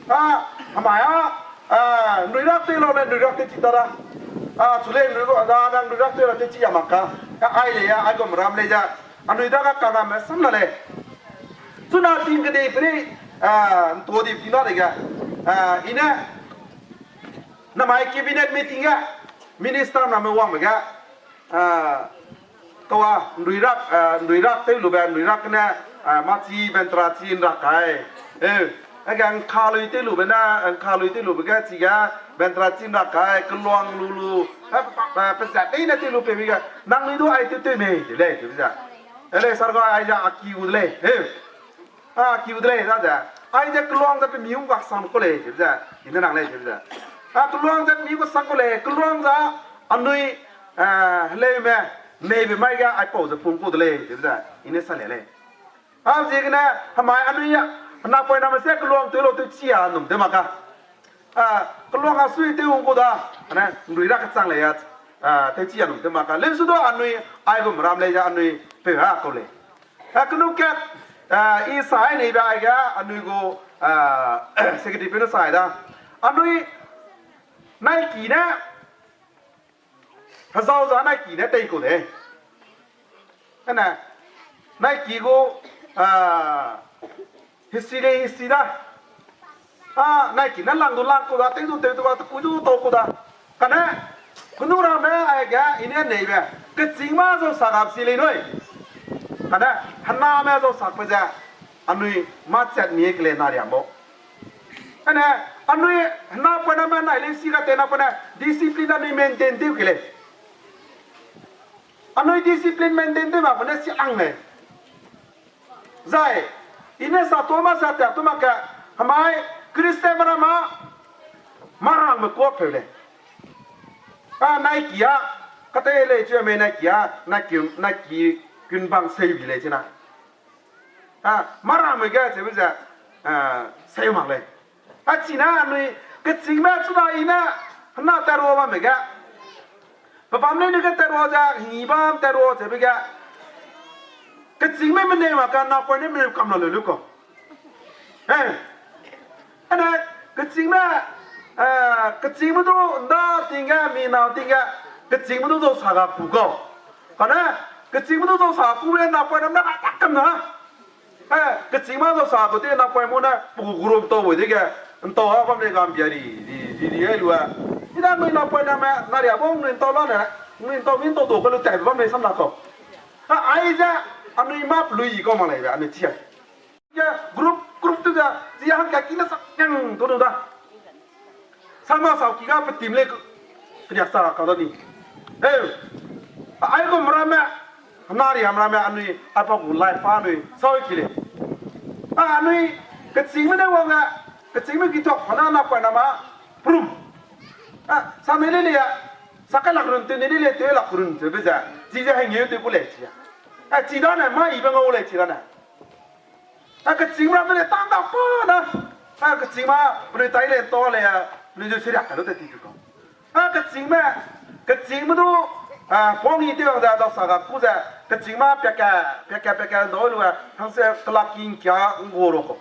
A, hemai a, a, nruirak tew lau lei, nruirak tewchi ta da. A, chu lei nrui, a, nang nruirak tew la tewchi ya mak ka. A, ai lei a, aigum ram lei ze, anui dage kaname sam la lei. Chuna ting kedei peri, a, ntuadi ting da dege, a, i ne, namai cabinet meeting ge, minister name wangbe ge, a, kawa, nruirak, a, nruirak tew lube, nruirak ne, Ah, machi bentra chi nrak kai. Eh, age ngka lui te lu bena, ngka lui te lu bege chige bentra chi nrak kai, keluang lu lu. Ah, ah, pezat dei ne te lu pe mi ge, nang lui du ai te te me, de lei, de za. Ele sarga ai ja aki u de lei. Eh. Ah, ki u de lei, da ze. Ai ze keluang ze pe mi u gak sang ko lei, de za. Ine nang lei, de za. Ah, keluang ze pe mi u gak sang ko lei, keluang ze anui, ah, heleu me, mei be mai ge ai pau ze pung ko de lei, de za. Ine sa le lei. A, ziegene, hemai anui ya, hena poina me se keluang tew lo tew chi a num de maka. Ah, keluang a sui tew ung ku da, ane, nrui ra kechang le ya, ah, tew chi a num de maka. Leu su do anui, ai gu meram lei ya anui, peu ha ko lei. Ah, kenu kat, ah, i sai nei ba ai ga, anui gu, ah, secretary peu ne sai da. Anui, nai ki ne, hezau za nai ki ne tei ku de. Ane, nai ki gu, ah, history le history da. Ah, nai ki ne lang du lang ku da, tei du tei du ba, te ku du tau ku da. Kane, kunu ramme ai ga, ine nei be. Keching ma zau sa gap si lei nui. Kane, hena me zau sak pe ze. Anui ma chat mi ke le na riam bo. Ane, anui hena pene me nai le si ga te na pene discipline anui maintain tew ke lei. Anui discipline maintain tew ma pene si ang lei. Zai, ine sa to ma sa tia to ma ke, hemai Christian mena ma, marang me kuak peu lei. A, nai ki a, kate lei chu me nai ki a, nai ki, nai ki kun bang sei bi lei china. A, marang me ge che bu ze, a, sei mak lei. A, china anui, keching me chu da ine, hena ta ro ba me ge. Pe bam lei ne ge ta ro ze, hi bam ta ro ze be ge. Keching me me ne ma ka na poi ne me kam na le lu ko. Eh. Ane, keching me, eh, keching me du nda ting ge, mi na ting ge, keching me du zau sa ga ku ko. Kane, keching me du zau sa ku le na poi ne me na kam na. Eh, keching ma zau sa ku te na poi mo ne, pu gu group tau we de ge, ntau ha bam le gam bia ri, ri, ri, ri, eh, lu a. Ida nui na poi na me, na ria bo nui ntau la ne, nui ntau, nui ntau do ko lu tai bam le sam na ko. A, ai ze, anui map lui ko ma lei be, anui chia. Ge group, group tu ga, zi hangka ki ne sak nyang tu nu da. Sama sau ki ga pe team le ku, keniak sa ka da ni. Heu, a, ai gu meramme, nari a meramme anui, a pa gu life pa anui, sau ki le. A, anui, keching me ne wang a, keching me ki tok, hana na pa na ma, prum. A, sa me le le ya, sa ka lak run te ne le le te lak run te be za, zi ze hengeu te ku le chi ya. A, chi da ne, ma i be ngau le chi da ne. A keching meramme ne tang da pa na. A keching ma, penui tai le to le, penui ze siriak ka lu te ti tu ko. A keching me, keching me du, a, pong i te wang ze, da sa ga ku ze, keching ma piaka, piaka, piaka do lu a, hang se kelak king kia nggo ro ko.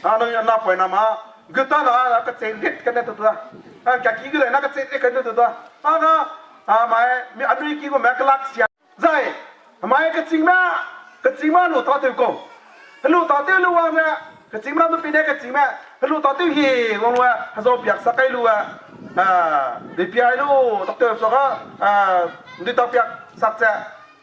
A nui na poi na ma, guta na, a keching rit ka ne tu tu da. A kaki gu le na keching rit ka ne tu tu da. A ga, a mai, mi anui ki gu me kelak sia. Zai, hemai keching me, keching me helu tatew ko. Helu tatew lu wang ze, keching me du pine keching me, helu tatew hi wang lu, hezau piak sak kai lu, a, de piai lu, tatew sak a, a, de ta piak sak ze,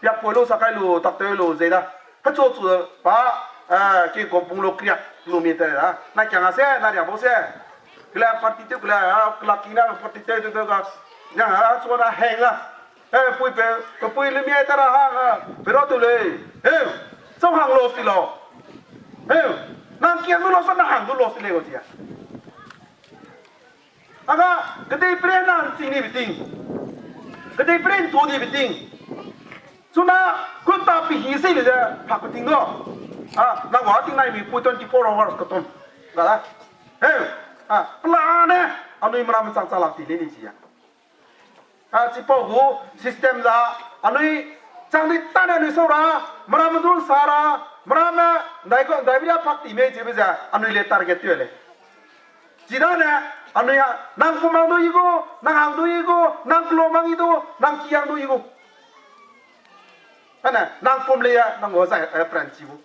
piak poi lu sak kai lu, tatew lu, ze da. Hechu chu pa, a, ki ko pung lu kriak lu mi te da. Na kiang a se, na ria bo se. Kela party tew kela, a, kela ki na party tew tew tew ga. Yang a, chu na heng a. Eh, pui pe, pe pui le mie ta ra ha, ha, pe ro tu le. Eh, sau hang lo si lo. Eh, nang kiang du lo sa na hang du lo si le go tia. Aga, kedei pre nang ching ni beting. Kedei pre ntu ni beting. Suna, kun ta pi hi se le de, phak beting do. Ah, na wa ting nai mi pui twenty-four hours ka ton. Ga da. Eh, ah, plan ne, anui meramme chang chang lak ti le ni si ya. A, chipau gu system za, anui chang di tane anui sau ra, meramme du sa ra, meramme ndai ko, ndai bria phak ti mei chibe ze, anui le target teu lei. Chidane, anui a, nang kum hang du i gu, nang hang du i gu, nang klo mang i du, nang ki hang du i gu. Ane, nang pum le ya, nang gu zai, eh, pran chi bu.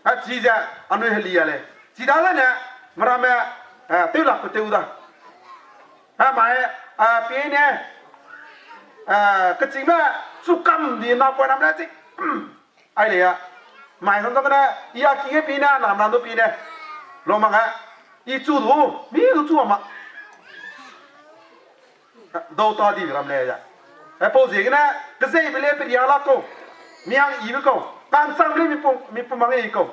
A, chize, anui heli a lei. Chidane ne, meramme, eh, tew lak pe tew da. A, mai, a, pie ne, eh, kechingme, chu kam di na poi nam le chi. Ai le ya. Mai sang zangme ne, i a ki ge pi ne, nam nam du pi ne. Lo mak ge. I chu du, mi du chu ma. Dau ta di ram le ya. E pau ziegene, kezeibe le pe ria la kau. Mi hang i be kau. Kan chang le mi pum, mi pum mang i kau.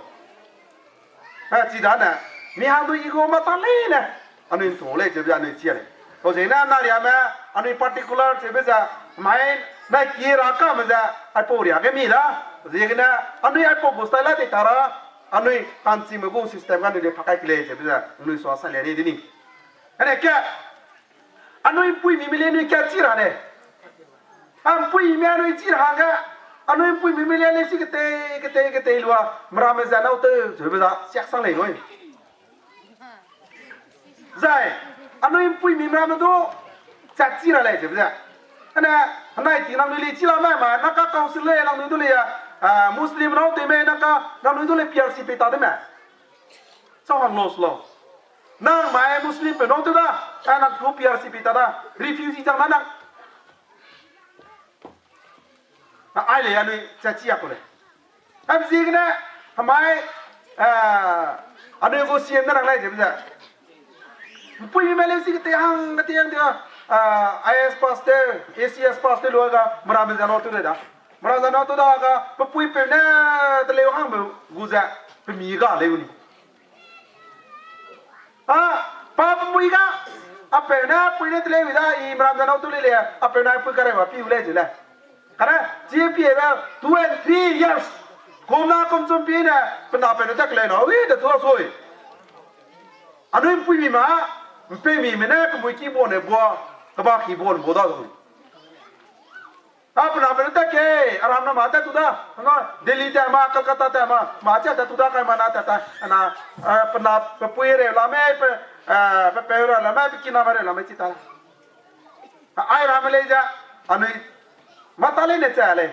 A, chidane, mi hang du i gu ma ta leine. Anui ntu lei chebe ze anui chia lei. Pau ziegene na riame, anui particular chebe ze, mai, nai ki ra kame ze, aipau ria ge mi da. Ziegene, anui aipau gu style la tei ta ra, anui kanchime gu system ga anui le pakai ke lei chebe ze, anui sua sa le ni di ni. Ane ke, anui mpuimi me le anui ka chi ra lei. A mpuimi anui chi ra hangge, anui mpuimi me le le si ketei, ketei, ketei lua, meramme ze nâu tew, chebe za, siak sang lei nui. Zai, anui mpuimi meramme du, chat chi ra lei chebe ze. Ane, anai ti nangnui le chi la mai ma, nang ka council le nangnui du le ya, a, Muslim nâu tew me, nang ka, nangnui du le P R C pei ta de me. Chau hang loss lo. Nang mai Muslim pe nâu tew da, a nang gu P R C pei ta da, refugee chang na nang. A, ai le anui, cha chi a ku lei. Am ziegene, hamai, a, anui gu C M ne rang lei chebe ze. Mpuimi me le si ketei hang, ketei hang de, a, I A S pass tew, A C S pass tew lua ga, meramme ze nâu tew lei da. Meramme ze nâu tew da ga, pe puipeu ne teleu hangbe gu ze, pe mi ga leu ni. A, pa pemui ga, apeu ne, pui ne teleu i da, i meramme ze nâu tew lei le, apeu ne pui kareu ba pi u lei ze le. Kane, chi pie be, two and three years. Kum na kum chum pi ne, pe napeu ne tat kelei na, ui, de tu a sui. Anui mpuimi ma, mpeumi me ne, kemui ki bo ne bo, keba ki bo ne bo da sui. A, pe napeu ne tat ke, aram na ma tat tu da, na, Delhi tat ma, Kolkata tat ma, ma chi tat tu da kai ma na tat ta, na, a, pe na, pe pui reu la mei, pe, a, pe peu reu la mei, pe kiname reu la mei chi ta. A, ai ramme lei ze, anui, mata leine cha lei.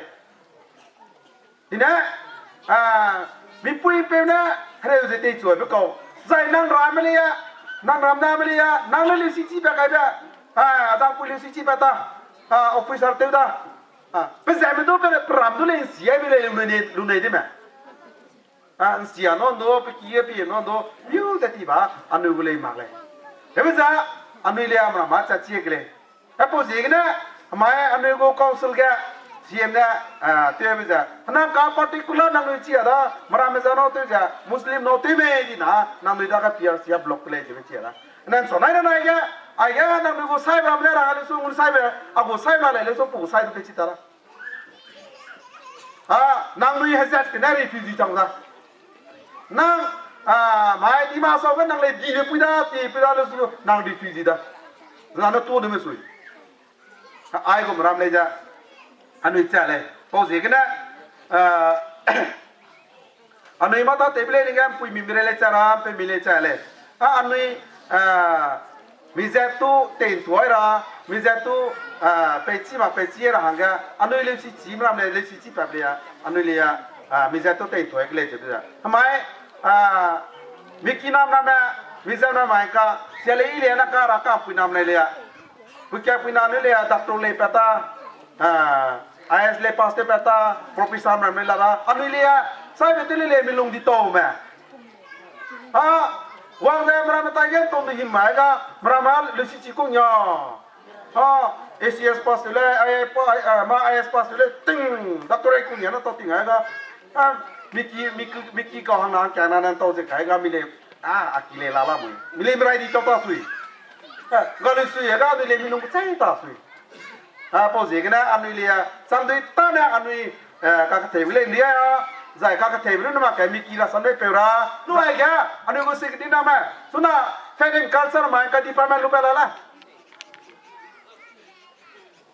I ne, a, mipuipeu ne, hereu ze teichuabe kau. Zai nang ramme lei a, nang ram name lei a, nang le leusi chi pa kaibe, a, azangpui leusi chi pa ta, a, officer tew da. A, pe zeme du pe, pe ram du lei nsi aibe lei lunei, lunei de me. A, nsia nâu ndu, pe ki ge pi nâu ndu, piu tat ti ba, anui gu lei mak lei. Hebe ze, anui lei a meramme cha chi ke lei. Hepau ziegene, mai anui gu council ge, C M ne, a, tewbe ze. Nang ka particular nangnui chi a da, meramme ze nâu tew ze, Muslim nâu tew mei di na, nangnui dage P R C a block te lei chebe chi a da. Nan sa nai na nai ge, aige nangnui gu saibe ramme ne rang a leu su ngun saibe, a gu saibe ra lei leu su pe gu sai du pe chi ta da. A, nangnui hezat kene refugee chang da. Nang, a, mai Dima sau ge nang lei di le pui da, ti pui da leu su nang refugee da. Nang ne tu de me sui. Aigum ram lei ze, anui cha lei. Pau ziegene, a, anui mata tewbe lei ning ge mpuimi mi rei lei cha ra, mpeumi lei cha lei. A, anui, a, mi zat tu tei ntuai ra, mi zat tu, a, peichi mak peichi ra hangge, anui leusi chi meramme lei, leusi chi pat lei a, anui lei a, a, mi zat tu tei ntuai ke lei chebe ze. Hamai, a, mi kinam ramme, mi zat ramme ka, sia lei i lei na ka ra ka pui nam lei lei a. Pui ka pui na anui lei a, doctor lei pat ta, a, I A S lei pass tew pat ta, professor meramme lei la ra, anui lei a, saibe tew lei lei mi lung di tau me. A, wang ze meramme tai ge ntau de him mai ga, meramme leusi chi kung ya. A, A C S pass tew lei, a, pa, a, ma I A S pass tew lei, ting, doctor ai kung ya na tau ting ai ga. A, mi ki, mi ki, mi ki kau hang na, kia na, na tau ze kai ga mi lei, a, a ki lei la la mui. Mi lei mi rai di tau ta sui. A, ga leu sui, a, ga mi lei mi lung chai ta sui. A, pau ziegene anui lei a, chang dui tane anui, e, kaketheibe lei ndi a, zai kaketheibe lu ne mak kai mi ki rasam lei peu ra. Lu ai ge, anui gu secretary name, chuna, faith and culture mai ka department lu pat la la.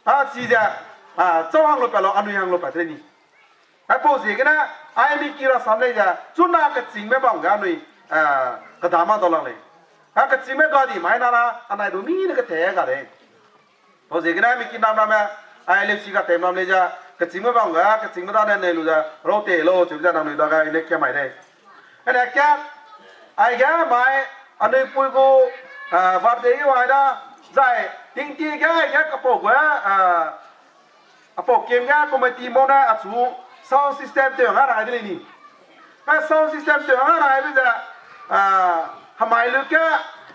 A, chize, a, chau hang lu pat lau, anui hang lu pat te ni. Aipau ziegene, ai mi ki rasam lei ze, chuna kechîngme bam ge anui, a, kedama dau lak lei. A kechîngme ga di mai na la, anai du mi ne kethei ga lei. Pau ziegene mi kinam ramme, ai leusi ga tei ram lei ze, kechîngme bam ge, kechîngme dane nei lu ze, rau tei lau, chebe ze nangnui dage i ne kia mai lei. Ene kat, aige mai, anui pui gu, a, birthday ge wai da, zai, tingtie ge, aige kapau gu, a, apau kem ge committee mau ne achu, Sound system tew nga rai de lei ni. Pe sound system tew nga rai be ze, ah, hamai lu ke,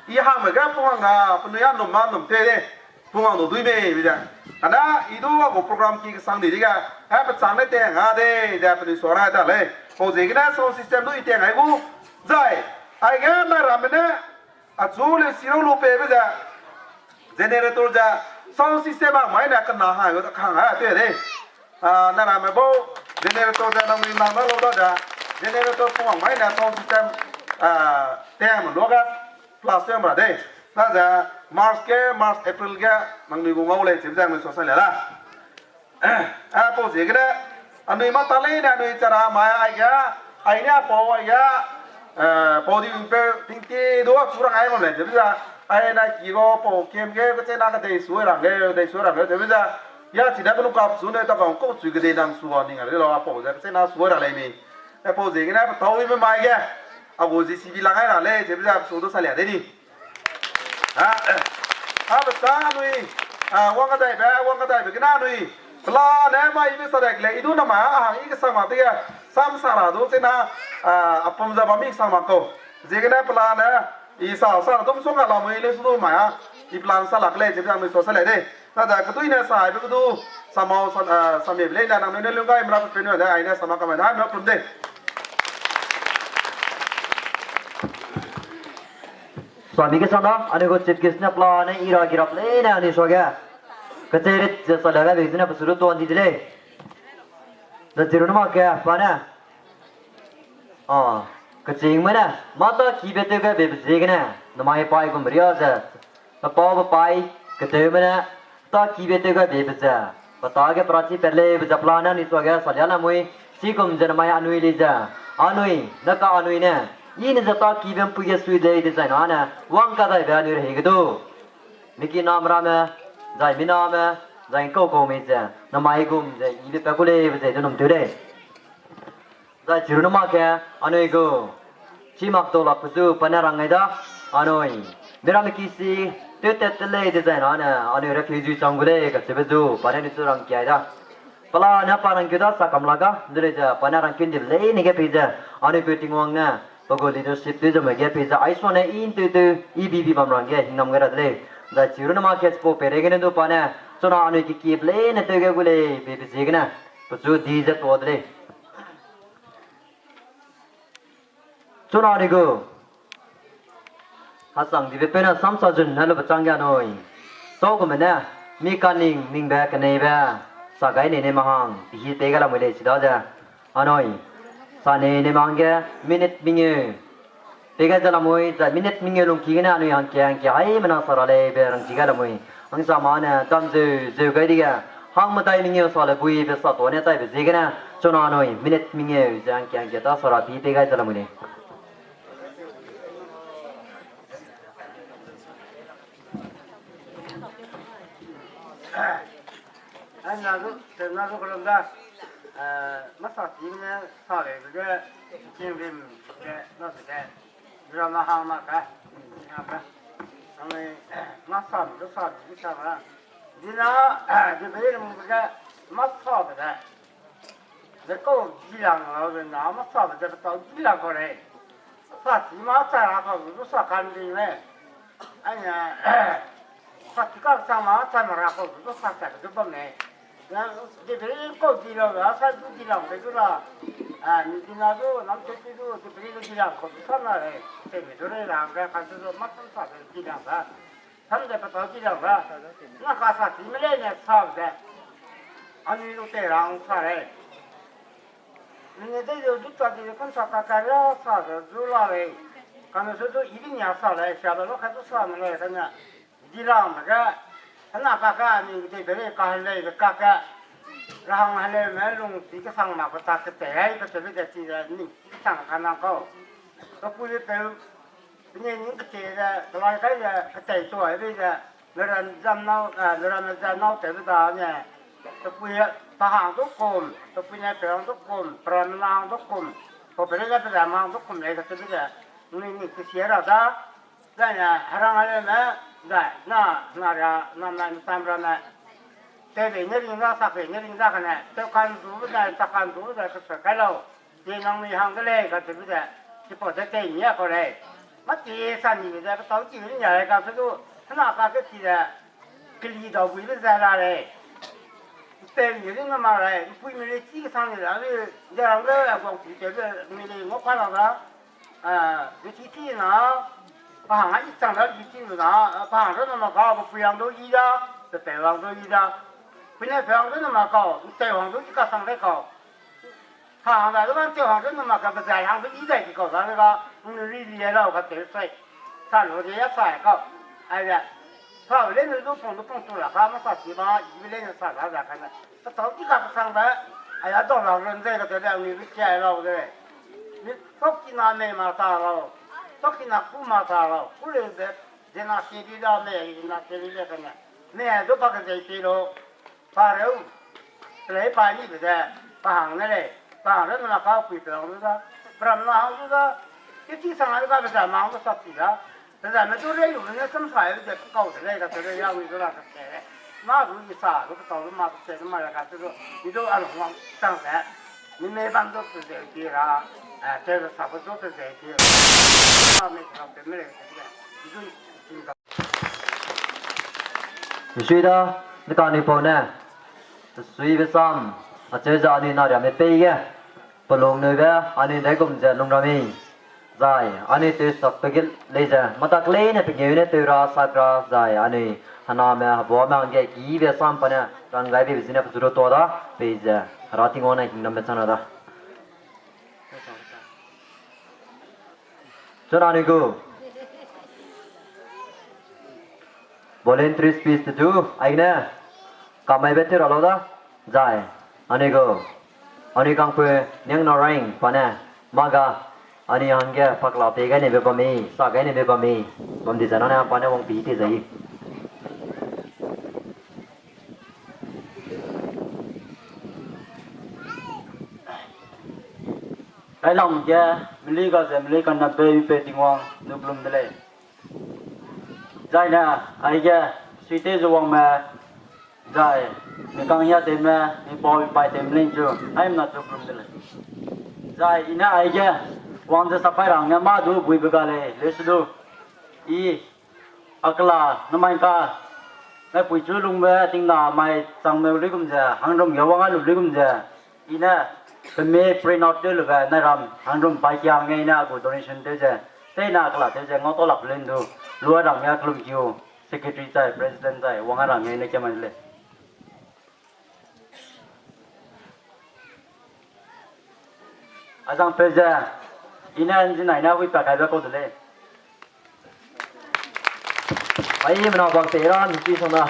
i hangme ge pungwang ga, penui a num ma num te de. Pungwang du dui mei be ze. Ana, i du a gu program ki kesang di di ga, ha pe chang ne te nga de, de penui sua ra ta lei. Pau ziegene sound system du i te ngai gu, zai, aige na ramme ne, achu le siro lu pe be ze. Generator ze, sound system a mai na kena ha, kang ha, te de. Ah, na ramme bau, generator ze, nang mi nang na lo da ze. Generator pungwang mai na sound system, ah, te ma lo ga, plus te ma de. Na ze, March ke, March, April ke, nang mi gu ngau lei, chim ze, nang mi sua sa le la. A, pau ziegene, anui mata leine anui chara mai aige, aine apau aige, eh, pau di pe tingti du a chu rang ai bam lei, ze biza, aine ki ro pau kem ge, kechena kedei sui rang ge, kedei sui rang ge, ze biza, ya chine kenu kap su ne ta kang kau chui kedei nang sua ning a le lau, apau ze kechena sui ra lei mi. E pau ziegene, pe tau i me mai ge, a gu J C B lang ai ra lei, ze biza, su du sa lia de ni. Ha, ha, besa anui, ah, wang kadaibe, wang kadaibe gene anui. Pelane mai ibe sa dai kele, i du na ma, a hang i kesang mak dege, sam sa ra du, chena, ah, apum za bam i sang mak kau. Ziegene pelane, i sa, sa ra du song ka lamui le su du ma, i plan sa lak lei, ze biza anui sua sa lei de. Na da kedui ne sa, ibe kedu, sa mau, sa, ah, sa mie be lei na nang nui ne lung gai mera pe pe nu de, aine sa mak ka mai na, mera pum de. Sami kesang da, anui gu chief guest ne pelane i ra girap leine anui suage. Kacheirit ze sa lia ga be zene pe su du tuan di de lei. Zai chiru ne mak ge, pelane. Ah, kaching me ne, mata kibe tew ga be be ziegene, namai pai gum ria ze. Pe pau pe pai, ketew me ne, ta kibe tew ga be be ze. Pe ta ge pra chi pet lei be ze pelane anui suage sa lia lamui, chigum ze namai anui lei ze. Anui, na ka anui ne, i ne ze ta kibe mpui ge sui lei dezai na ne, wang kadaibe anui rehei ge du. Miki nam ramme, zai mi name, zai ngkau kau mei ze, namai gum ze, ibe pe ku lei be ze du num tew lei. Zai chiru ne mak ge, anui gu, chi mak dau lak pe zu, pa ne rang gai da, anui. Miramme ki si, tew tat te lei dezai na ne, anui refugee chang gu lei, kacheube zu, pa ne ni chu rang kiai da. Pelane pa rang keu da sa kam la ga, de lei ze, pa ne rang keu ndi leine ge pei ze, anui peu Tingwang ne, pe gu leadership tew ze me ge pei ze, aisua ne i ntew tew, i bi bi bam rang ge, hingnam gai ra de lei. Zai chiru ne mak ge chipau peirei gene du pa ne, chuna anui kikip leine tew ge gu lei, be be ziegene, pechu di ze tuâ de lei. Chuna anui gu, hasang dibe peu ne samsa zun ne lube chang ge anui. Tau gume ne, mi kaning, ningbe, keneibe, sa gai nei ne mahang, pihi pei gai lamui lei chida ze. Anui, sa nei ne mahang ge, minute mengeu. Pei gai ze lamui, zai minute mengeu lungki gene anui hangke, hangke, haimena sa ra lei be rangchi gai lamui. Hangsa ma ne, dam zeu, zeu gai dige, hang medai mengeu sa le bui be sa tuâ ne tai be ziegene, chuna anui, minute mengeu, ze hangke, hangke, ta sa ra pi pei gai ze lamui lei. Ai, na zu, te na zu kelum da, eh, masa ti ne sa lei be ge, king rim ge, na se ge, drama hang mak ka, hang ka. Anui, masa me zu sa di sa ba. Di na, di be rim ge, masa be de. Ze kau dilang lau ze na masa be ze petau dilang kau lei. Sa chi ma cha ra kau zu sa kan di lei. Ai ne, sa chi ka sa ma cha ma ra kau zu sa cha du bam lei. Na, de be kau dilang la, sa du dilang de du la. A, ni di na du, nam che di du, de be dilang kau zu sa na lei. Te me du lei la, ga ka du ma sa sa dilang la. Sam de petau dilang ba. Na ka sa chi me lei ne sa de. Anui lu te rang sa lei. Mene dei de du ta di kan sa ta ka la sa de du la lei. Kane se du i di nia sa lei, sia de lo ka du sa me lei kane. Dilang me ge. Kana ka ka ni de be lei ka lei de ka ka. Rahang heleu me lung ti kesang ma ko ta ke te ai ka te be de ti de ni kesang ka nang kau. Ka pu de pe Pene ning kete ze, kelai kai ze, ketei tuâ be ze, leram zam nâu, eh, leram ze nâu tewbe da ne, tepui, pahang du kum, tepui ne pehang du kum, peram nang du kum, pau pere ze peram hang du kum lei kacheu be ze, ning ning kesia ra da, zai ne, herang ale me, zai, na, na ra, na, na, na tam ra me, Tewbei ne ring da, sakbei ne ring da kane, tewkan du de, takan du de, kese kai lau. Di nang mi hang de lei, kacheube ze, chipau ze tei nia kau lei. Mâ ti sa ni de, petau ti nia lei, kacheube du, hena ka ke ti de, keli dau bui de ze la lei. Tei ni de na ma lei, mpui mi lei chi kesang ni de, de rang de, guang ti tewbe, mi lei ngau ka la da. Ah, gu ti ti na, pa hang a i chang da gu ti na, pa hang da na ma ka, bu pui hang du i da, pe pe hang du i da. Pui ne pe hang da na ma ka, nteu hang du i ka sang de ka. Pa hang da du nteu hang du na ma ka, pe zai hang du i zai ki ka, da le ka, nung ri ri lau ka teu sai. Sa lu de ya sai ka. Ai ya. Sa le ne du pung du pung tu la ka, ma sa si ba, i le ne sa da da ka na. Petau ti ka kesang da, ai ya dau la ren zai ka teu de, nung ri kia lau de. Ni, sokina mei ma ta lau, sokina ku ma ta lau, ku le ze, zena siri da mei, zena siri le kane. Mei du pa ke zei pi lo, pa reu, lei pa ni be ze, pa hang ne lei, pa hang ne na ka pui pe hang lu da, bram na hang lu da, ke ti sang ai ka be ze ma hang lu sa ti da. Pe ze me du rei lu ne sam sa ai be ze kau de lei ka te lei ya wi du la ka te. Ma du i sa du ka tau lu ma ka te ma ya ka te du, i du a lu wang sang ze. Ni mei bam du pe ze ti ra, eh, te sa pe du pe ze ti ra. Ma me ka te me le ka te. I du i ka. Sui da, ne ka ni pau ne. Sui be sam, a cheu za ni na ria me pei ge. Pelung nui be, anui ndaigum ze lung ra mi. Zai, anui tewsakbe ge lei ze, mâtak leine pengeu ne tew ra sak ra, zai, anui, hename, hebuame hangge kibe sam pa ne, rang gai beibe zine pechu du tuâ da, peize, Hera Tingwang ne hingnambe chang ra da. Chuna anui gu voluntary speech te du, aigene, kamaibe tew ra lau da, zai, anui gu, anui kangpeu Niangnaoraing pa ne, mâ ga, anui hangge pakla pei gai nebe bam mi, sa gai nebe bam mi, bam di zai nane pa ne wang pi te zai. Railam ge, melui ga ze melui kannabe pe Tingwang du blum de lei. Zai ne, aige, suitew ze wangme, zai, mi kanghiatewme, mi pau mi paitewme lei chu, aimna chu blum de lei. Zai, i ne aige, wang ze sapai ra hangge mâ du buibe ga lei, leuse du. I, a kela, namai ka, naipui chu lungbe tingna mai changme luigum ze, hangrum ge wang a lu luigum ze, i ne, pemi print out tew lube, nairam, hangrum pai kia hangge i ne a gu donation tew ze, teina a kela tew ze, ngau tau lak lun du, lu a ra hangge kelum kiu, secretary zai, president zai, wang a ra hangge i ne kia mai de lei. Azangpeu ze, i ne ’nzinai ne huipa kaibe kau de lei. Aimena bak tei ra, ’nchi sang da.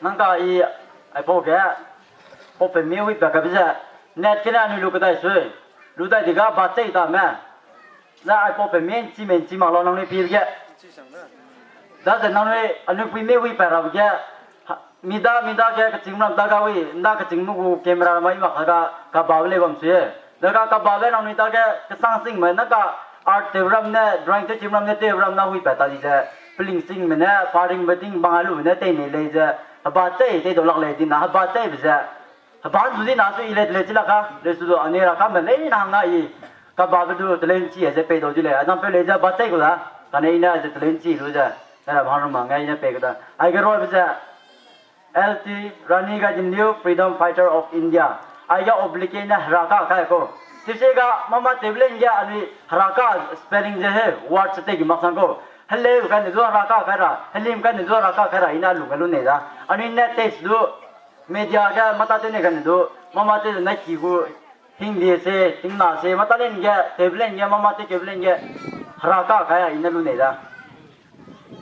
Nang ka i, aipau ge, pau pemi huipa kabe ze, net gene anui lu kedai sui, lu dai di ga ba chei ta me. Zai aipau pemi ’nchi me ’nchi mak lau nangnui pibe ge. Daze nangnui anui pui me huipa rabe ge, ha, mida, mida ge kechîngme ram ta ga wi, ’nda kechîngme gu camera mai mak ka ga, kababe lei bam sui. Daga kababe nangnui ta ge kesang singme, na ka art tew ram ne, drawing tew chim ram ne, tew ram na huipa ta di ze, peling singme ne, paringbe ting bang a lube ne, tei nei lei ze, heba chei tei dau lak lei di na, heba cheibe ze, heba zu di na su i lei, lei chi lak ka, lei su du, anui ra ka me lei na hang na i, kababe du, te lei ’nchi ze pei dau di lei, azangpeu lei ze ba chei gu da, kane i ne ze te lei ’nchi lu ze, na ra hang ru ma ngai i ne pei gu da, aige ruaibe ze, L T Rani Gaidinliu, Freedom Fighter of India. Aige oblique ne heraka kai ko. Tisiga mama table ge anui heraka spelling ze he word se tegi maksang ko. Heleu kai ne du heraka kai ra, helim kai ne du heraka kai ra, i ne lung ge lu nei da. Anui ne text du media ge mata te ne kai ne du, mama te ne ki gu Hindi se, tingna se, mata len ge, table ge, mama te table ge, heraka kai ra, i ne lu nei da.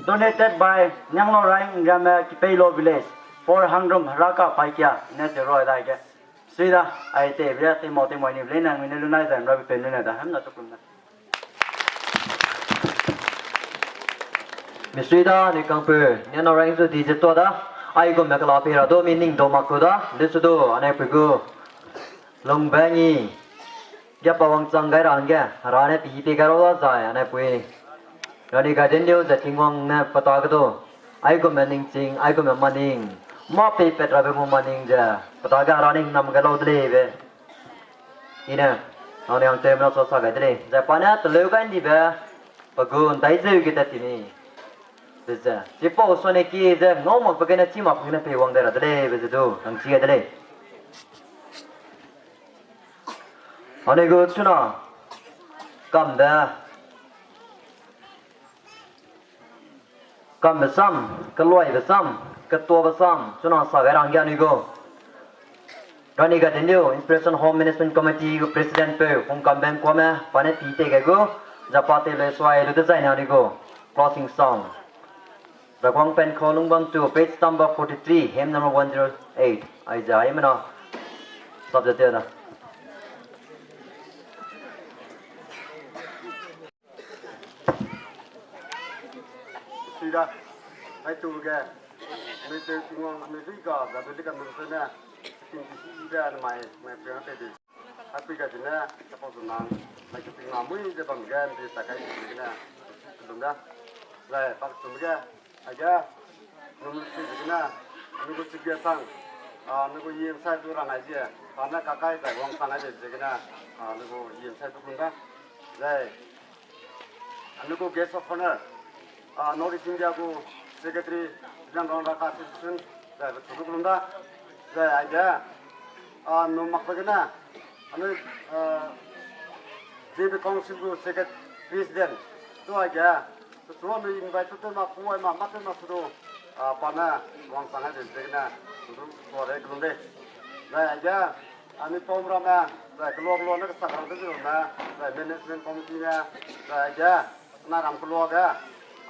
Donated by Nianglo Raing Nriame Kipeilo Village for Hangrum Heraka Paikia, i ne te roi da ge. Sui da, ai te bia te mau te mai ni le nang ne lu nai zai ra pe ne da hem na tukum na. Mi sui da ni kang pe, ni na rang zu di ze to da. Ai gu me kala pe ra do mi ning do ma ku da, le su do, ane pe gu. Long ba ni. Ge pa wangchang gai ra hangge, Hera ne pi pe gai ra da zai, ane pui. Rani gai den liu ze Tingwang ne pata ge du. Aigume ningching, aigume maning. Mâ peipat rabe mu maning ze. Pata ge Hera ning nam gai lau de lei be. I ne, nang ne hangtew mena sa sa gai de lei. Zai pa ne teleu gai ndibe, pe gu ndai zeu ge tat ti ni. Ze ze. Chipau sua ne ki ze, ngau mak pe gene, chi mak pe gene pei wang de ra de lei, be ze du, nang chi gai de lei. Anui gu chuna kambe, kambe sam, keluaibe sam, ketuabe sam, chuna sa gai ra hangge anui gu Rani Gaidinliu Inspiration Home Management Committee gu President peu Hungkambe Nkuame, pa ne pi tei gai gu, zai pa tei lei suai lu dezaine anui gu closing song. Zagwang Penkho Lungbam two, page number forty-three, hymn number one zero eight. Aize, aimena. Subject da. Sui da. Ai tu ge. Anui te Tingwang, anui dui ga, ga dui ga nung se ne. Ting ti si de, mai, mai pe te di. Happy ga dine, suppose nang, mai ke ting na mui ze bam ge, ndi ta kai ni ne, kelum da. Zai, bak tum ge, aige, num si ze ne, anui gu chige sang, a, anui gu yim sai du rang ai ze, pa ne kakai zai wang sang ai ze ze ne, a, anui gu yim sai du kelum da. Zai, anui gu guest of honor, a, North East India gu secretary, Zeliangrong Raka Association, zai, bechu du kelum da. Zai, aige, a, num mak pe gene, anui, a, J B Council gu secretary president, du aige, bechu anui invite tew ma, kuai ma, ma tew ma su du, a, pa ne, wang sang ai ze ze ne, su du, kuai re kelum de. Zai, aige, anui pom ramme, zai, kelua kelua ne kesak rang tew ze ramme, zai, management committee ne, zai, aige, na ram kelua ge,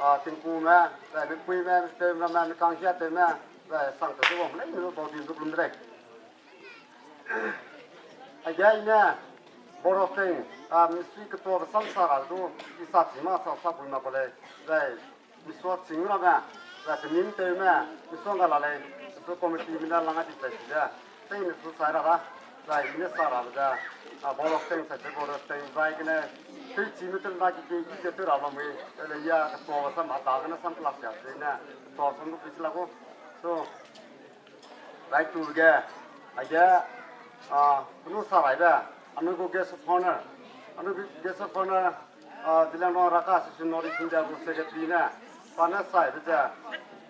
a, tingkume, zai, mipuime, mipeu ramme, mikang hia tewme, zai, sang tew ze wang lei, mi bau din du kelum de lei. Aige i ne, Board of Teng, a, misui ketuabe sam sa ra du, i sa chi ma sa sa pui ma ku lei, zai, misua ching ramme, zai, penim tewme, misua ga la lei, misua committee mi ne lang a di zai chi ze, tei ne su sai ra da, zai, i ne sa ra ze, a, Board of Teng sai ze Board of Teng zai gene, tei chi mi tew na ki ke i ze tew ra lamui, ele ya ketuabe sam a da gene sam class ya ze ne, ketuabe sam du pi chi la gu, so, Rai tu ge, aige, a, penu sa raibe, anui gu guest of honor, anui gu guest of honor, a, Zeliangrong Raka Association North East India gu secretary ne, pa ne saibe ze,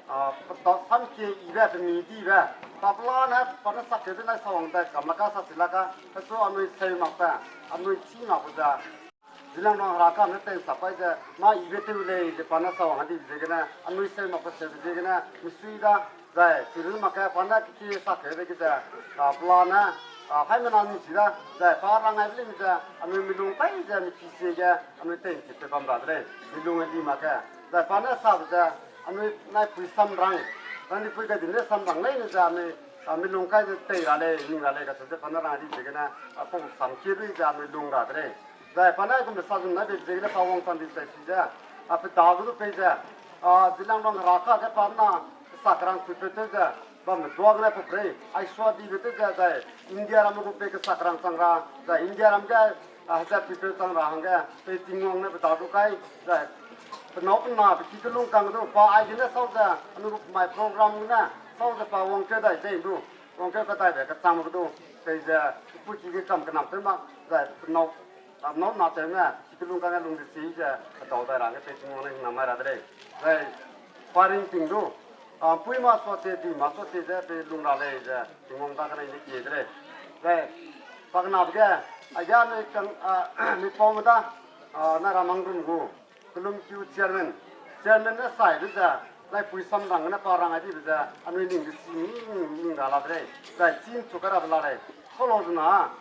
a, peta sam ke ibe, pemi dibe, pa pela ne, pa ne sak ke de nai sa wang dai, kam laka sa si laka, hesu anui sei makbe, anui chi makbe ze, Zeliangrong Raka ne tei sa pai ze, mâ ibe tew lei ze pa ne sa wang di ziegene, anui seu mak pe seube ziegene, misui da, zai, chirun mak ke pa ne keki sa keube ge ze, a, pela ne, a, haimena ni chi da, zai, pa rang ai lei ze, anui milung kai ze, mi ki sie ge, anui tei ki te bam ra de lei, milung e li mak ke, zai, pa ne sa ze, anui nai pui samrang, rang di pui ge di ne samrang lei ne ze, anui, a, milung kai ze tei ra lei, ning ra lei, kacheu ze pa ne rang di ziegene, a, pau sam ki rui ze, anui lung ra de lei. Zai pa ne gum sa zum na be ziegene pa wangchang di zai si ze. A pe da gu du pei ze. A, Zeliangrong Raka ge pa na sa kerang pui pe tew ze. Bam dua gene pe prei. Ai sua di be tew ze zai. India ram gu pe ke sa kerang chang ra. Zai India ram ge, a, ze pui pe chang ra hangge. Pe Tingwang ne pe da gu kai. Zai. Pe nâu pe na pe ki kelung kang du. Pa ai gene sau ze. Anu gu mai program gene. Sau ze pa wang ke dai ze du. Wang ke ka dai be ke chang du. Pei ze. Pu ki ge kam ke nam tew ma. Zai. Pe nâu Ram nâu na tewme, ki kelung kane lung de si ze, hedau dai ra ge pe Tingwang ne hingnam mai ra de lei. Zai, pa ringting du, a, pui ma sua te, di ma sua te ze, pe lung ra lei ze, Tingwang da kane ne kie de lei. Zai, pa kena be ge, a ya ne kang, a, mi pau me da, a, na ra mang rum gu, kelum kiu chairman, chairman ne sai de ze, lai pui samrang ne pa rang ai di be ze, anui ning de si ning, ning, ning ra la de lei. Zai, chin chu ka ra be la lei. Kau lau zena,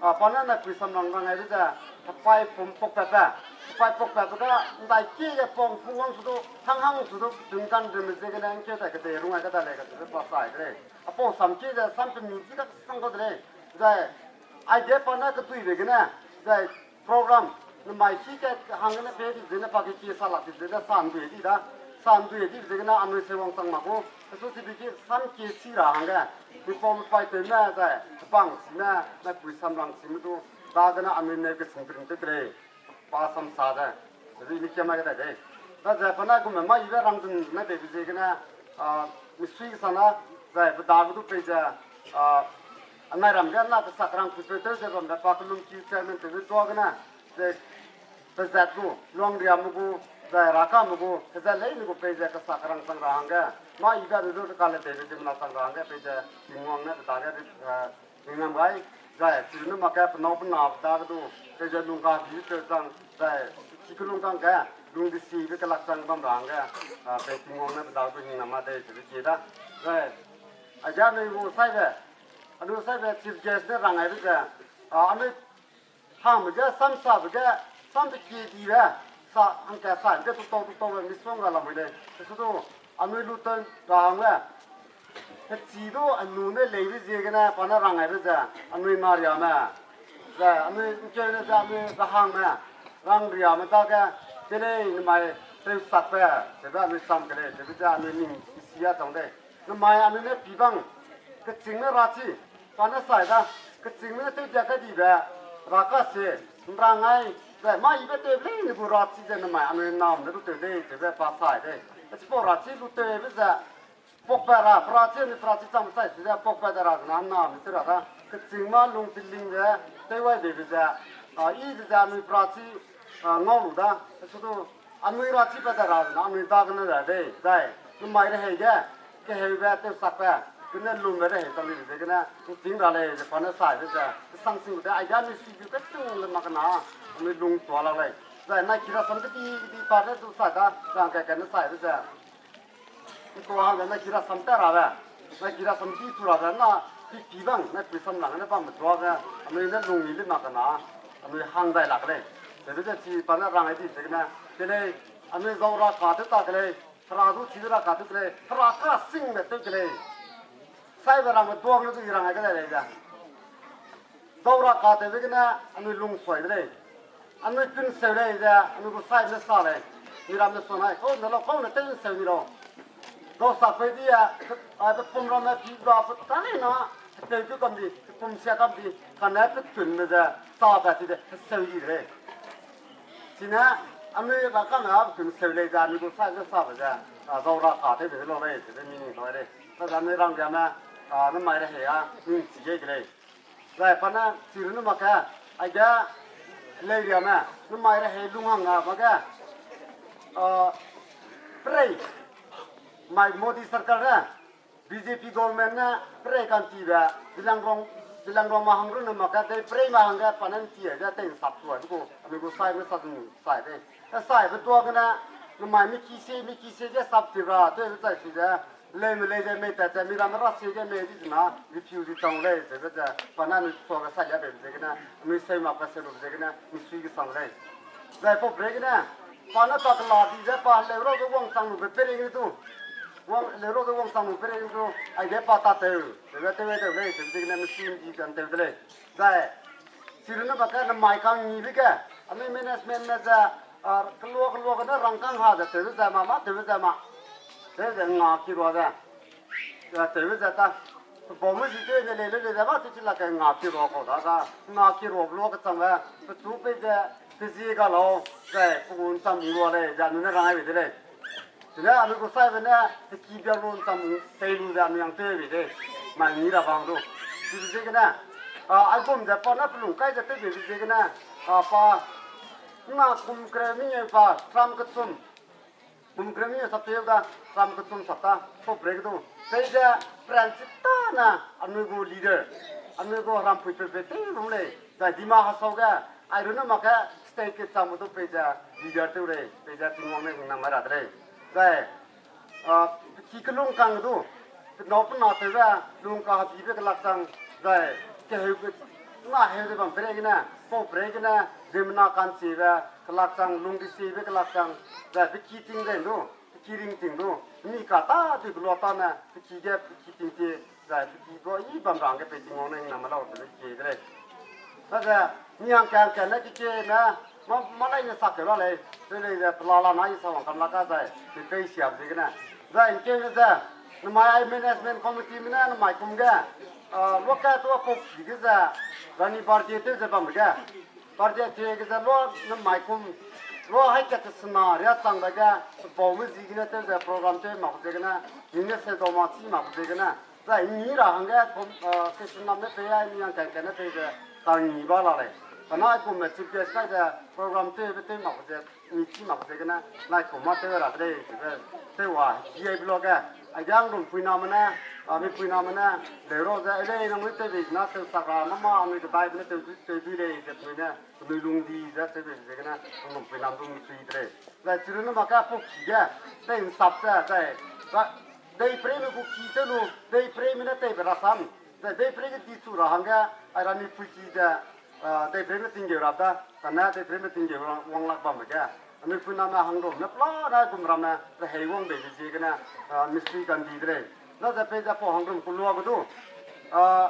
A, pa ne nai pui samrang rang ai de ze, hepai pum pok pe pe, hepai pok pe pe ga, ndai ki ge pong pung wang su du, hang hang su du, tun kan de me ziegene, ngkeu dai kedei rung ai ka dai lei, kacheu ze pa sai de lei. Apau sam ki ze, sam pe mi ji ka sang kau de lei. Zai, aige pa ne keduibe gene, zai program, nemai hi ke hanggene pe di zene pa ke kie sa lak di zene sa ndui di da, sa ndui di zene anui se wangchang mak gu, kesu chibi ki sam kie chi ra hangge, mipau mipaîtewme zai, hebang chime, mepui samrang chime du, dagene anui ne kesing prin tew de lei. Pa sam sa ze, zai mi kiam mai ge dai dei. Daze pa ne gume mâ yibe rangzun ne deibe ziegene, a, misui kesang na, zai pe dage du peize, a, anai ram ge na kesak rang puipeu tew ze bambe pa kelum ki chairman tewbe tuâ gene, ze pezat gu, luangriame gu, zai rakame gu, pezat leine gu peize kesak rang chang ra hangge, mâ yibe anui du kale deibe ziemmena chang ra hangge peize, Tingwang ne pe dage, a, ningnam gai, zai, chirunne mak ge penâu pe na pe dage du, peize lungkabi peu chang, zai, ki kelung kang ge, lungdesibe kelak chang bam ra hangge, a, pei Tingwang ne pe dage du ningnam ma dei, chibe kie da. Zai, aige anui gu saibe, anui saibe chief guest ne rang aibe ze, a, anui hangbe ge, samsabe ge, sambe kie dibe, sa, hangka sa ge, tutau, tutaube misongga lamui lei. Kesu du, anui lutew ra hangge, hechî du, anu ne leibe ziegene, pa ne rang aibe ze, anui nariame, ze, anui ’ngkeune ze, anui rahangme, rangriame dage, de lei, nemai, tewsakbe, zebe anui cham ke lei, zebe ze anui ning isi a chang dei. Nemai anui ne pi bang, kechîngme rachi, pa ne sai da, kechîngme ne tewdia kedibe, ra ka se, ’nrang ai, zai mâ yibe tewbe leine gu rachi ze nemai anui nam ne lutew dei, zebe pa sai dei. Chipau rachi lutewbe ze, pakpat ra, pe rachi anui pe rachi chang chai su ze, pakpat de ra zena nam ne tew ra da, kechîngme lung teling ze, tew ai deibe ze, a, i ze ze anui pe rachi, a, ngau lu da, kesu du, anui rachibe de ra zena anui dagene ra dei, zai, nemai rehei ge, keheube, tewsakbe, gene lumbe rehei chang dibe ziegene, ’nting ra lei ze pa ne saibe ze, kesang sing gu de, aige anui suibi kesing le mak kena, anui lung tua lak lei. Zai, nai ki rasam kedi kedi pa ne du sai da, zang ka kane saibe ze, ’ntua hangge nai ki rasam tat rabe, nai ki rasam di chu rabe na, pi pi bang, nai pui samlang ne bambe tuâ ge, anui ne lung ni le mak kena, anui hang dai lak lei. Zebe ze chi pa ne rang ai di ziegene, de lei, anui zau ra ka tew ta ke lei, hera du chi ra ka tew ke lei, hera ka singbe tew ke lei. Saibe rangbe duang ne du i rang ai ke dai lei ze. Zau ra katewbe gene, anui lungsui de lei. Anui tun seu lei ze, anui gu saibe ne sa lei. Miramme suanai, kau ne lau, kau ne tew ’nseu ni lau. Zau sakpeu di, a, pe pum ramme pi ba pe ta lei na, heteu tu kam di, pe pum sia kam di, kane pe tunme ze, sa ba ti de, heseu di de lei. Chine, anui ra kame a pe tun seu lei ze, anui gu saibe ne sabe ze, a, zau ra katewbe de lau lei, zebe mi ning dau lei. Daze anui rangriame, a, nemai rehei a, ning chi ge de lei. Zai pa ne, chirunne mak ge, aige, leiriame, nemai rehei lunghang a mak ge, a, perei, mai Modi sarkar ne, B J P government ne, perei kantibe, Zeliangrong, Zeliangrong ma hang runne mak ge, dei perei ma hangge, pa ne ’nti ai ze, tei ’nsap tu ai, be gu, anui gu saibe sa zun sai de. E saibe tuâ gene, nemai miki sie, miki sie ge sap ti ra, tewbe chai si ze, leume lei ze mei tat ze, miramme ra sie ge mei di zena, refugee chang lei, zebe ze, pa ne anui suage sailia beibe ziegene, anui seu mak pa seu lube ziegene, misui kesang lei. Zai pau perei gene, pa ne pa kela di ze pa heleu ra du wangchang lube perei gene du. Wang, heleu ra du wangchang lube perei gene du, aige pa tatew, zebe tew ai tew lei, zebe ziegene misui ’ndi ze ’ntew de lei. Zai, chirunne mak ge nemai kang ngibe ge, anui managementme ze, a, kelua kelua gene rangkâng ha ze tewbe ze ma, mâ tewbe ze ma. Tewbe ze nga kirua ze. Tewbe ze ta. Pebaume zi tew ne lei lei lei ze mâ tewchi lak ge nga kirua kau da da. Nga kirua lua kechangbe, pechu pei ze, pezie ga lau, zai pe gu ’ncham lua lei, ze anui ne rang ai bei de lei. Chine anui gu saibe ne, heki bia lu ’ncham tei lu ze anui hang tew bei de, mai ngi ra bang du. Chibe ziegene, a, aigum ze pa ne pelung kai ze tew beibe ziegene, a, pa, na kum kereu mengeu pa, tram kechum, kum kereu mengeu sap tew da, tram kechum sap ta, pau perei ge du. Peize, peranchi tâne, anui gu leader, anui gu herampui peu pe tew lum lei, zai Dima Hasao ge, airunne mak ge, state kechangbe du peize, leader tew lei, peize Tingwang ne hingnam mai ra de lei. Zai, a, ki kelung kang du, penâu pena tewbe, lung kahebibe kelak chang, zai, keheu ke, na heu ze bam perei gene, pau perei gene, ziemmena ka'nchibe, kelak chang, lungdesibe kelak chang, zai, pe ki ting ze du, Kiring ting du, mi ka ta di kelua ta ne, peki ge, peki ting ti, zai peki du, i bam rang ge pe Tingwang ne hingnam lau te le kie de lei. Ba ze, mi hangke hangke ne kekie ne, ma, ma lei ne sak ke la lei, te lei ze pelala na i sa wang kam la ka zai, pe pei siap ziegene. Zai ngkeu ne ze, namai ai management committee me ne namai kum ge, ah, lua ka tu a pau ki ge ze, rani birthday tew ze bam ge. Birthday te ge ze lua namai kum, lua hai kat te sena ria chang da ge, bau me ziegene tew ze program tew mak ziegene, mi ne se dau ma chi mak ziegene. Zai ni ra hangge, kom, ah, session nam ne pei ai, ni hang kan kan ne pei ze, tang ni ba la lei. Kana kum me chief guest kai ze, program tew be tew mak ze, ni chi mak ziegene, nai kum ma tew ra de lei, ze, tew wa, di ai bi lo ge, ai diang rum puiname ne, ah, mi puiname ne, leu ra ze, ai lei, nang lui tew bei na, tew sak ra, mama, anui kedai be ne, tew, tew dui lei, ze pui ne, penui lung di ze, tew bei ziegene, nang rum puiname du mi sui de lei. Zai chiru ne ma ka pau ki ge, tei nsap ze, zai, ba, deiprei me gu ki tew lu, deiprei me ne tei be rasam, zai deiprei ge di chu ra hangge, ai ra mi pui ki ze, ah, deiprei me tinggeu ra da, kane deiprei me tinggeu wang, wang lak bam ge. Anui puiname hangrum ne pela ne gum ramme, rehei wang bei be ziegene, ah, mi sui kan di de lei. Na ze pei ze pau hangrum kelua ge du, ah,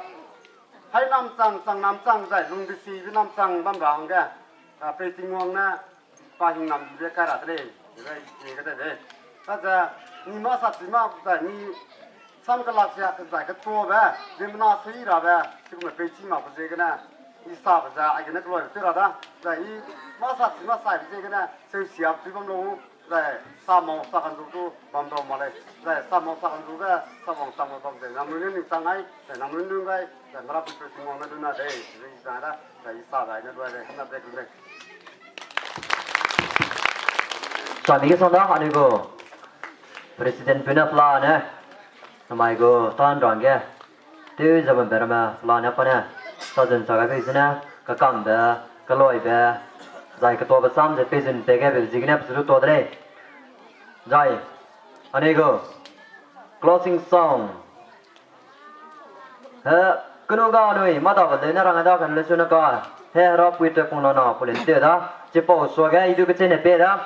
hai nam chang, chang nam chang zai, lung di si be nam chang bam ra hangge, ah, pei Tingwang ne, pa hingnam di be kai ra de lei, ze, ze, ke de lei. Ka ze, ni ma sa chi ma, zai, ni sam kelak sia, zai, ketuabe, ziemmena sui rabe, chigume pei chi mak be ziegene, i sa be ze, aigene keloi tew ra da, zai, i ma sa chi ma sai be ziegene, seu siap chi bam lu, zai, sa mau sa kan zu du, bam dau ma lei, zai, sa mau sa kan zu ge, sa wang sang bam ze, nangnui ne ning chang ai, zai, nangnui nung gai, zai, mera pui pui Tingwang ne lu na de, zai, zai da, zai, i sa zai ne lu de, na de lu de. Sami ge sang da, anui gu President pui ne pelane, namai gu tan rang ge, tew ze bambe ramme pelane pa ne, sa zun sa gai bei zene, kakambe, keloibe, zai ketuabe sam ze pei zun pei ge be ziegene pechu du tuâ de lei. Zai, anui gu closing song. He, kenu ga anui, mâ dabe leine rang da kane lesu ne ka. He, Herapui Toipung la na, pau leu tew da. Chipau suage, i du kecheîne pei da.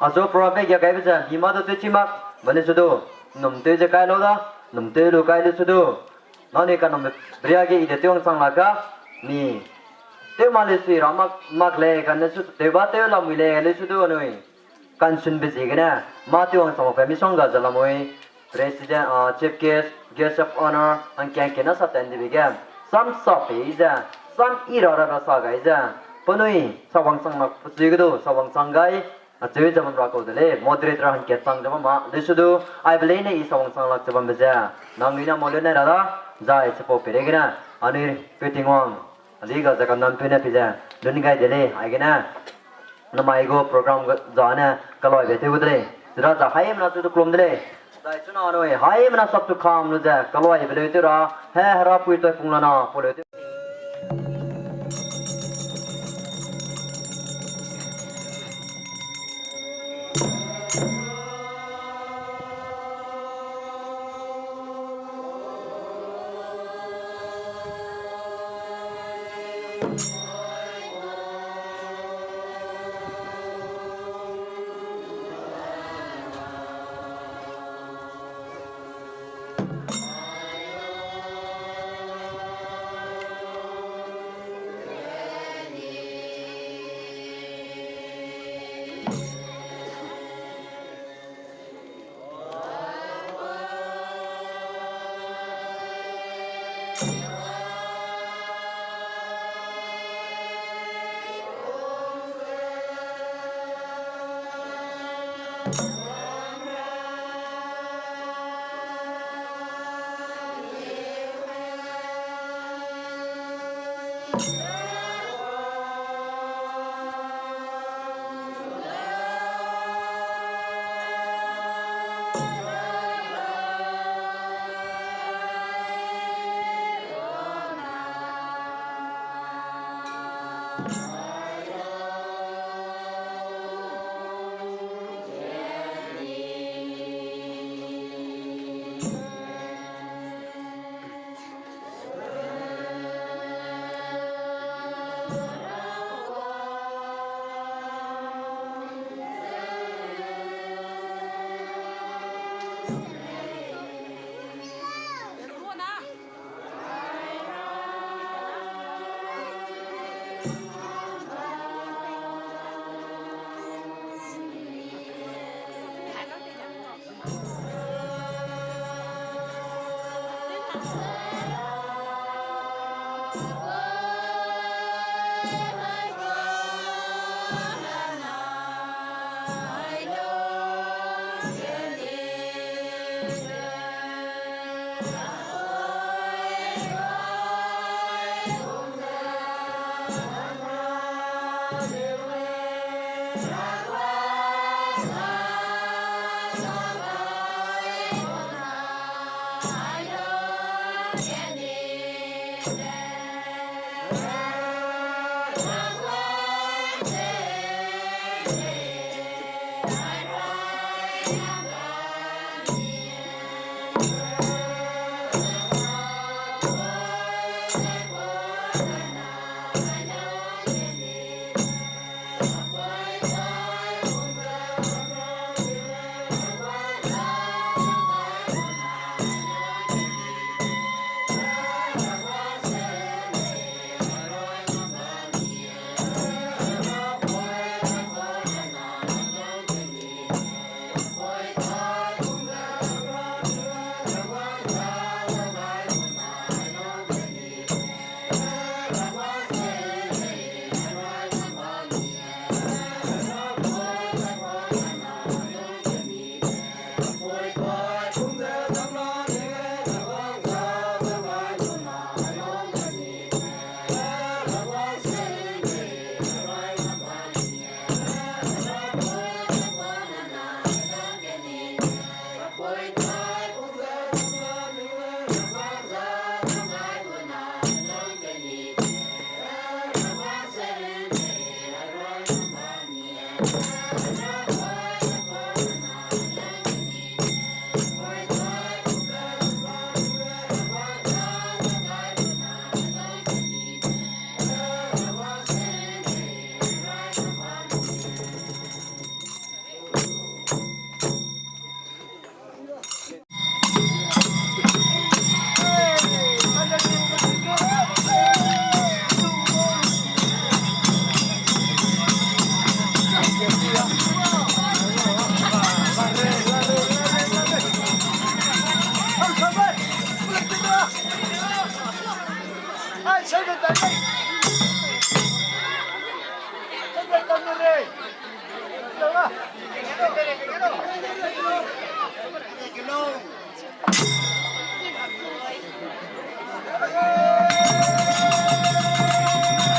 Achu program pei ge kaibe ze, mi mâ du tewchi mak, ba lesu du. Num tew ze kai lau da, num tew lu kai lesu du. Nangnui kanumbe bria ge i de tew wangchang la ka, mi. Tew ma lesu ra mak, mak lei, kane lesu, tew ba tew lamui lei, lesu du anui. Kansunbe ziegene, mâ tew wangchang makbe misongga ze lamui, President, ah, Chief Guest, Guest of Honor, hangkangkena sa ten dibe ge, sam sa pei ze, sam i ra ra ra sa gai ze, penui, sa wangchang mak pechui ge du, sa wangchang gai, acheu ze bam ra kau de lei, moderator hangkat chang ze bam ma, lesu du, aibe leine i sa wangchang lak ze bambe ze, nangnui ne mau leu nai ra da, zai chipau peireigene, anui pei Tingwang, Aliga ze kanam pene pi ze, lun gai de lei, aigene, namai gu program ga, zane, kaloibe tew gu de lei. Zira za haimena chu du kelum de lei. Zai chuna anui, haimena sap tu kam lu ze, kaloibe leu tew ra, he, Herapui Toipung la na, pau leu tew.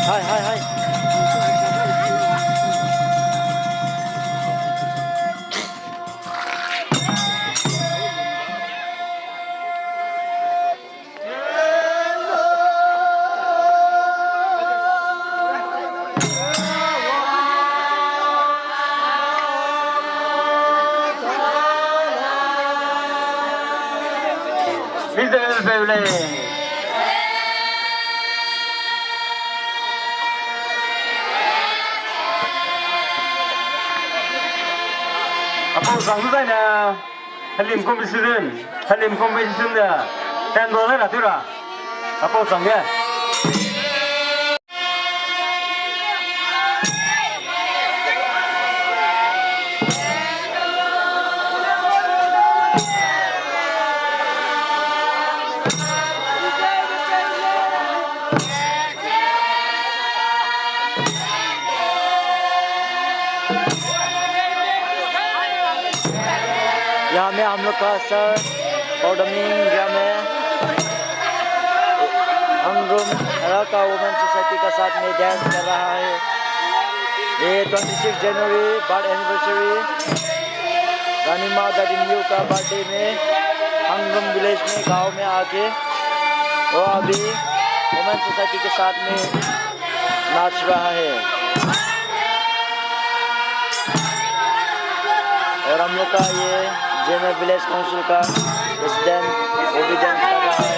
Hai, hai, hai. Mister Beuleng. Apau sang dezaine, Helim competition, Helim competition de, ten dollar ra tew ra. Apau sang ge. यहाँ में हम लोग का सर और डमिंग यहाँ में हंगरुम हरा का वुमेन सोसाइटी का साथ में डांस कर रहा है। ये ट्वेंटी सिक्स जनवरी बर्थ एनिवर्सरी रानी माँ गडिन्यू का बर्थडे में हंगरुम विलेज में, गांव में आके वो अभी वुमेन सोसाइटी के साथ में नाच रहा है। और हम लोग का ये जेमे विलेज काउंसिल का प्रेसिडेंट, वो भी डांस कर रहा है।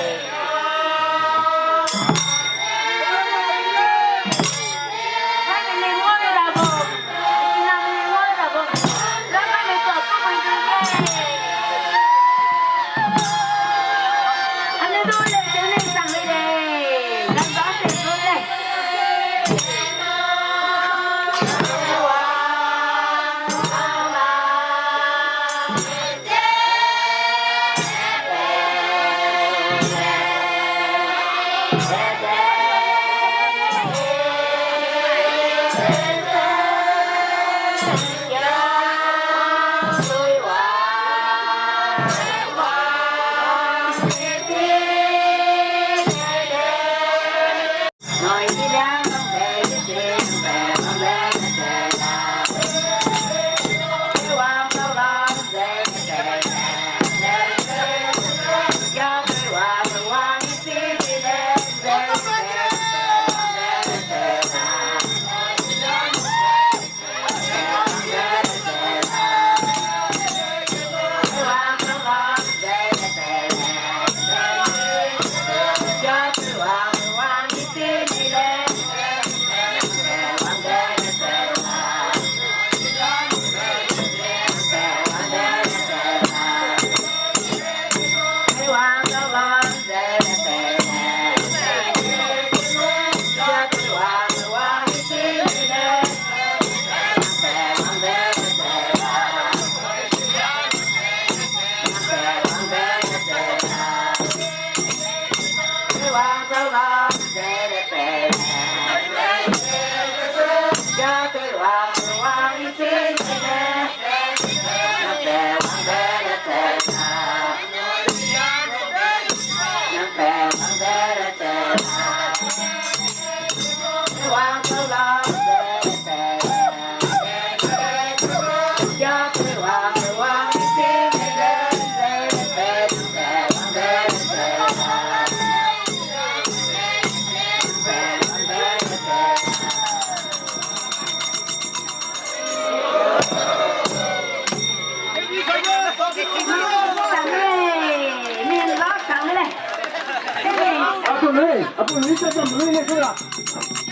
Apo lui, apo lui sa dam lui ne sura.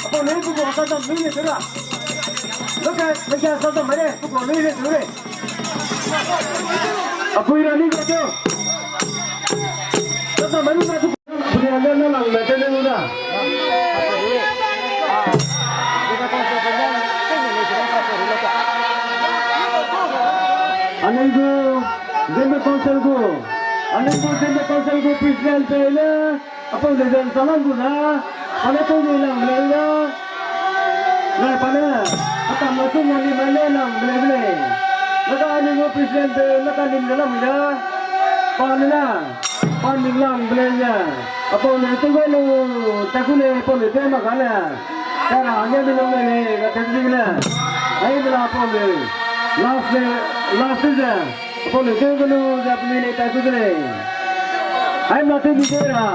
Apo lui bu sa dam lui ne sura. Loka, loka sa dam mai ne, bu lui ne sura. Apo ira ni ga jo. Sa dam mai ni sa tu. Puni anda na lang mai te ne lu da. Anenggu, Zeme Council gu. Anenggu Zeme Council gu president pe le, apau le zen salam gu na, pa ne tau ni lang le da. Nai pa ne, atam na tu ngani mai le lang le le. Naka anenggu president pe, naka nim le lang da. Pa ne na. Pa ning lang belei ze, apau ne tew gai lu, ta ku le, apau ne tew mak ka le. Ta ra hangge mi lang le, ga tew zi le. Ai, mi la apau ne. Last le, last ze, apau ne tew gai lu, ze pe mi le ta ku de le. Ai, mi la tew mi ze ra.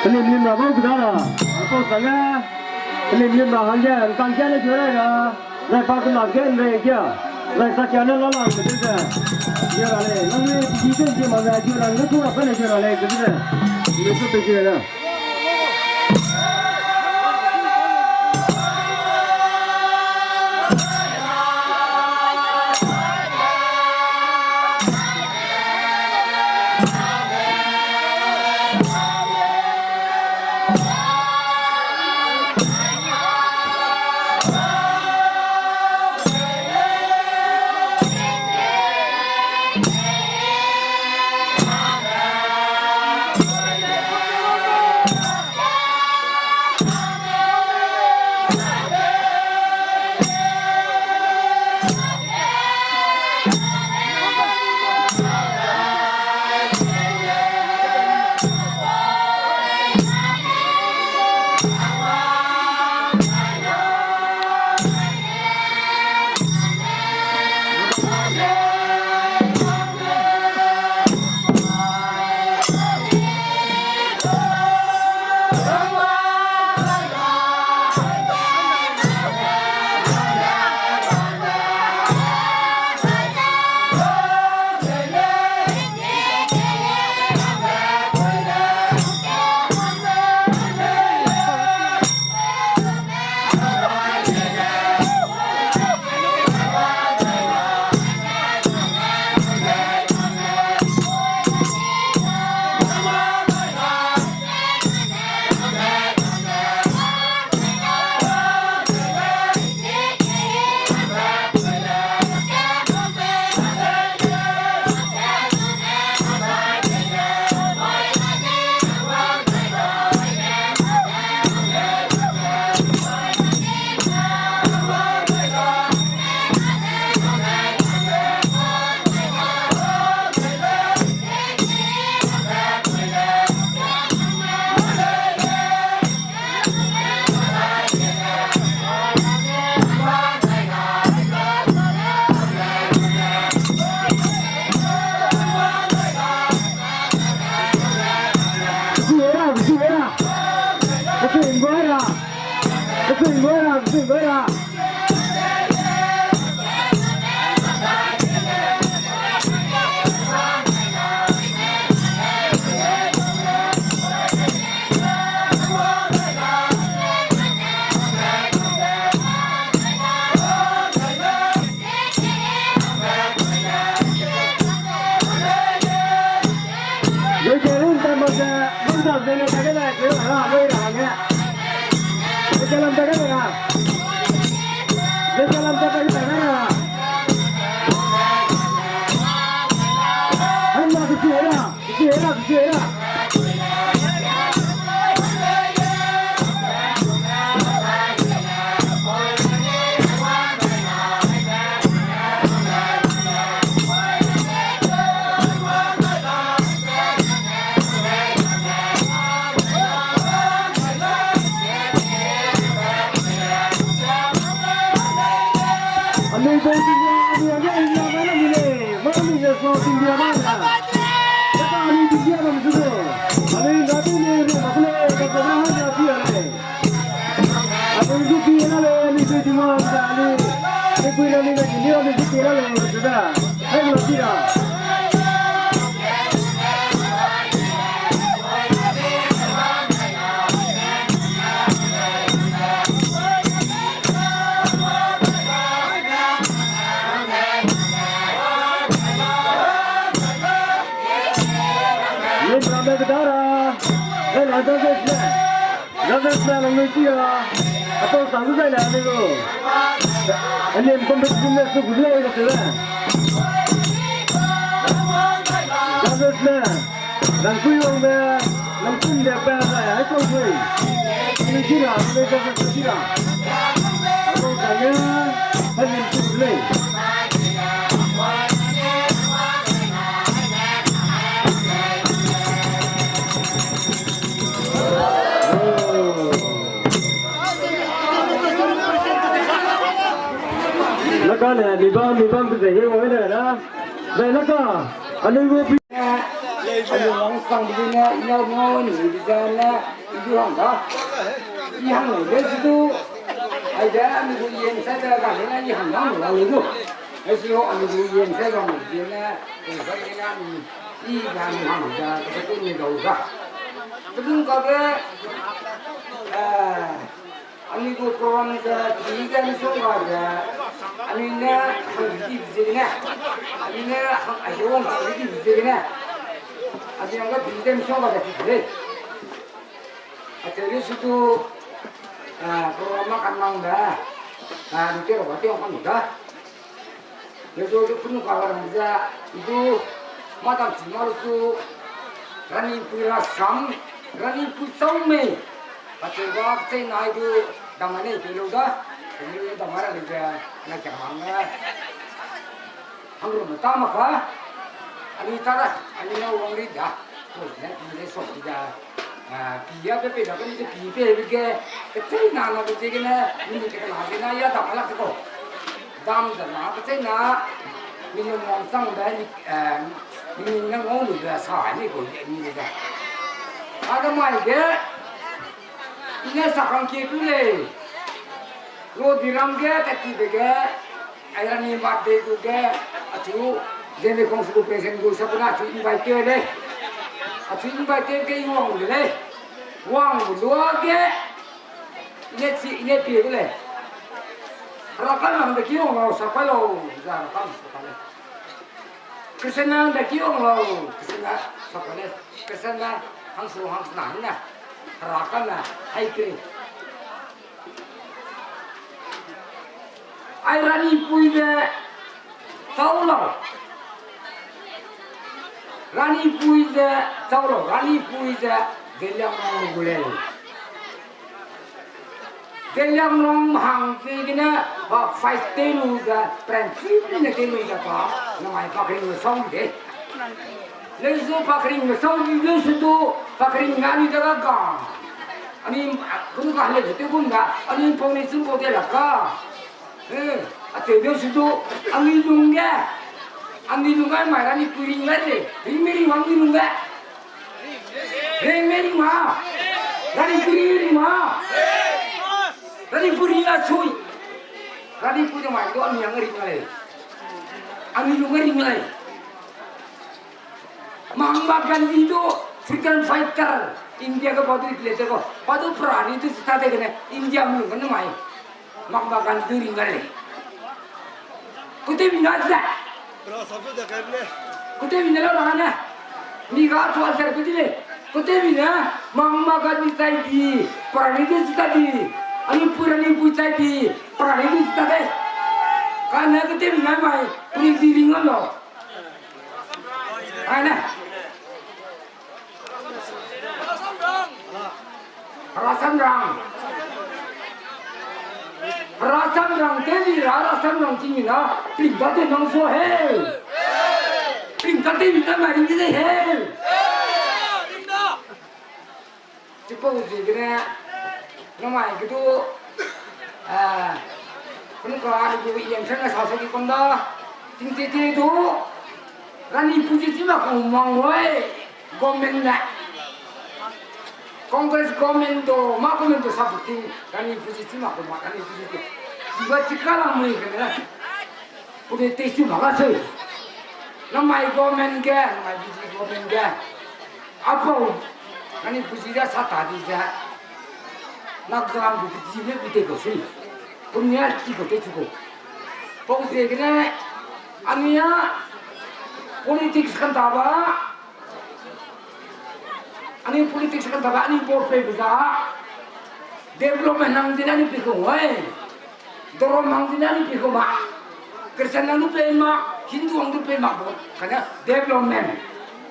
Pelim lim ra bau keda ra, apau sange, pelim lim ra hangge, nkang kia le jua ra. Zai pa kena gen re kia. Zai sa kia ne la lang de ze. Jua ra lei. Nang ne di de ji ma zai jua ra ne tu ra pa ne jua ra lei de ze. Ne tu pe jua ra. Judges ne, judges ne, lang lui tia. Apau sang zai le ane lo. Alien competition ne su gu le ka se le. Judges ne, lang kui wang ne, lang kun de pa ne, hai kau kui. Lui tia, lui tia, lui tia. Apau sang ne, alien su gu le. Laka ne, mibang, mibang pe ze he wang ne na. Zai laka, anui gu pi. Anui wang sang de ne, ina ngau ni de ne, i du hang da. I hang ne, de du. Ai de, anui gu yen sa de ga ne, i hang da, mo la le du. Ai si ho, anui gu yen sa ga mo de ne, i ga ne, i ga ne hang da, ka se ku ni dau da. Kedung ka ge, eh, Anui gu program ze pi ze misongga ze, anui ne hang di di ziegene, anui ne hang aige wang di di ziegene, anui hangge pi ze misongga ze pi de lei. Acheu lei sudu, eh, program ma kanang de, eh, anui te ra ba te wang kan da. Lezo du kunu ka rang ze, i du, madam chi ma lu su, Ranipui rasam, Ranipui sau mei. Acheu ba, kechei nai du, dam a nei pe lu da. Kunu dam a ra le ze, na kia mang ne. Hang ru me ta ma ka. Ani ta da, ani na wang ri da. Ko ne, ani le so ri da. Ah, pi ya pe pe da, kani ze pi pe be ge, kechei na na be ziegene, mi ni ke na ze na ya dam a lak te ko. Dam ze na, kechei na, mi ni wang chang be, mi, eh, mi ni na wang lu be sa ni ko ye ni de. A da mai ge, i ne sa kang ke tu lei. Lo di ram ge, ta ti be ge, Ai rani mat de gu ge, achu, Zeme Council gu president gu sapena achu invite tew lei. Achu invite tew ge i wang de lei. Wang gu lua ge, i ne chi, i ne pie de lei. Hera ka nang de ki wang lau, sa kai lau, za hera ka nang sa kai lei. Christian nang de ki wang lau, Christian na sa kai lei. Christian na hang su hang sna hina. Hera ka na hai pie. Ai Ranipui ze chau lau. Ranipui ze chau lau. Ranipui ze Zeliangrong gu lei. Zeliangrong hang ziegene pa fight tew lu ze, pranchi ne tew lu ze pa, namai pa kering lu sau de. Lei zu pa kering lu sau di lu su du, pa kering na ni de ga ga. Ani, kunu ka le te gun da, ani pau ni sun pau de la ka. Eh, a te de su du, ani lung ge. Ani lung ge mai Ranipui ring le de. Ring me ring wang ni lung ge. Ring me ring ma. Ranipui ring ma. Ranipui ring la sui. Ranipui de mai du ani yang ring le. Ani lung ge ring le. Mahatma Gandhi du freedom fighter, India ge pa du iple te ko, pa du prani du sita de gene, India mu gene mai. Mahatma Gandhi du ring gane. Kute mina de. Kute mina lo na ne. Mi ga tu answer kute le. Ketebi ne, mangma ga di chai di, parani di chita di, ani pui rani pui chai di, parani di chita de. Kane ketebi ne mai, pui zi ring lo. Ai ne. Rasamrang. Rasamrang te ni ra, Rasamrang ti ni ra, pringta te nang so he. Pringta te ni ta mai ring de he. Chipau ziegene, namai kedu, ah, kunu ka ni gu iam sang sa sa ki kum da, ting te te du, rani puji chi ma ku mang wai, government ne. Congress government do, ma government do sa puting, rani puji chi ma ku ma, rani puji chi. Chiba chika la mui kene. Pune tei su ma ga sei. Namai government ge, namai B J P government ge. Apau, nani pusi da sa ta di ze. Na ga bu di ne bu te ko sei. Pune a ki ko te chu ko. Pau ziegene, ani a politics kan ta ba. Ani politics kan ta ba, ani vote pe bu za. Development nang zene ani pi ko wai. Dorom hang zene ani pi ko ma. Christian hang du pei ma, Hindu hang du pei ma bo. Kane development.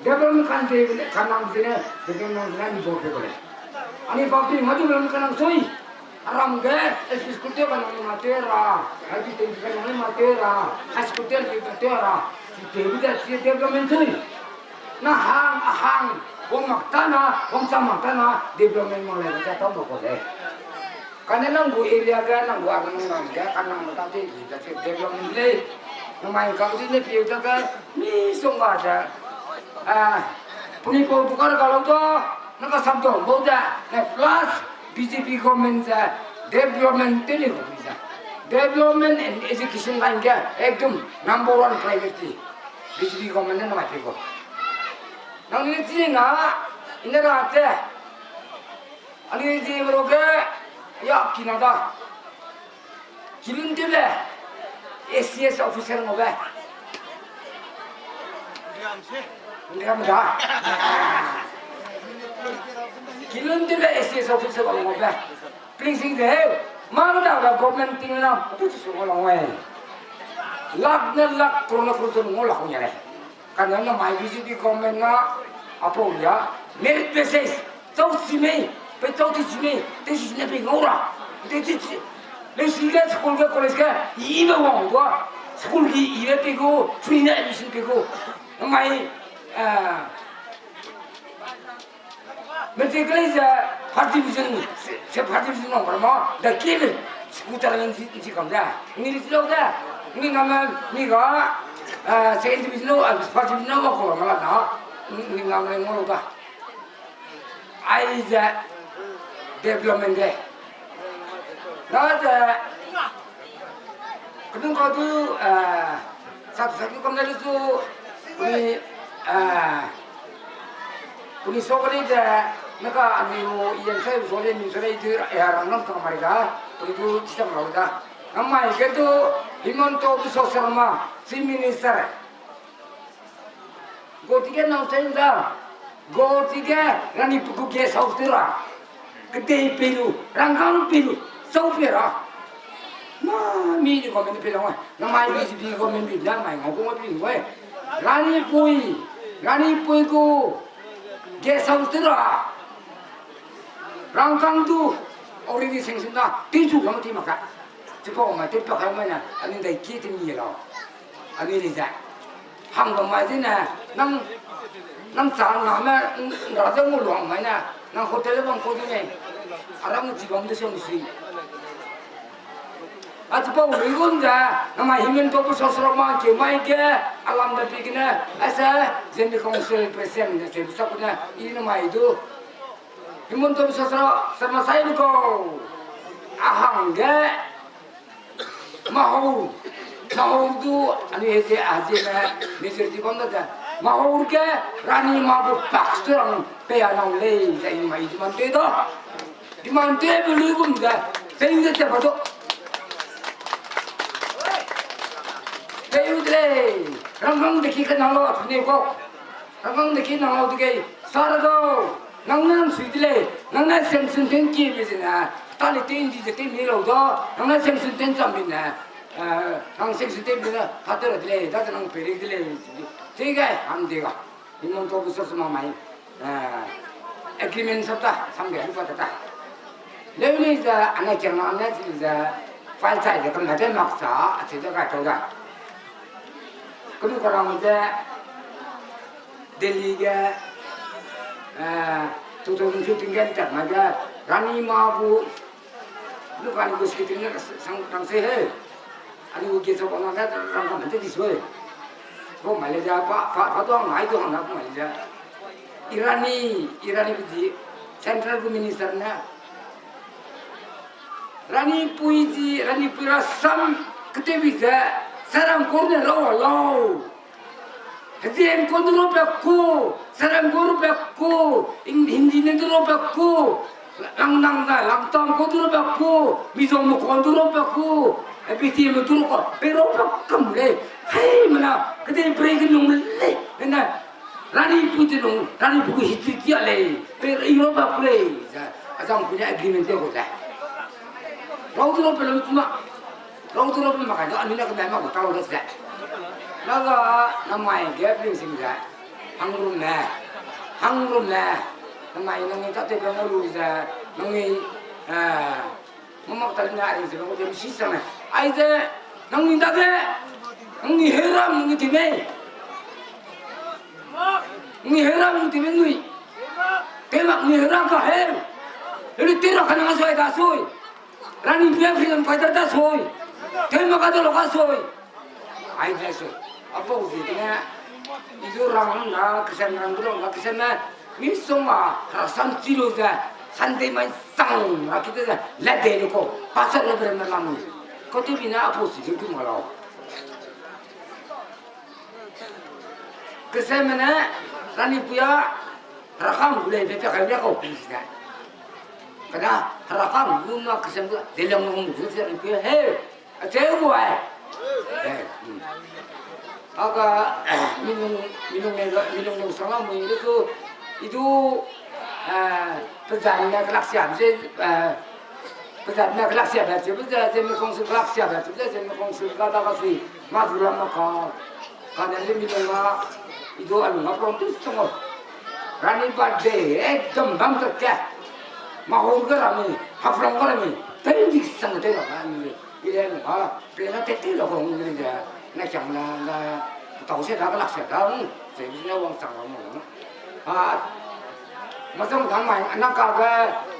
Development kan ze kan hang zene, development hang zene ani bo pe ko le. Ani pa pi ma development kan hang soi. Aram ge, L P school te kan hang ma te ra, I T te kan hang ma te ra, high school te li ma te ra. Te bi da chi development soi. Na hang, a hang, wang mak ta na, wang chang mak ta na, development mak le, ja tau mak ko le. Kane nang gu area ge, nang gu arnam ge, ka nang ta te, ta te development le. Namai ka di ne pie ta ge, mi song ga ja. Ah, puni pau du ka ga lau to, na ka sap do, bau da, na plus B J P government ze, development te ni ko mi ze. Development and education line ge, ekdom number one priority. B J P government ne namai pe ko. Nang ni chi na, ine ra te. Ani ji mero ge, ya ki na da. Kilun tebe, A C S officer ngo be. Ngam da. Kilun tebe A C S officer ngo be. Please sing the hell. Mang da ga government ting na, tu su ngo lang wai. Lak ne lak, crore ne crore tu ngo la hong ya le. Kane namai B J P government na apau ya, merit basis, chau chi mei, pe chau ti chi mei, te chi ne pe ngau ra, te chi chi, le si ge school ge college ge, i be wang gua, school gi i be pe gu, free ne admission pe gu, namai, eh, Matric le ze first division, se first division nang bar ma, da kile, scooter nang chi, chi kam da. Ni li lau da. Ni ngam, ni ga, eh, second division lo, ah, first division lo, ko ma la na. Ni ngam le ngau lau da. Ai ze development de. Na ze, kedung ka du, eh, sak sak du kam da lu zu, ni, eh, Puni sokali de, naka amiu iyan sai sole mi sole idu, eh, rang nam tang mari da, puni du chisam rau da. Namai ke du, Himanta Biswa Sarma, Chief Minister. Go tige nau sai da, go tige rani puku guest house te ra. Kedei pelu, rangkang pelu, sau pe ra. Ma, mi di government pe long, namai B J P government bi, namai ngau gu ma pe long. Rani pui, rani pui gu, guest house te ra. Rangkang du, already sanction da, ti chu gam ti maka. Chipau ma ti pa kai ma na, ani dai ki ti mi lo. Ani li za. Hang bam mai zene, nang, nang chang na me, n-, n-, ra ze ngau luang mai na, nang hotel bam ko zene, aram chi bam de song si. Achipau lui gun ze, namai Himanta Biswa Sarma ke mai ge, alam da pi gene, asa, Zeme Council President ne se bisa kune, i namai du. Himanta Biswa Sarma, Sarma sai du ko. Ahang ge, Mahou, mahou du, ani he ze, a ze me, majority bam da ze. Mahou ge, rani ma bu pak se rang, pe a nang lei, ze i mai demand te da. Demand te bu lui gum ze, pe de te pa do. Pe u de lei, rangkang de ki ka nang lo, a tune ko. Rangkang de ki nang lo de gei, sa ra do. Nang ne nang sui de lei, nang ne sanction ten kie be zene, ta le ten di ze ten mi lau da, nang ne sanction ten cham bi ne, eh, nang sanction ten bi ne, ta te ra de lei, da ze nang peri de lei, te gai, ham de ga. Minong to bu so suma mai, eh, agreement sap ta, sam de lu pa ta ta. Leu ni ze, ane kiang na ne ze, file chai ze, kam na de mak sa, a chi ze ga tau da. Kunu karang ze, Delhi ge, eh, two thousand fifteen ge tak ma ge, Rani ma bu, lu kani gu scripting ne sang rang se he. Ani gu ge sa bang ne rang kam te di sui. Bo ma le ja pa, pa, pa tuang nai tuang na ma le ja. Irani, Irani bi di, central gu minister ne. Rani pui di, Rani pui ra sam, kete bi ze, saram kor ne lau lau. Heziem kor du ro pe ku, saram kor ro pe ku, in, Hindi ne du ro pe ku, lang nang na, lang tam kor du ro pe ku, Mizo me kor du ro pe ku, eh, P T M du ro ko, pe ro pe kam le. Hei mana, kete bre ke nung le, na, Rani pui te nung, Rani pui ku history tia le, pe ro pe ku le, za, azang pui ne agreement te ko za. Rau du ro pe lo tuma. Rau tu ro pe mak kai da, anui ne kemai mak gu ta lau da se. Laga, namai ge pring sing ze. Hang rum ne. Hang rum ne. Namai nang ni ta te pe ngau lu ze. Nang ni, eh, mamak ta ne ai ze, nang ni si sang ne. Ai ze, nang ni da ge. Nang ni heram, nang ni ti mei. Nang ni heram, nang ni ti mei nui. Te mak ni heram ka he. Lele te ra ka nang soi da soi. Rani pia freedom fighter da soi. Te ma ka da lo ka soi. Ai da soi. Apo di ne. Idu rang na, kesen rang du rang na, kesen ne. Mi song a, rasam chi lu ze. Sunday mai sang, ra ki te ze. Le de lu ko. Pastor le bre na lam. Ko te bi na apo si lu tu ma lau. Kesen ne, Rani pui a, rakam gu le, pe pe ka le ko pi si ne. Kada, rakam gu ma kesen gu, de lang gu gu, de lang gu, he, a che gu ai. Eh, hmm. Aga, minung, minung ne, minung ne sang la mui le tu, idu, eh, pe zan ne kelak sia, je, eh, pe zan ne kelak sia, je, je, je, je, me kong su kelak sia, je, je, je, me kong su kelak da ka sui, ma du la ma ka, ka ne le minung ga, idu a lung ga prom tu song o. Rani birthday, ekdom bam tak ke. Mahur ga rami, Haflong ga rami, tei di sang te la, rani, ile lung ga. Pe na te te lo kong ni de, na chang na, na, tau se da, kelak se da, hmm, se bi na wang chang lo mo. A, ma chang dang mai, na ka ga,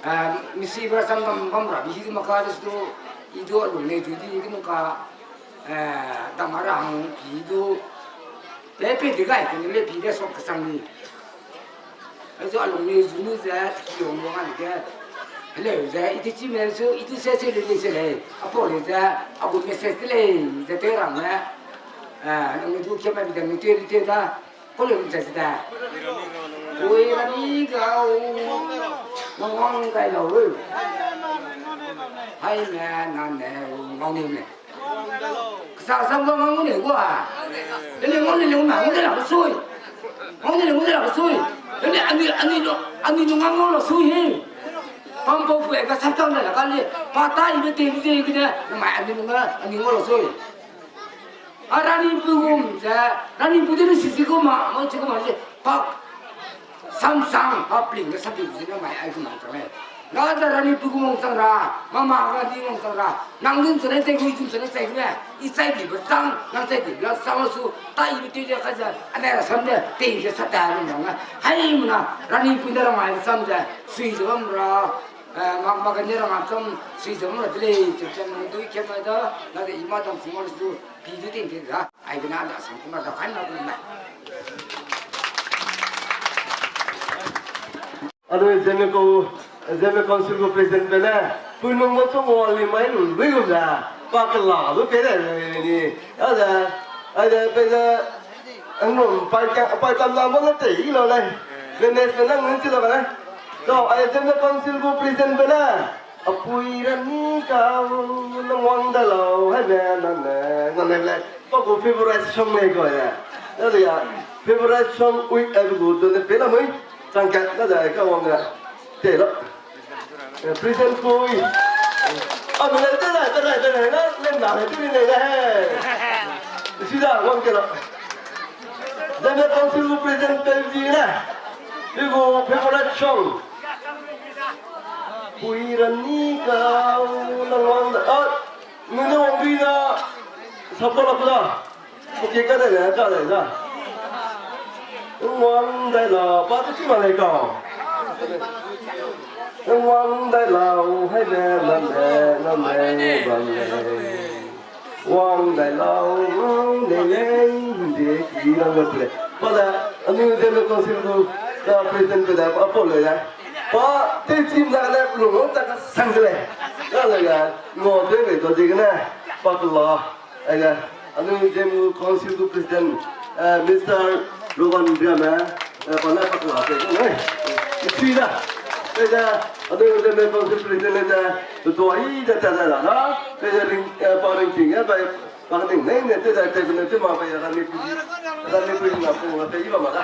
eh, misi ba sam dam bam ra, bi hi ma ka de stu, idu a lung ne ju di, ki nu ka, eh, dam ra hang, ki du, pe pe de gai, ki ne le bi de sok kesang ni. Aizu a lung ne zu nu ze, tiki hong wang a ne ge. Heleu ze, i ti chi me su, i ti se se le le se le. Apo le ze, a gu message te le, ze te rang ne. Eh, nang du ke ma bi de, nang te te da. Ko le ze ze da. Ui, rani ga u. Nang wang kai lau. Hai ne, nan ne, ngau ni ne. Kesa sam ga ngau ne gua. Ele ngau ne le ngau ma, ngau ne la sui. Ngau ne le ngau ne la sui. Ele ani, ani lo, ani lo ngau ngau la sui he. Pam pau pue ka sam tang ne la ka le. Pa ta i be te bi ze ki ne. Na mai ani lo ngau, ani ngau la sui. A rani pu gum ze, rani pu de ni si si gum ma, ngau si gum ma le. Pa Samsang, a pling ge sa di zene mai ai gu nang chang lei. Nga da rani pu gu mong chang ra, mama ga di mong chang ra, nang dun chang lei, tei gu dun chang lei, chai gu ne, i chai di be chang, nang chai di be la chang la su, ta i be tei de ka ze, ane ra sam de, tei ze sa ta lu nang a. Hai mna, rani pu de ra mai sam ze, sui ze bam ra, eh, ma, ma ga ne ra ma sam, sui ze bam ra de lei, ze chang nang dui ke mai da, na de i ma dam fu ma lu su, pi du ting ting da. Ai gena da sang kuma da kan na guna. Anu Zeme ko, Zeme Council ko President pe ne, pui nung mo chong wa li mai lu, lui lu da, pa ke la lu pe de ni. Ya da, ai da pe de, ang nung pai ka, pai tam na mo na te i lo lai. Management nang nung ti lo ka lai. So, ai Zeme Council ko President pe ne, apui ra ni ka, nang wang da lau, hai me, nang ne, nang ne le. Pa ko favorite song lei ko ya. Ya le ya, favorite song ui, ai gu du ne pe la mui. Chang kat na da ka wang da. Te lo. Eh, present pui. A mi le te da, te da, te da, na, le na, te ni le da. Si da, wang ke lo. Zeme council present pe ji na. Igu favorite song. Pui rani ka, na wang da. Ah, mi ne wang bi na. Sapa la da. Oke, ka dai le, ka dai da. Wang dai la, pa te chi ma lei ka. Wang dai la, hai le, la le, la le, la le. Wang dai la, wang dai le, de ki la le. Pa da, anui de le council du, da president de da, pa po le ya. Pa te chi ma le, lu ta ka sang de le. Ka le ya, ngo de le to de ne. Pa la. Aige, anui Zeme Council gu President, eh, Mister Rowan Riame, eh, pa ne pakla te, eh, isi da. Aige, anui Zeme Council President ne, eh, tuai da ta da da. Aige, ring, eh, pa ring ting, eh, pa, pa ning ne, ne, te da, te ne, te ma, pa ya, rani pu, rani pu na pu, te i ba ma da.